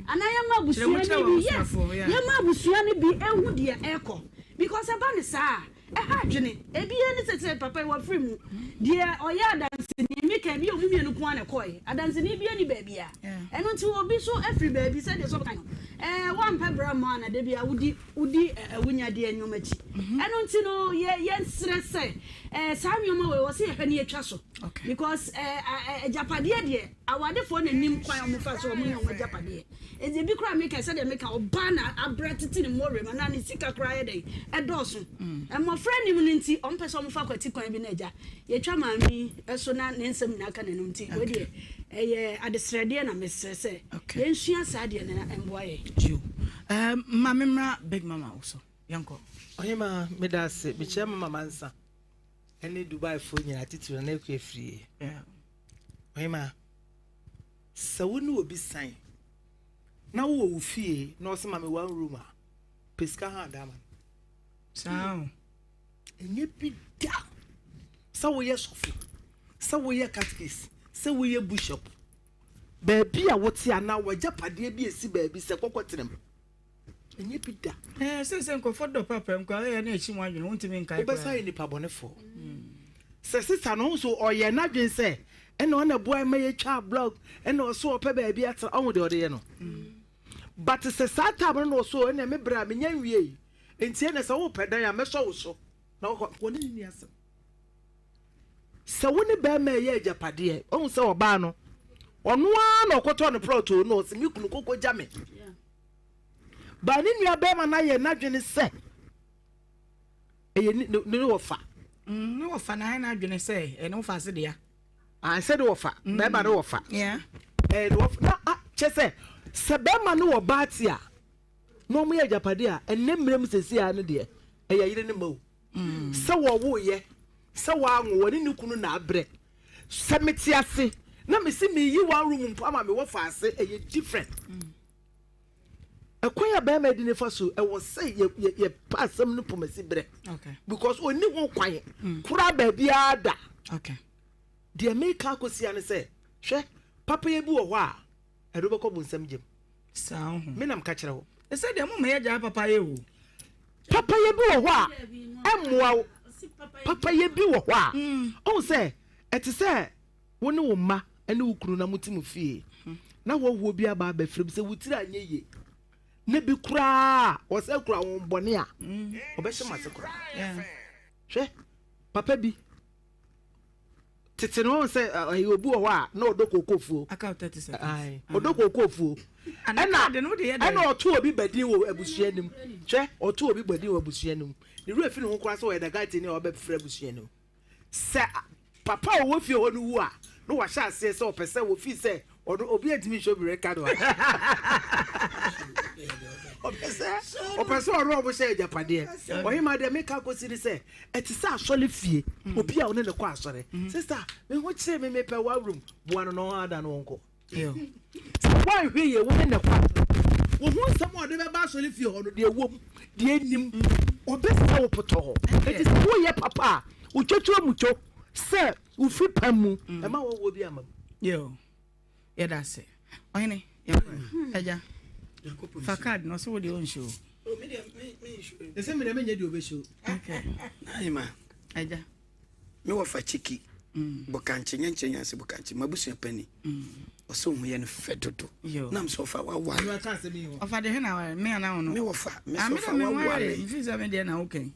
anaa yɛma abusua no bi, yes, yɛma abusua no bi ehu deɛ ɛrekɔ because ɛba ne saa a ɛha adwene. Ebi yɛ ne sɛ sɛ papa yi wafiri mu deɛ ɔyɛ adanseni meka ebi ɔmo mmienu ko ara na ɛkɔɛ adanseni bi ani baabi a ɛno nti obi so afiri baabi sɛdeɛ sɛ ɔbɛka no ɛɛ wampɛ bra mɔ ana da bi a wodi wodi awunyadeɛ nneɛma akyi. Ɛno nti no yɛ yɛnsrɛ sɛ ɛɛ saa nneɛma wei wɔ sɛ yɛhwɛ ne yɛtwa so because ɛɛ agyapadeɛ deɛ awadefoɔ na nim kwan a wɔfa so wɔn nyɛ wɔn agyapadeɛ. Nti ebi koraa meka sɛdeɛ meka ɔbaa na abrɛ tete ne mmɔwerɛ mu anaa ne sika koraa yɛ dɛn ɛdɔɔso. Mmɔfra nim no nti wɔn pɛ sɛ wɔfa kwati kwan bi na agya yɛtwa maame yi so na ne nsɛm nyinaa ka n'anum nti wei deɛ ɛyɛ adesrɛdeɛ na mesrɛ sɛ yɛnsua saa deɛ no na ɛmboa yɛn. Yo. Um, ma me mmra Big Mama wo so. Yɛnkɔ. Ɔhema, meda ase. Mekyia Mama Mansa ne Dubaifoɔ nyinaa titiri na Akua Firie. Yeah. Ɔhema, sɛ wo ne obi san na wowɔ wo fie na ɔsɛ ma me one room a, Pɛ sika ha ada ama no. Saa o. Ɛnyɛ bi da sɛ woyɛ sɔfo, sɛ woyɛ catechist, sɛ woyɛ bishop. Baabi a wote anaa w'agyapadeɛ bi esi baabi sɛ kɔkɔ tena mu. Ɛnyɛ bi da. Ɛɛ sɛ sɛ nkurɔfoɔ dɔ papa mu koraa ɛyɛ na ɛkyi mu adwene wontumi nkae koraa. Wobɛsan ayɛ nipa bɔnefoɔ. Sɛ sista no nso ɔyɛ n'adwene sɛ ɛna ɔna boa ma yɛtwa blog ɛna ɔso ɔpɛ baabi atena ɔho deɛ ɔde yɛ no. But sɛ saa time no na ɔso ɛna me berɛ a menya nwiei nti ɛna sɛ wopɛ dan a mɛsɔ wo so na wɔkɔ wɔne ne ni asɛm. Sɛ wo ne bɛrima ɛyɛ agyapadeɛ ɔhu sɛ ɔbaa no ɔno ara na ɔkɔtɔ ne plot o na ɔsɛ me kunu kɔkɔ gya me. But ne nua bɛrima no ayɛ n'adwene sɛ ɛyɛ ne ne wɔfa. Mm, ne wɔfa na ayɛ n'adwene sɛ ɛne wɔfa ase dea. Ah, sɛ ne wɔfa, mm. bɛrima ne wɔfa. Yeah. Ɛyɛ ne wɔfa na ah, kyɛ sɛ sɛ bɛrima ne wɔ baa te a na wɔn yɛ agyapade a ɛnɛ mmerɛ mu sɛsi a ne deɛ ɛyɛ yere ne ma o. Mm. Sɛ wɔwoyɛ sɛ wɔanwo wɔne ne kunu na abrɛ sɛ mete ase na mesi meyi one room mpo ama me wɔfa ase ɛyɛ different. Mm. Ɛkwan a bɛrima di ne fa so ɛwɔ sɛ yɛ yɛ yɛ pa asɛm no pomasi brɛ. Because onni ho kwan mm. koraa baabiara da. Deɛ meka akɔsia ne sɛ hwɛ papayɛ bi wɔ hɔ a ɛde wobɛkɔ bonsam gyam. Saa ho. Me nam ka kyerɛ wo. Ɛsɛ deɛ mo ma yɛgyae papayɛ o. Papayɛ bi wɔ hɔ a ɛmmoa wo. Papayɛ bi wɔ hɔ a mm. ɔhu sɛ ɛte sɛ Wo ne wo mma ne wo kunu na mote mo fie, na hɔhoɔ bi aba abɛfrɛ mu sɛ wo tiri anyɛ yie, na bi koraa ɔsɛ kura wɔn bɔne a, ɔbɛhyɛ mo ase koraa. Hwɛ, papa bi, tete no wɔn sɛ ɛyɛ obi wɔ hɔ a na ɔdɔ kookoofuo. Ɔdɔ kookoofuo. Ɛna ɛna ɔto obi badin wɔ abusua no mu. Hwɛ, ɔto obi badin wɔ abusua no mu. Ne werɛ fi ne ho koraa sɛ ɔyɛ dagate ne a ɔbɛfrɛ abusua no mu. Sɛ papa a ɔwɔ fie hɔ no wu a, na wahyɛ aseɛ sɛ ɔpɛ sɛ wɔfii sɛ ɔno obi antumi nhyɛ obi reka no a ɔpɛ sɛ ɔpɛ sɛ ɔno ɔmo hyɛ agyapadeɛ. Ɔhema deɛ meka akɔsi ne sɛ ɛte sɛ asɔre fie mm. obi a ɔne ne kɔ asɔre mm. sista me ho kyerɛ me mepɛ wa room boa no na ɔn ada no ɔnkɔ. Sɛ woanhwɛ yie wo ne no kɔ a, wo ho nsɛm a ɔde bɛba asɔre fie hɔ no, deɛ ɛwɔ mu, deɛ ɛnnim, ɔbɛsɛ wo potɔ hɔ. Enti sɛ woyɛ papa a, wotwatwa mutwo sɛ wofi pam mu, ɛma wɔwɔ bi ama mu. Yo, yɛda ase. Ɔhene, yɛnkɔ. Agya, fa card no, ɔsɛ wo deɛ ɔnhyɛ o. Ɛsɛ mmerɛ menyɛ deɛ ɔbɛhyɛ o. Okay. Ahima. Agya. Me wɔfa Chiki Bokankye nyɛ nkyerɛ nyanse Bokankye m'abusua pani ɔsɛ ohun yɛ no fɛ dodo nam sɛ ɔfa waware ɔfa de hena ware me ana wo no me wɔfa me sɛ ɔfa waware mfi sɛ me deɛ na wokɛn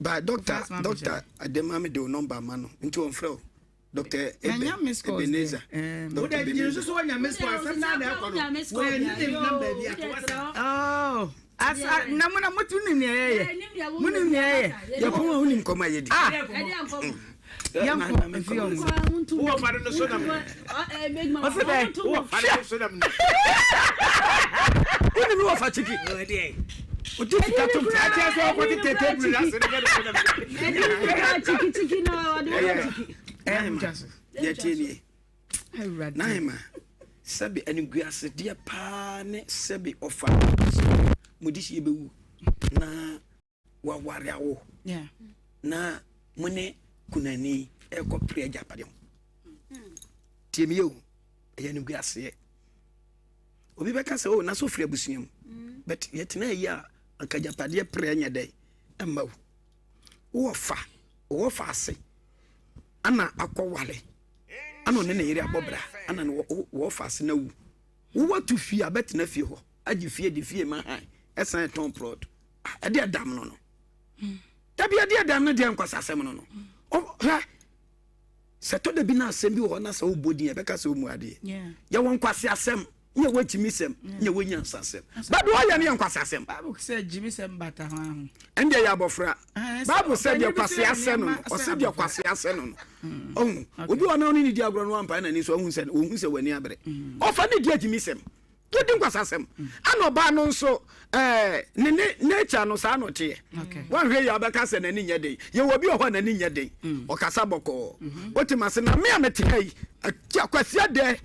ba doctor doctor adema me de wo number ma no nti wɔmfrɛ wo Dr. Eben, Ebenezer. Dr. Ebenezer. So wanya miss call asɛm na na ɛkɔ no. Wɔyɛ ne ne number bi ato wasa. Oh. Asa na mo na mo tu nim nea yɛyɛ. Mo nim nea yɛyɛ. Yɛ pɔn a wonim kɔm a yɛdi. Ah. Yɛnkɔ mfi ɔmo. Wowɔ fa no so nam. Ɔsɛ dɛ. Wowɔ fa no so nam. Wonim wɔ fa kyiki. Ɔgye sika tom. Akyɛ sɛ ɔkɔte tete buru na ase ne bɛ no so nam. Kyiki kyiki na ɔde wɔ kyiki. Deɛ tie nie. Nahema, sɛbe animguasedeɛ paa ne sɛbe ɔfa mode hyie bɛwu na waware awo na mo ne kunani ɛkɔ pere agyapadeɛ ho. Tie me yɛ o, ɛyɛ animguaseɛ. Obi bɛka sɛ o oh, na so firi abusua mu. Mm. But yɛtena yi a anka agyapadeɛ pere nyɛ dɛn ɛmma wo. Wowɔ fa, wowɔ fa ase. Ana akɔ wale ana ɔne ne yere abɔ bra ana ne wɔ fa ase na wu wowɔ tu fie abɛtena fie hɔ agye fie de fie ma han ɛsan ɛtɔn plot ɛde ɛdam no no dabi ɛde ɛdam no deɛ nkwasa asɛm no no ɔhwɛ sɛ tɔ da bi na asɛm bi wɔ hɔ na sɛ wobɔ din ɛbɛka sɛ ɔmu adeɛ yɛwɔ nkwase asɛm nyɛ wɔ gyimisɛm nyɛ wɔ nyansasɛm bɛde ɔyɛ no yɛ nkwasasɛm Bible sɛ gyimisɛm bata ho aho ɛndeɛ yɛ abɔfra Bible sɛ deɛ kwase asɛ no no ɔsɛ deɛ kwase asɛ no no ɔhu obi wɔ na ɔne ne di agorɔ no wampae n'ani so ɔhu sɛ ɔhu sɛ w'ani abere ɔfa ne di agyimisɛm wodi nkwasasɛm ana ɔbaa no nso ɛɛ ne ne nature no saa na ɔteɛ wanhwɛ yie abɛka sɛ n'ani nyɛ den yɛwɔ bi wɔ hɔ a n'ani nyɛ den ɔkasa bɔkɔɔ wote ma se na me a mete ha yi akwasi adɛ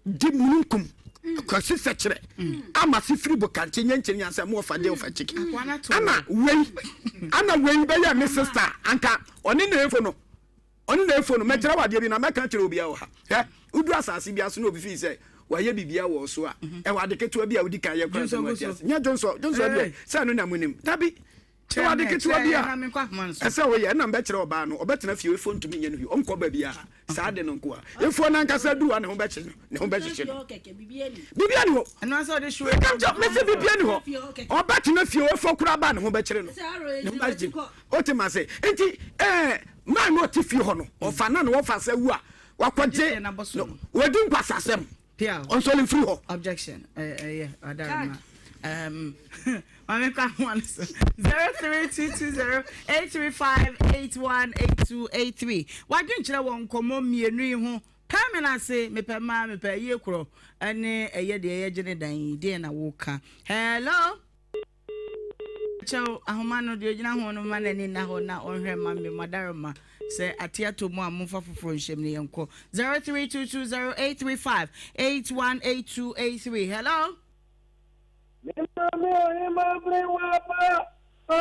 di mununkum. Kwasi sɛkyerɛ ama se firi bokankye nyɛ nkyɛn nyansa mu ɔfa deɛ ɔfa kyeki ana wei ana wei bɛyɛ me sister anka ɔne na efo no ɔne na efo no mɛkyerɛ wadeɛ bi na mɛka kyerɛ obiara wɔ ha hɛ wodu asase bi aso na obi fi sɛ wayɛ biribiara wɔ so a ɛwɔ ade ketewa bi a wodi kan yɛ kora sɛ wati ase nyɛ dwonsɔ dwonsɔ deɛ sɛ ɛno na mo nim dabi Kyerɛ ade ketewa bi a ɛsɛ woyɛ ɛna mbɛkyerɛ ɔbaa no ɔbɛtena fie efo ntumi nyɛ no hwee ɔnkɔ baabiara saa ade no nko a efo no ankasa duru a ne ho bɛkye no ne ho bɛhyehye no biribiara ni hɔ meka nkyɛ mese biribiara ni hɔ ɔbɛtena fie efo koraa ba ne ho bɛkyerɛ no ne ho bɛhyehye no wote ma se nti ɛɛ maa no ɔte fie hɔ no ɔfa na ne wɔfa sɛ wu a wakɔgye wɔdi nkwasasɛm Ɔnsɔre mfiri hɔ. Objection. Ɛyɛ adarima. Um, Maame kɔ ahoma no so. 03220 835 818283. Wadwenkyerɛ wɔ nkɔmmɔ mmienu yi ho. Pɛɛ me no ase, mepɛ mmaa, mepɛ ayie korɔ, ɛne ɛyɛ deɛ yɛgye ne dan yi, deɛ na woka. Hello? Kyɛw, ahoma no, deɛ ɔgyina ho no mma n'ani nna hɔ na ɔnhwɛ mma me, mo adaworoma. Sɛ ate atɔ mu a, momfa foforɔ nhyɛ mu na yɛnkɔ. 03220835818283. Hello? Me maame ɔhema bere waba pa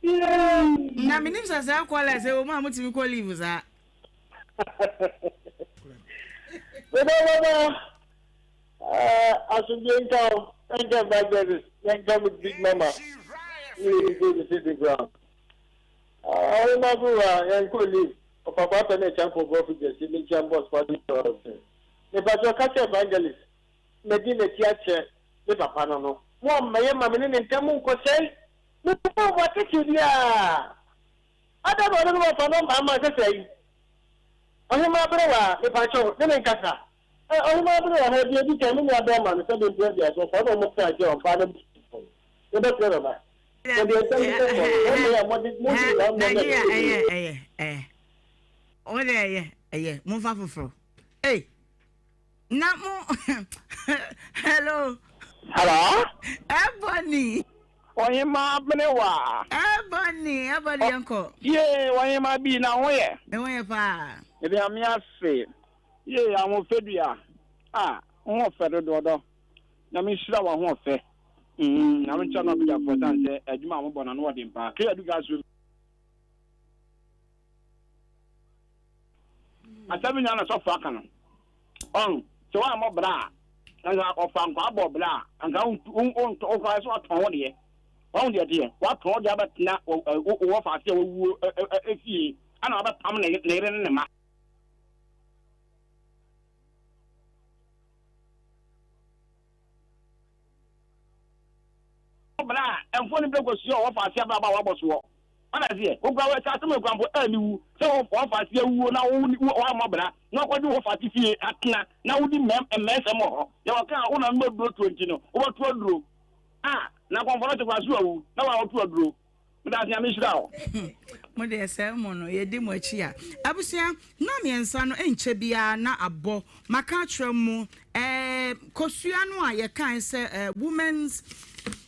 yee. Na menim sɛ saa kɔla sɛ wɔn a motumi kɔ leave saa. Meda baba asomdwe nka wo nka evangelist nka mo big mama ne Lady Davis di Brown. Ɔhema bere wa yɛnkɔ leave ɔpapa apɛ ne kyɛn pɔ brɔfo gyesi ne kyɛn bɔs pa di tɔɔse. Mepatwɔ ka kyerɛ evangelist madi n'akyi akyɛ me papa no no. Mo a mɛyɛ ma me ne ne ntam nkɔsɛe. Me papa wɔ atete biara. Ada na ɔne no wɔfa no ama sɛsɛe. Ɔhema berewa mepakyɛw ne me nkasa. Ɛ ɔhema berewa ha deɛ edi kan me nua bɛɛma no sɛbe mprɛ aduasa ɔfa na ɔmo kra gye ɔbaa no abusuafo no. Yɛbɛfrɛ no ba. Sɛ deɛ nsɛm no bɛkɔ no bɛɛma yi a mɔde mode saa mmoa no Nigeria ɛbɛyɛ ɛyɛ yie. ɛyɛ ɛyɛ wo deɛ ɛyɛ ɛyɛ momfa foforɔ ei na mo hello. Hello. Ebony. Ɔhemaa Benewa. Ebony, Ebony yɛn kɔ. Yee, ɔhemaa bi na ho yɛ. Me ho yɛ paa. Mede Nyame ase. Yee, ahofadua. Ah, wo ho ɔfɛ dodo ɔdɔ. Nyame nhyira wo ahoɔfɛ. Mm, Nyame nkyɛ no abadwafoɔ sane sɛ adwuma a mobɔ no ano ɔden paa. Kea du gas room. Asɛm nyinaa na sɔfo aka no. Ɔn, sɛ woammɔ bra a, anka ɔfa nkwa abɔ bra a, anka wontɔ wo koraa sɛ watɔn wo deɛ. Wahu deɛ ɛteɛ? Watɔn wo deɛ abɛtena wɔ faase a wawuo efie, ɛna wabɛpam ne yere ne ne mma. Bra a ɛmfo ne berɛ kɔsua wɔ faase abrabɔ a wabɔ soɔ. Wate aseɛ? Wo koraa sɛ asɛm ekura mpo ɛɛni wu sɛ wɔ faase awuo na wo woammɔ bra na wakɔgye wo faase fie atena na wodi mmɛ mmɛnsɛm wɔ hɔ. Yɛ wɔka a wo na nom aduro tuo nti no wobɛto aduro. Ah na akɔmfo no te koraa so awu na wo a woto aduro. Meda ase Nyame nhyira wo. Mo deɛ sɛɛ mo no yɛdi mo akyi a. Abusua, nna mmiɛnsa no nkyɛ biara na abɔ. Maka akyerɛ mo eh, kosua no a yɛkae sɛ eh, Women's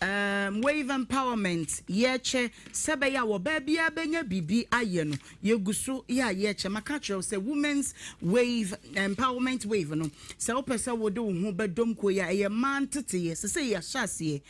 eh, Wave Empowerment yɛkyɛ sɛ ɛbɛyɛ a ɔbaa biara bɛnya biribi ayɛ no, yɛgu so yɛ a yɛkyɛ. Maka akyerɛ wo sɛ Women's Wave Empowerment Wave no, sɛ wopɛ sɛ wode wo ho bɛdɔm kuo yi a, ɛyɛ mmaa nteteyɛ. Sesei yɛahyɛ aseɛ.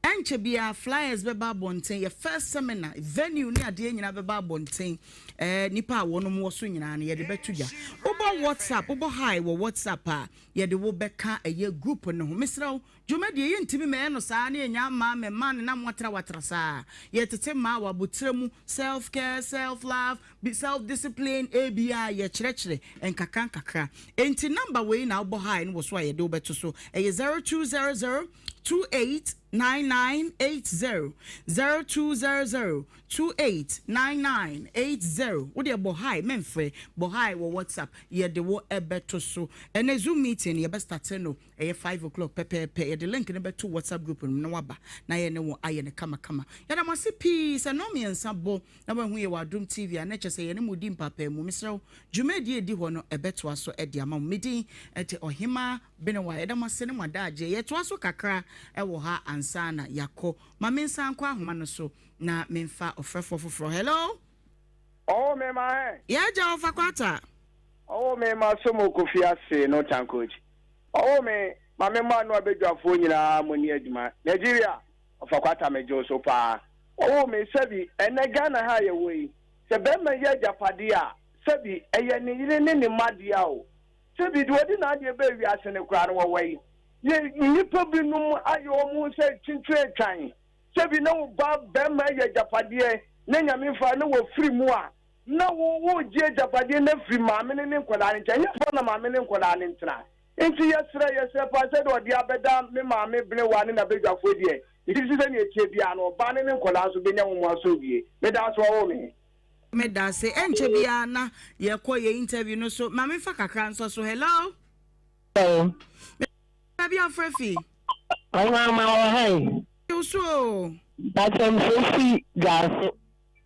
Ɛnkyɛ biara flyers bɛba abɔnten, yɛ first seminar, venue ne adeɛ nyinaa bɛba abɔnten, ɛɛ nnipa a wɔnom wɔ so nyinaa no yɛde bɛto dwa. Wobɔ WhatsApp, wobɔ hi wɔ WhatsApp a, yɛde wo bɛka ɛyɛ group no ho. Mesrɛ wo, dwumadie yɛntumi mɛyɛ no saa na yɛnnya mmaa mɛma no na moatra watra saa. Yɛtete mmaa wɔ abotire mu, self care, self love, self discipline, ebia yɛkyerɛkyerɛ nkakra nkakra. Enti number wei na wobɔ hi no wɔ so a yɛde wo bɛto so, ɛyɛ 0200 289980 0200 289980 Wo deɛ bɔ hi mɛmfrɛ bɔ hi wɔ WhatsApp yɛde wo bɛto so Ɛnɛ Zoom meeting no yɛbɛ starte no ɛyɛ 5 o'clock pɛpɛɛpɛ Yɛde link no bɛto WhatsApp group no mu na waba na yɛne wo ayɛ no kamakama Yɛda mo ase pii sɛ nnɔnmiɛnsa bɔ na woahu yɛ wɔ Adom TV a na kyerɛ sɛ yɛne mo redi mpaapaemu Mesrɛ wo dwumadie a ɛdi hɔ no ɛbɛtoa so de ama wo Me din de Ɔhemaa Benewa, yɛda mo ase ne mo adagyeɛ. Yɛtoa so kakra wɔ ha ansa na yɛakɔ. Ma mensan nkɔ ahoma no so na memfa ɔfrɛfoɔ foforɔ. Hello? Ɔwɔ me ma hɛn. Yɛ agya ɔfa kwata. Ɔwɔ me ma somo kofi ase no tankoji. Ɔwɔ me. Ma me mma no abadwafoɔ nyinaa mo ni adwuma. Nigeria, ɔfa kwata me gye wo so paa. Ɔwoo me, sɛbi, ɛnnɛ Ghana ha a yɛwɔ yi, sɛ barima yi agyapadeɛ a, sɛbi, ɛyɛ ne yere ne ne mma dea o. Sɛbi, deɛ ɔde n'adeɛ baa wiase no koraa no, wɔwɔ yi. Yɛ nnipa binom ayɛ wɔn ho sɛ kyenkyen atwan. Sɛbi, na wo ba barima yɛ agyapadeɛ, na Nyame mfa na wafiri mu a, na wo woregye agyapadeɛ no afiri maame no ne nkwadaa no nkyɛn. Ɛhefa na maame ne nkwadaa no ntena? Enti yɛsrɛ, yɛsrɛ paa sɛdeɛ ɔde abɛda me maame Benewa ne n'abadwafoɔ deɛ, megye di sɛ sɛdeɛ ɛteɛ biara no, ɔbaa no ne nkwadaa nso bɛnya wɔn mu asomdwie. Meda ase, wɔwoo me. Medase. Ɛnkyɛ biara na yɛkɔ yɛ interview no so. Ma memfa kakra nsɔ so. Hello. Hello. Baabi a wofrɛ fi? Ɔnwanwa wɔ ha yi. Yo so o. Bàtɛ mfrɛ fi Dwaso.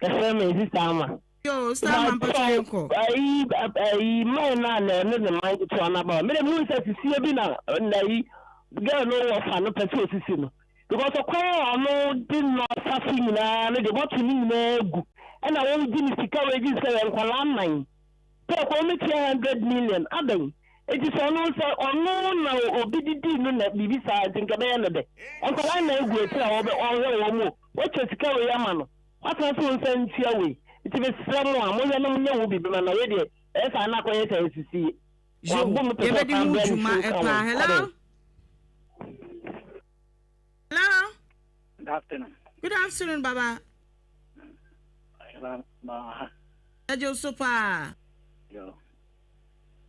Yɛfrɛ me Sista Ama. Yo, Sista Ama mpatsɔ yɛn kɔ. Ayi ayi man na na ɛne ne man ketewa no aba. Me de mehu sɛ sisie bi na na yi girl no wɔ fa no pɛ sɛ osisi no. Because ɔkwan a ɔno de no afa so nyinaa no de bɔto ne nyinaa gu. Ɛna wɔgye ne sika wɔgye sika yɛ nkwadaa nnan. Sɛ kɔ wɔmɛtua 100 million abɛn. Eti sɛ ɔno sɛ ɔno na obi didi no na biribi saa nti nka bɛyɛ no dɛ. Nkwadaa nnan gu akyire a wɔbɛ ɔhwɛ wɔn mu. Wɔkyɛ sika wei ama no. Wasan so nsa ntua wei. Nti mesrɛ mo a moyɛ no monyɛ ho biribi ma na wei deɛ ɛyɛ saa na akɔyɛ sɛ nsisie. Yo, Wabɔ mu pɛ sɛ yɛbɛdi ɔsan ho brɛ ne dwuma fie ka paa. ho. Hello. Adɛn? Hello. Good afternoon. Good afternoon, Baba. Ma ha. Ɛgye wo so paa. Yo.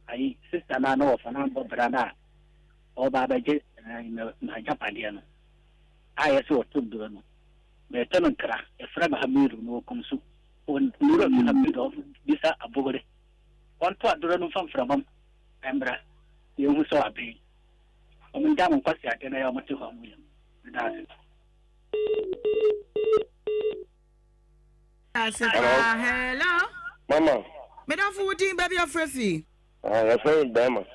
Ayi, sister na na wɔfa na bɔ bra na ɔba abɛgye n'agyapadeɛ no. A yɛ sɛ ɔto duro no. Mɛtɔ no nkra, ɛfrɛ no Hamidu na ɔkum so. Ɔnwura fi Hamidu ɔbisa abogore. Ɔnto aduro no mfa mframa mu mmra na yɛnhu sɛ waben. Wɔn ngya mo nkwasi adeɛ na yɛ wɔn te hɔ a wɔn yɛ. Meda ase. Ase paa. Hello. Mama. Medafo wo din baabi afrɛ fi. Ah, yɛfrɛ me Bɛrima.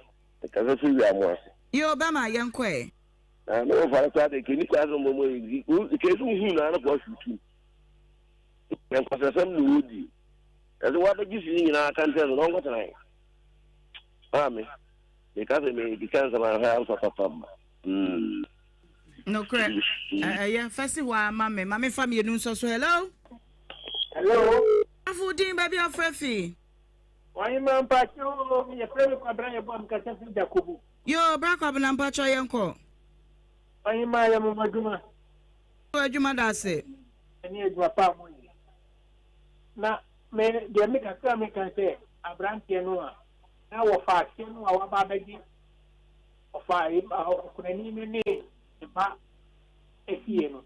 Mekasa fi wia mo ase. Yo, Bɛrima, yɛnkɔ ɛ. Na me wɔfa no koraa de kɛ ni kwan sɛ mmɔ mu yɛ kɛ sɛ wohu naa no kɔ ahwutu. Nkwasasɛm na wɔdi. Ɛsɛ wɔabɛgye si nyinaa ka nkyɛn so na ɔnkɔtena he. Maame, meka sɛ mekeka nsɛm ahwɛ amfa papa mma. Mm. Nokorɛ, ɛyɛ fɛsi hɔ ara ma me. Ma me fa mmienu nsɔ so. Hello. Hello. Afo din baabi afrɛ fi. Ɔhema mpakyɛ o, yɛfrɛ me Kwabena Yeboah mekasa firi Jakobu. Yoo, bra Kwabena mpakyɛ yɛnkɔ. Ɔhema yɛ mo adwuma. Yoo, adwuma da ase. Ɛne adwuma pa a moyɛ. Na me deɛ me kakra meka sɛ aberanteɛ no a na wɔfa aseɛ no a waba abɛgye ɔfa ɔkunani no ne ne ba fie no,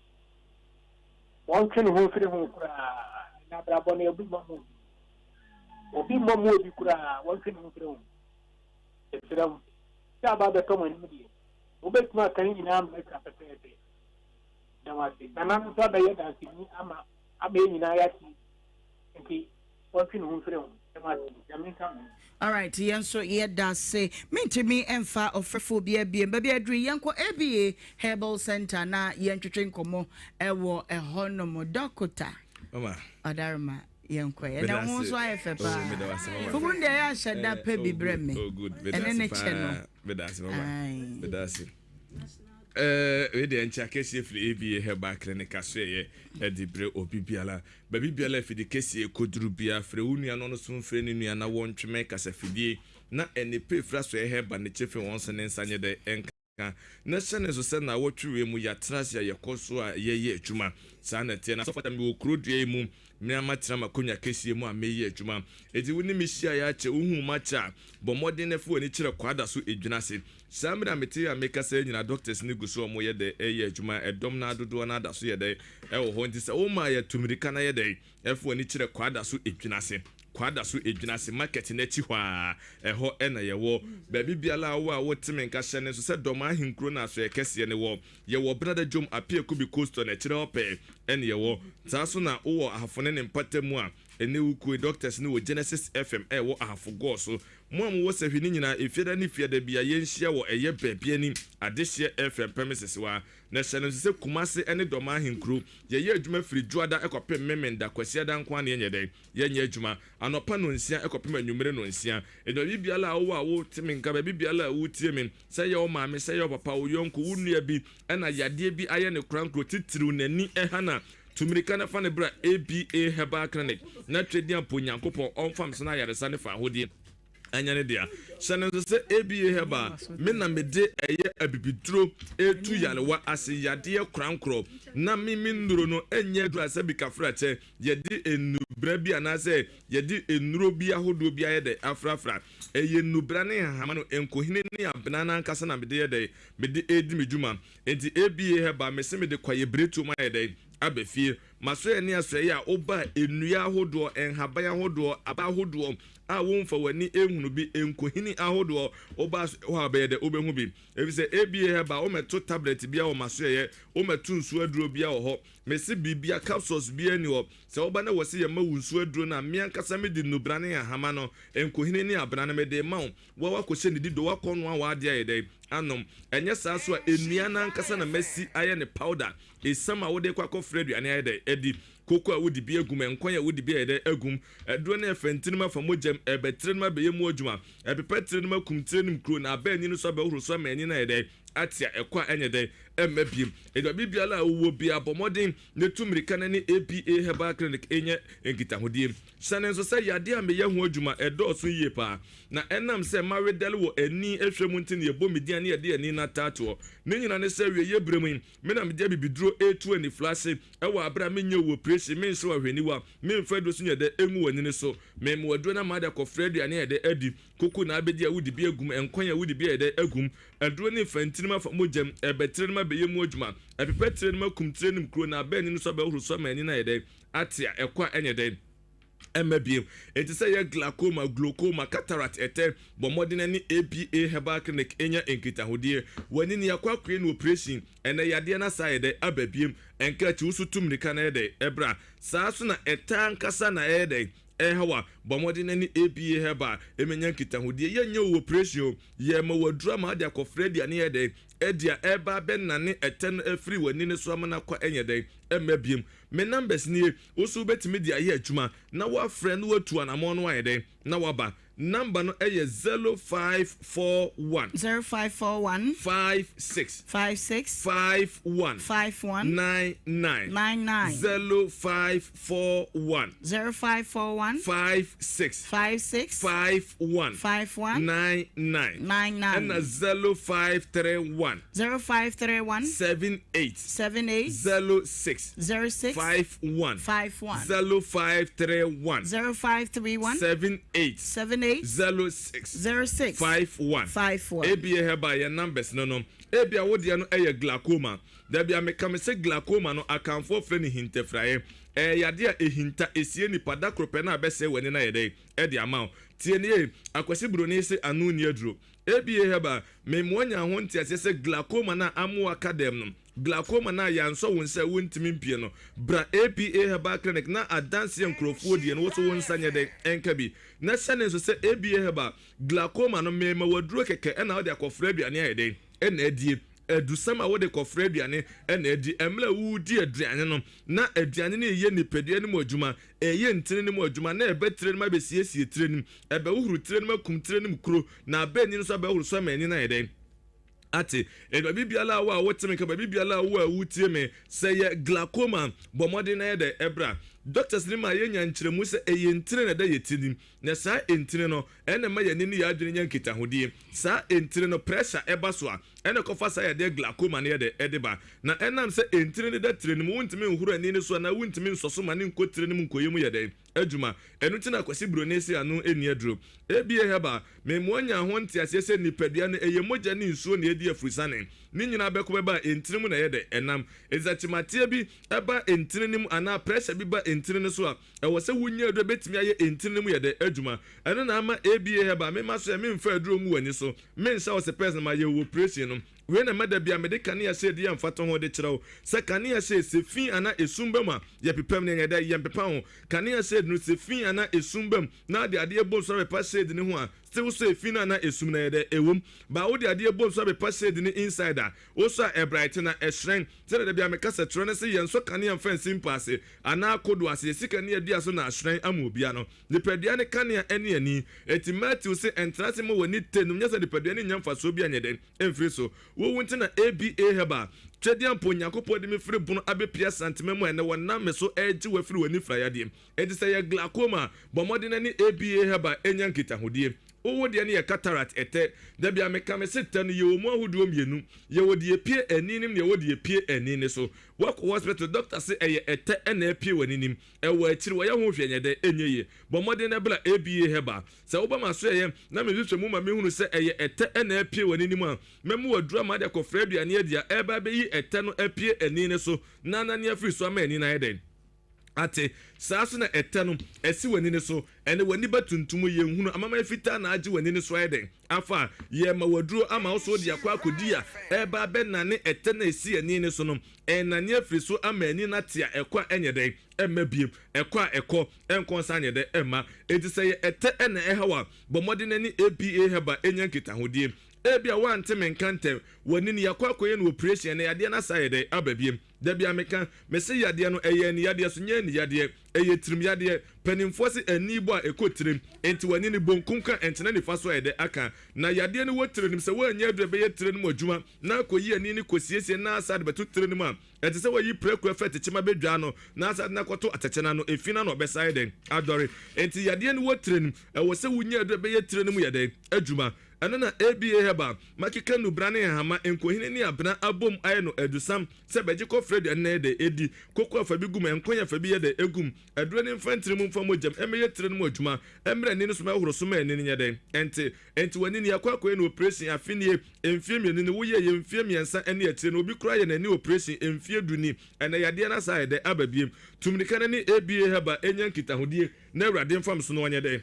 wɔntwe ne ho mfiri ho koraa, na abrabɔ no obi mmɔ mu obi. Obi mmɔ mu obi koraa, wɔntwe ne ho mfiri ho. Ɛsrɛ mo, sɛ aba abɛtɔ mo anim deɛ, mobɛtumi aka ne nyinaa ma atwa pɛpɛɛpɛ. Da mo ase. Nana no nso abɛyɛ danseni ama ama yɛn nyinaa yɛate nti wɔntwe ne ho mfiri ho. Da mo ase. Nyame nka mo ho. Alright yɛn nso yɛda ase. Mentumi mfa ɔfrɛfoɔ biara biom. Baabi a aduru yi yɛnkɔ ABA Herbal Centre na yɛntwetwe nkɔmmɔ wɔ ɛhɔnom. Dɔkota Mama. Ɔdarema yɛnkɔ ɛ. Meda Ɛnɛ wo ho ase. nso ayɛ fɛ Oh, paa. meda wo ase, mama. Fugu no deɛ ɛyɛ ahyɛ da Eh, pɛ bi oh, brɛ good, me. oh, good. Meda Ɛne ase ne kyɛ no. paa. Meda ase, mama. Aye. Meda ase. Eh, wei deɛ nkyɛ akɛseɛ firi ABA Herbal Clinic asoɛeɛ de brɛ obi biara. Baabi biara afidi kɛseɛ kɔduru biara, frɛ wo nua na ɔno nso mfrɛ ne nua na wɔntwe kasafidie na ɛne pɛ firi asoɛeɛ herbal ne kyɛ firi wɔn nso ne nsa nyɛ dɛ ɛnka. Na hyɛ ne nso sɛ naawɔtwe wei mu yɛatena ase a yɛkɔ so a yɛyɛ adwuma. Saa na ɛteɛ. Na sɔfo mewɔ kuro dua yi mu, me ara matena m'akonnwa kɛseɛ mu a meyɛ adwuma. Enti wo ne me hyiaeɛ akyɛ, wohuu m'akyɛ a, bɔ mmɔden na fa w'ani kyerɛ Kwadaso Edwina ase. Saa mmerɛ a mete yi a mekasa yi nyinaa doctors no gu so a wɔyɛ dɛ reyɛ adwuma, ɛdɔm no ara dodoɔ no ara da so yɛ dɛ wɔ hɔ. Nti sɛ woma yɛtu mmirika na yɛ dɛ fa w'ani kyerɛ Kwadaso Edwina ase. Kwadaso Edwina ase market no akyi hɔ ara, ɛhɔ na yɛwɔ. Baabi biara a wowɔ a wote me nka hyɛ no nso sɛ Dɔm Ahenkuro na Asoɛeɛ kɛseɛ no wɔ. Yɛwɔ Benada Dwom Appiah Kubi Coastal no akyire hɔ pɛɛ na yɛwɔ. Saa nso na wowɔ Ahafo ne ne mpata mu a. Ɛnnɛ wukuo yi, doctors no wɔ Genesis FM a ɛwɔ Ahafo Gɔɔ so. Mo a mowɔ sahwi no nyinaa, Efiada ne Fiada biara yɛnhyia wɔ ɛyɛ Baabiani Adehyeɛ FM premises hɔ ara. Na hyɛ no nso sɛ Kumase ne Dɔma Ahenkuro, yɛyɛ adwuma firi Dwoada kɔpem Memenda, Kwasiada nko ara na yɛnyɛ dɛn? Yɛnyɛ adwuma. Anɔpa nnɔnsia kɔpem anwummere nnɔnsia. Enti baabi biara a wowɔ a wote me nka, baabi biara a wotie me, sɛ ɛyɛ wo maame, sɛ ɛyɛ wo papa, wo yɔnko, wo nua bi na yadeɛ bi ayɛ no korankoro, titiriw n'ani ha no a, tu mmirika na fa no bra ABA Herbal Clinic na Twedeampo Nyankopɔn ɔmfa me so na ayaresa ne fawohodie anyɛ ne dea. Hyɛ no nso sɛ ABA Herbal, me na mede ɛyɛ abibiduro retu yarewa ase yadeɛ korankorɔ na me me nnuro no nyɛ aduro a sɛbi kafrakyɛ yɛde nnubra bi anaasɛ yɛde nnuro bi ahodoɔ bi ayɛ dɛ afrafra. Ɛyɛ nnubra ne nhahama no nkohene ne abena no ankasa na mede yɛ dɛ mede redi me dwuma. Enti ABA Herbal mese mede kwaeɛbiretuom ayɛ dɛ aba fie. M'asoɛeɛ ne asoɛeɛ a woba a nnua ahodoɔ, nhaban ahodoɔ, aba ahodoɔ a womfa w'ani nhunu bi, nkohini ahodoɔ, woba asoɛeɛ hɔ a bɛyɛ dɛ wobɛhu bi. Efisɛ ABA Herbal wommɛto tablet biara wɔ m'asoɛeɛ, wommɛto nsuo aduro biara wɔ hɔ. Mese biribia, capsules biara nni hɔ. Sɛ woba na wɔse yɛmma wo nsuo aduro no a, me ankasa mede nnubra ne nhahama no, nkohini ne abena no mede rema wo. Wo a woakɔhyɛ ne dido, woakɔnoa w'adeɛ ayɛ dɛn anom. Ɛnyɛ saa nso a, nnua no ankasa na masi ayɛ no powder. Esiam a wode rekɔ akɔfra aduane ayɛ dɛn adi. Koko a wode bi agu mu, nkwan a wode bi ayɛ dɛn agu mu. Aduro no ɛfa ntini mu afa mogya mu, ɛbɛtrɛ no mu abɛyɛ mu adwuma. Ɛpepa tire no mu akum tire no mu kuro, na aba ani no so abɛhohoro so ama ani no ayɛ dɛn ate a ɛkɔ a ɛnyɛ dɛn ɛmma biem. Enti baabi biara a wowɔ biara, bɔ mmɔden na tu mmirika na ne APA Herbal Clinic nyɛ nkitahodie. Hyɛ no nso sɛ yadeɛ a meyɛ ho adwuma ɛdɔɔso yie paa, na ɛnam sɛ mawedɛle wɔ ani hwɛ mu nti na yɛbɔ me din a na yɛde ani no ataa toɔ. Ne nyinaa ne sɛ awieeɛ berɛ mu yi, me na mede abibiduro retu aniflase wɔ aberɛ a menyɛ wo oprehyɛn, menhyɛ wo ahwɛniwa, memfa aduro so nyɛ dɛ ngu w'ani no so, mema wo aduro na made akɔfra aduane ayɛ dɛ adi. Koko na abɛdi a wode bi agu mu, nkwan a wode bi ayɛ dɛ agu mu, aduro ne mfantini mu afa mogya mu, ɛbɛtrɛ no mu abɛyɛ mu adwuma, ɛpepa tire no mu akum tire no mu kuro, na aba ani no so abɛhohoro so ama ani no ayɛ dɛ ate a ɛkɔ a ɛnyɛ dɛn ɛmma bio. Enti sɛ ɛyɛ glaucoma, glaucoma, cataract, ɛtɛ, bɔ mmɔden ne APA Herbal Clinic nya nkitahodie. W'ani no yɛakɔ akɔyɛ no operation, ɛnɛ yadeɛ no asa ayɛ dɛ aba bio. Ɛnka akyi wo so tu mmirika na yɛ dɛn ɛbra. Saa nso na ɛtɛ ankasa na ɛyɛ dɛn ɛrehaw a, bɔ mmɔden ne APA Herbal mmɛnya nkitahodie. Yɛnyɛ wo operation o, yɛrema wo aduro ama wode akɔfra aduane ayɛ dɛn adi a ɛreba abɛnane ɛtɛ no afiri w'ani no so ama no akɔ ɛnyɛ dɛn ɛmma biom. Me numbers nie, wo nso wobɛtumi de ayɛ adwuma na woafrɛ na woatu anamɔn no ayɛ dɛn na woaba. Number no yɛ 0541. 0541. 56. 56. 51. 51. 99. 99. 0541. 0541. 56. 56. 51. 51. 99. 99. Ɛna 0531. 0531. 78. 78. 06. 06. 51. 51. 0531. 0531. 78. 78. 06. 06. 51. 51. Ebia Herbal yɛn numbers no no. Ebia wo deɛ no yɛ glaucoma. Dabi a meka me se glaucoma no Akanfoɔ frɛ no hintafiraeɛ. Ɛyɛ yadeɛ a ɛhinta, ɛsie nipa, da koro pɛ na abɛsɛe w'ani no ayɛ dɛn? Ɛde ama wo. Tie nie, Akwasi Broni se ano nni aduro. ABA Herbal, Mema woanya ho nteaseɛ sɛ glaucoma no a amoa ka dɛm no, glaucoma no a yɛansɔ wo nsa a wontumi mpue no, bra APA Herbal Clinic na adanseɛ nkurɔfoɔ die no wo so wo nsa nyɛ dɛn ɛnka bi. Na hyɛ no nso sɛ ABA Herbal, glaucoma no mema wo aduro kɛkɛ ɛna wode akɔfra aduane ayɛ dɛn ɛna adie. Adusɛm a wode kɔfra aduane na adi. Mmerɛ a woredi aduane no, na aduane no reyɛ nipadua no mu adwuma, ɛreyɛ ntini no mu adwuma, na ɛba tire no mu abɛsiesie tire no mu, ɛbɛhohoro tire no mu akum tire no mu kuro, na aba ani no so abɛhohoro so ama ani no ayɛ dɛn? Ate. Enti baabi biara a wo a wote me nka, baabi biara a wo a wotie me, sɛ ɛyɛ glaucoma, bɔ mmɔden na yɛ dɛn? Ɛbra. Doctors no maa yɛnya nkyerɛmu sɛ ɛyɛ ntini na ɛda yɛn ti nim. Na saa ntini no, ɛna ɛma yɛn ani ne yɛn adwene nya nkitahodie. Saa ntini no, pressure ɛba so a, ɛna ɛkɔfa saa yadeɛ glaucoma no yɛ dɛ, ɛde ba. Na ɛnam sɛ ntini no da tire no mu, wontumi nhoro ani no so anaa wontumi nsɔ so ma no nkɔ tire no mu nkɔyɛ mu yɛ dɛn, adwuma. Ɛno nti na Kwasi Broni se ano nni aduro. ABA Herbal, Mmoa nya ho nteaseɛ sɛ nipadua no, ɛyɛ mogya ne nsuo na ɛdi afurusane. Ne nyinaa bɛko bɛba a, ntini mu na ɛyɛ dɛ, ɛnam. Enti sɛ kyemateɛ bi ba ntini no mu anaa pressure bi ba ntini no so a, Ɛwɔ sɛ wunya aduru a ebetumi ayɛ ntini no mu yɛ dɛ adwuma. Ɛno na ama ABA Herbal mema so ɛ, memfa aduro ngu w'ani so, menhyɛ wo sepɛs na mayɛ wo oprehyɛn no. Wei na ɛma da biara mede kanea shade yɛ mfatoho de kyerɛ wo sɛ kanea shade, sɛ fi anaa esum ba mu a, yɛpepam no, yɛnyɛ dɛn? Yɛmpepa ho. Kanea shade no, sɛ fi anaa esum ba mu na wode adeɛ bɔ nsu apepa shade no ho a, still sɛ efi no anaa esum no ɛyɛ dɛn? Ɛwom. But wode adeɛ bɔ nsu apepa shade no inside a, wosɔ a ɛbrighten na ɛhyerɛn. Sɛdeɛ da biara meka sɛ kyerɛ no sɛ yɛnsɔ kanea mfa nsi mpa ase anaa kodoɔ ase, yɛsi kanea dua so na ahyerɛn ama obiara no. Nipadua ne kanea ne ani. Enti Matthew se ɛntena ase mma w'ani te nom nyɛ sɛ nipadua no nnya mfasoɔ bi anyɛ dɛn mfiri so. Wowu nti na ABA Herbal, Twedeampo Onyankopɔn de me firi bono abɛpia Santema mu a ɛnnɛ wɔnam me so regye wo afiri w'ani fira yadeɛ. Enti sɛ ɛyɛ glaucoma a, bɔ mmɔden na ne ABA Herbal nya nkitahodie. Wo wo deɛ no yɛ cataract, ɛtɛ. Da biara meka me se tɛ no yɛwɔ mu ahodoɔ mmienu. Yɛwɔ deɛ ɛpue ani no mu na yɛwɔ deɛ ɛpue ani no so. Woakɔ hospital, doctor se ɛyɛ ɛtɛ na apue w'ani no mu. Ɛwɔ akyiri, wɔyɛ ho hwɛ nyɛ dɛ, ɛnyɛ yie. Bɔ mmɔden na bra ABA Herbal. Sɛ woba m'asoɛeɛ na mehwehwɛ mu ma mehunu sɛ ɛyɛ ɛtɛ na apue w'ani no mu a, mɛma wo aduru ama ade akɔfra aduane adi a ɛreba abɛyi ɛtɛ no apue ani no so na anane afiri so ama ani no ayɛ dɛn? Ate. Saa nso na ɛtɛ no, ɛsi w'ani no so. Ɛnɛ w'ani ba tuntum, yɛnhunu, amaman fitaa na agye w'ani no so ayɛ dɛn? Afa a, yɛrema wo aduro ama wo so wode akɔ akɔdi a ɛreba abɛnane ɛtɛ no a ɛsi ani no so no. Ɛrenane afiri so ama ani no ate a ɛkɔ a ɛnyɛ dɛn? Ɛmma bio. Ɛkɔ a ɛkɔ, ɛnkɔ nsa anyɛ dɛn? Ɛmma. Enti sɛ ɛyɛ ɛtɛ na ɛha wo a, bɔ mmɔden na ne ABA Herbal nya nkitahodie. Ebia woante me nka ntɛm, w'ani no yɛakɔ akɔyɛ no oprehyɛn na yadeɛ no asan ayɛ dɛn? Aba bio. Da biara meka, mese yadeɛ no ɛyɛ ani yadeɛ so nyɛ ani yadeɛ, ɛyɛ tirim yadeɛ. Panimfoɔ se ani bɔ a ɛkɔ tirim, enti w'ani no bonkum ka ɛntena nifa so ayɛ dɛ aka. Na yadeɛ no wɔ tire no mu, sɛ woannya aduru a ɛbɛyɛ tire no mu adwuma na akɔyi ani no kɔsiesie na asa de bɛto tire no mu a, ɛte sɛ woayi prako afi atɛkyɛ mu abɛdwaa no na asa de no akɔto atɛkyɛ no ano, efi no ano ɔbɛsa ayɛ dɛn adɔre. Enti yadeɛ no wɔ tire no mu, ɛwɔ sɛ wonya aduru a ɛbɛyɛ tire no mu yɛ dɛn adwuma. Ɛno na ABA Herbal makeka nnubena ne nhahama, nkohini ne abena abom ayɛ no adusam sɛ bɛgye kɔfrɛ aduane na ɛyɛ dɛ edi. Koko afa bi gu mu, nkwan afa bi yɛ dɛ egu mu. Aduro no mfa ntini mu mfa mogya mu mmɛyɛ tire no mu adwuma, mmrɛ ani no so ma ɛhoro so ma ani no nyɛ dɛn? Ɛnte. Enti w'ani ni, akɔ akɔyɛ no oprehyɛn afe nie, mfeɛ mmienu ni, woyɛɛ yɛ mfeɛ mmiɛnsa ne akyire no, obi koraa yɛ n'ani oprehyɛn mfeɛ du ni, ɛnɛ yadeɛ no asan ayɛ dɛn aba biem. Tu mmirika na ne ABA Herbal nya nkitahodie na Awurade mfa me so na ɔnyɛ dɛn?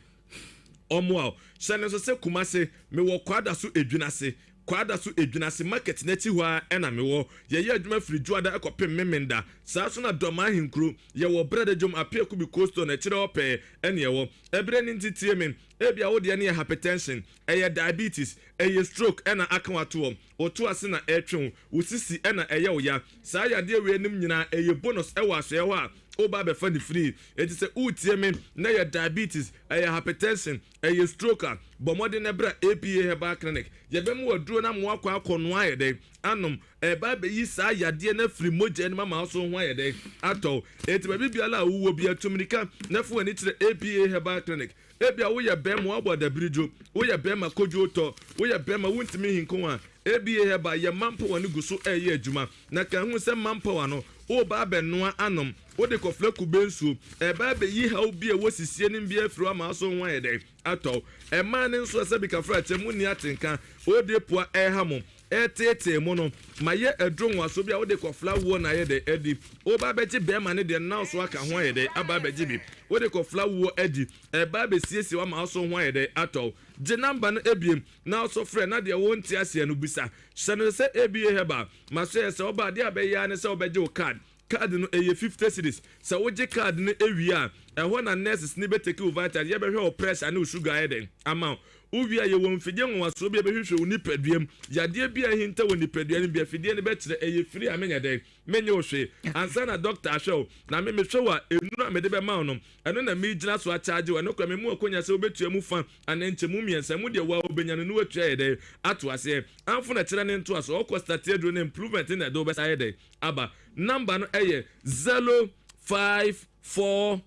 Ɔmmoa wo. Hyɛ no nso sɛ Kumase, mewɔ Kwadaso Edwinase, Kwadaso Edwinase market no akyi hɔ ara na mewɔ. Yɛyɛ adwuma firi Dwoada kɔpem Memenda. Saa nso na Dɔmaa Ahenkuro, yɛwɔ Brɛdɛdwom Apeakubi Cold Store no akyire hɔ pɛɛ na ɛwɔ. Ɛberɛ no nti tie me, ebia wo deɛ no yɛ hypertension, ɛyɛ diabetes, ɛyɛ stroke na aka wo ato hɔ, wo to ase na ɛretwe wo, wo sisi na ɛyɛ wo ya. Saa yadeɛ wei nom nyinaa ɛyɛ bonus wɔ asoɛeɛ hɔ a woba abɛfa no free. Enti sɛ woretie me na ɛyɛ diabetes, ɛyɛ hypertension, ɛyɛ stroke a, bɔ mmɔden na bra APA Herbal Clinic. Yɛbɛma wo aduro no ama woakɔ akɔnoa ayɛ dɛn? Anom. Ɛreba abɛyi saa yadeɛ no afiri mogya no mu ama wo so ho ayɛ dɛn? Atɔ wo. Enti baabi biara a wowɔ biara, tu mmirika na fa w'ani kyerɛ APA Herbal Clinic. Ebia woyɛ bɛrima, woabɔ adabirijo, woyɛ bɛrima kodwo tɔ, woyɛ bɛrima wontumi nhinko a, ABA Herbal yɛ manpower no gu so reyɛ adwuma. Na ka hu sɛ manpower no, woreba abɛnoa anom, wode kɔfra kube nsuo, ɛreba abɛyi haw bi a ɛwɔ sisie no mu bi afiri hɔ ama wo so ho ayɛ dɛn? Atɔ wo. Mmaa no nso, sɛbi kafra kyɛ, monni atenka, ode poa ɛreha mo. Ɛreteetee mo no, mayɛ aduro nwaso bi a wode kɔfla woɔ na ayɛ dɛ adi. Woreba abɛgye bɛrima no deɛ no na wo so aka ho ayɛ dɛ aba abɛgye bi. Wode kɔfla woɔ adi. Ɛreba abɛsiesie wo ama wo so ho ayɛ dɛ atɔ wo. Gye number no ebiem na wo so frɛ na deɛ wonte aseɛ no bisa. Hyɛ no sɛ ABA Herbal. Masoɛɛ sɛ woba a, adeɛ a bɛyɛ ara ne sɛ wobɛgye wo card. Card no ɛyɛ 50 cedis. Sɛ wogye card no wie a, ɛhɔ na nurses no bɛtake wo vitals, yɛbɛhwɛ wo pressure ne wo sugar ayɛ dɛn ama wo. Wowie a, yɛwɔ mfidie nwanwasoɔ bi a ɛbɛhwehwɛ wo nipadua mu. Yadeɛ bi a ahinta wɔ nipadua no mu bi, afidie no bɛkyerɛ. Ɛyɛ free a menyɛ dɛn? Menyɛ wo hwee. Ansa na doctor ahwɛ wo. Na me mehwɛ wo a, nnuro a mede bɛma wo no, ɛno na megyina so akyagye wo. Ɛno koraa, mema wo akwanya sɛ wobɛtua mu fa anaa nkyɛmu mmiɛnsa. Emu deɛ wo ara wobɛnya no na woatua ayɛ dɛn? Ato aseɛ. Amfo na kyerɛ ne ntoasoɔ. Wokɔ starte aduro no, improvement no na ɛde wo bɛsa ayɛ dɛn? Aba. Number no yɛ 0541.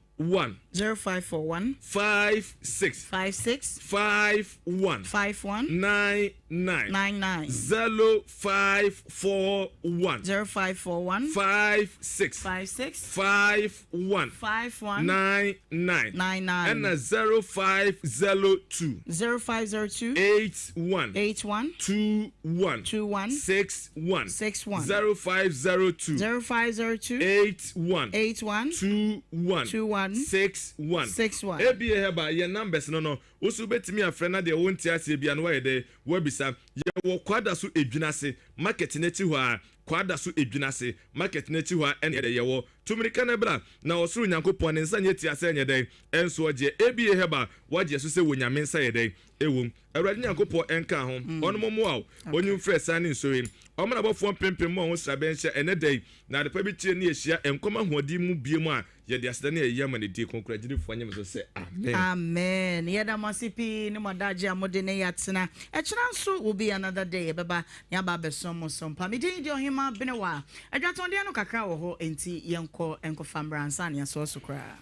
0541. 56. 56. 51. 51. 99. 99. 0541. 0541. 56. 56. 51. 51. 99. 99. Ɛna 0502. 0502. 81. 81. 21. 21. 61. 61. 0502. 0502. 81. 81. 21. 21. 61. 61. 61. ABA Herbal yɛn numbers no no, wo nso wobɛtumi afrɛ na deɛ wonte aseɛ biara no woayɛ dɛn? Woabisa. Yɛwɔ Kwadaso Edwinase market no akyi hɔ ara, Kwadaso Edwinase market no akyi hɔ ara ɛna yɛdɛ yɛwɔ. Tu mmirika na bra, na ɔsoro Nyankopɔn ne nsa nyɛ tia sɛ ɛnyɛ dɛn? Ɛnso ɔgyeɛ. ABA Herbal, woagye so sɛ wɔ Nyame nsa yɛ dɛn? Ɛwom. Awurade Nyankopɔn nka ho, ɔno mmoa wo, ɔnyi wo mfiri asiane ne nsuo yi. Ɔmma n'abɔfoɔ mpempem mmɔ ho sraban nhyia ɛnnɛ da yi, na adepa bi kyerɛ ne yɛhyia nkɔm ahoɔden mu bio mu a, yɛde aseda ne ayɛyie ama ne din kronkron. Agyidifoɔ nye me so sɛ, Amen. Amen yɛda mo ase pii ne mo adagye a mode ne yɛatena. Ɛkyena nso will be another day yɛbɛba na yɛaba abɛsom mo so mpa. Me din de Ɔhemmaa Benewa. Adwatɔndeɛ no kakra wɔ hɔ enti yɛnkɔ nkɔfa mmra ansa na yɛasoa so koraa.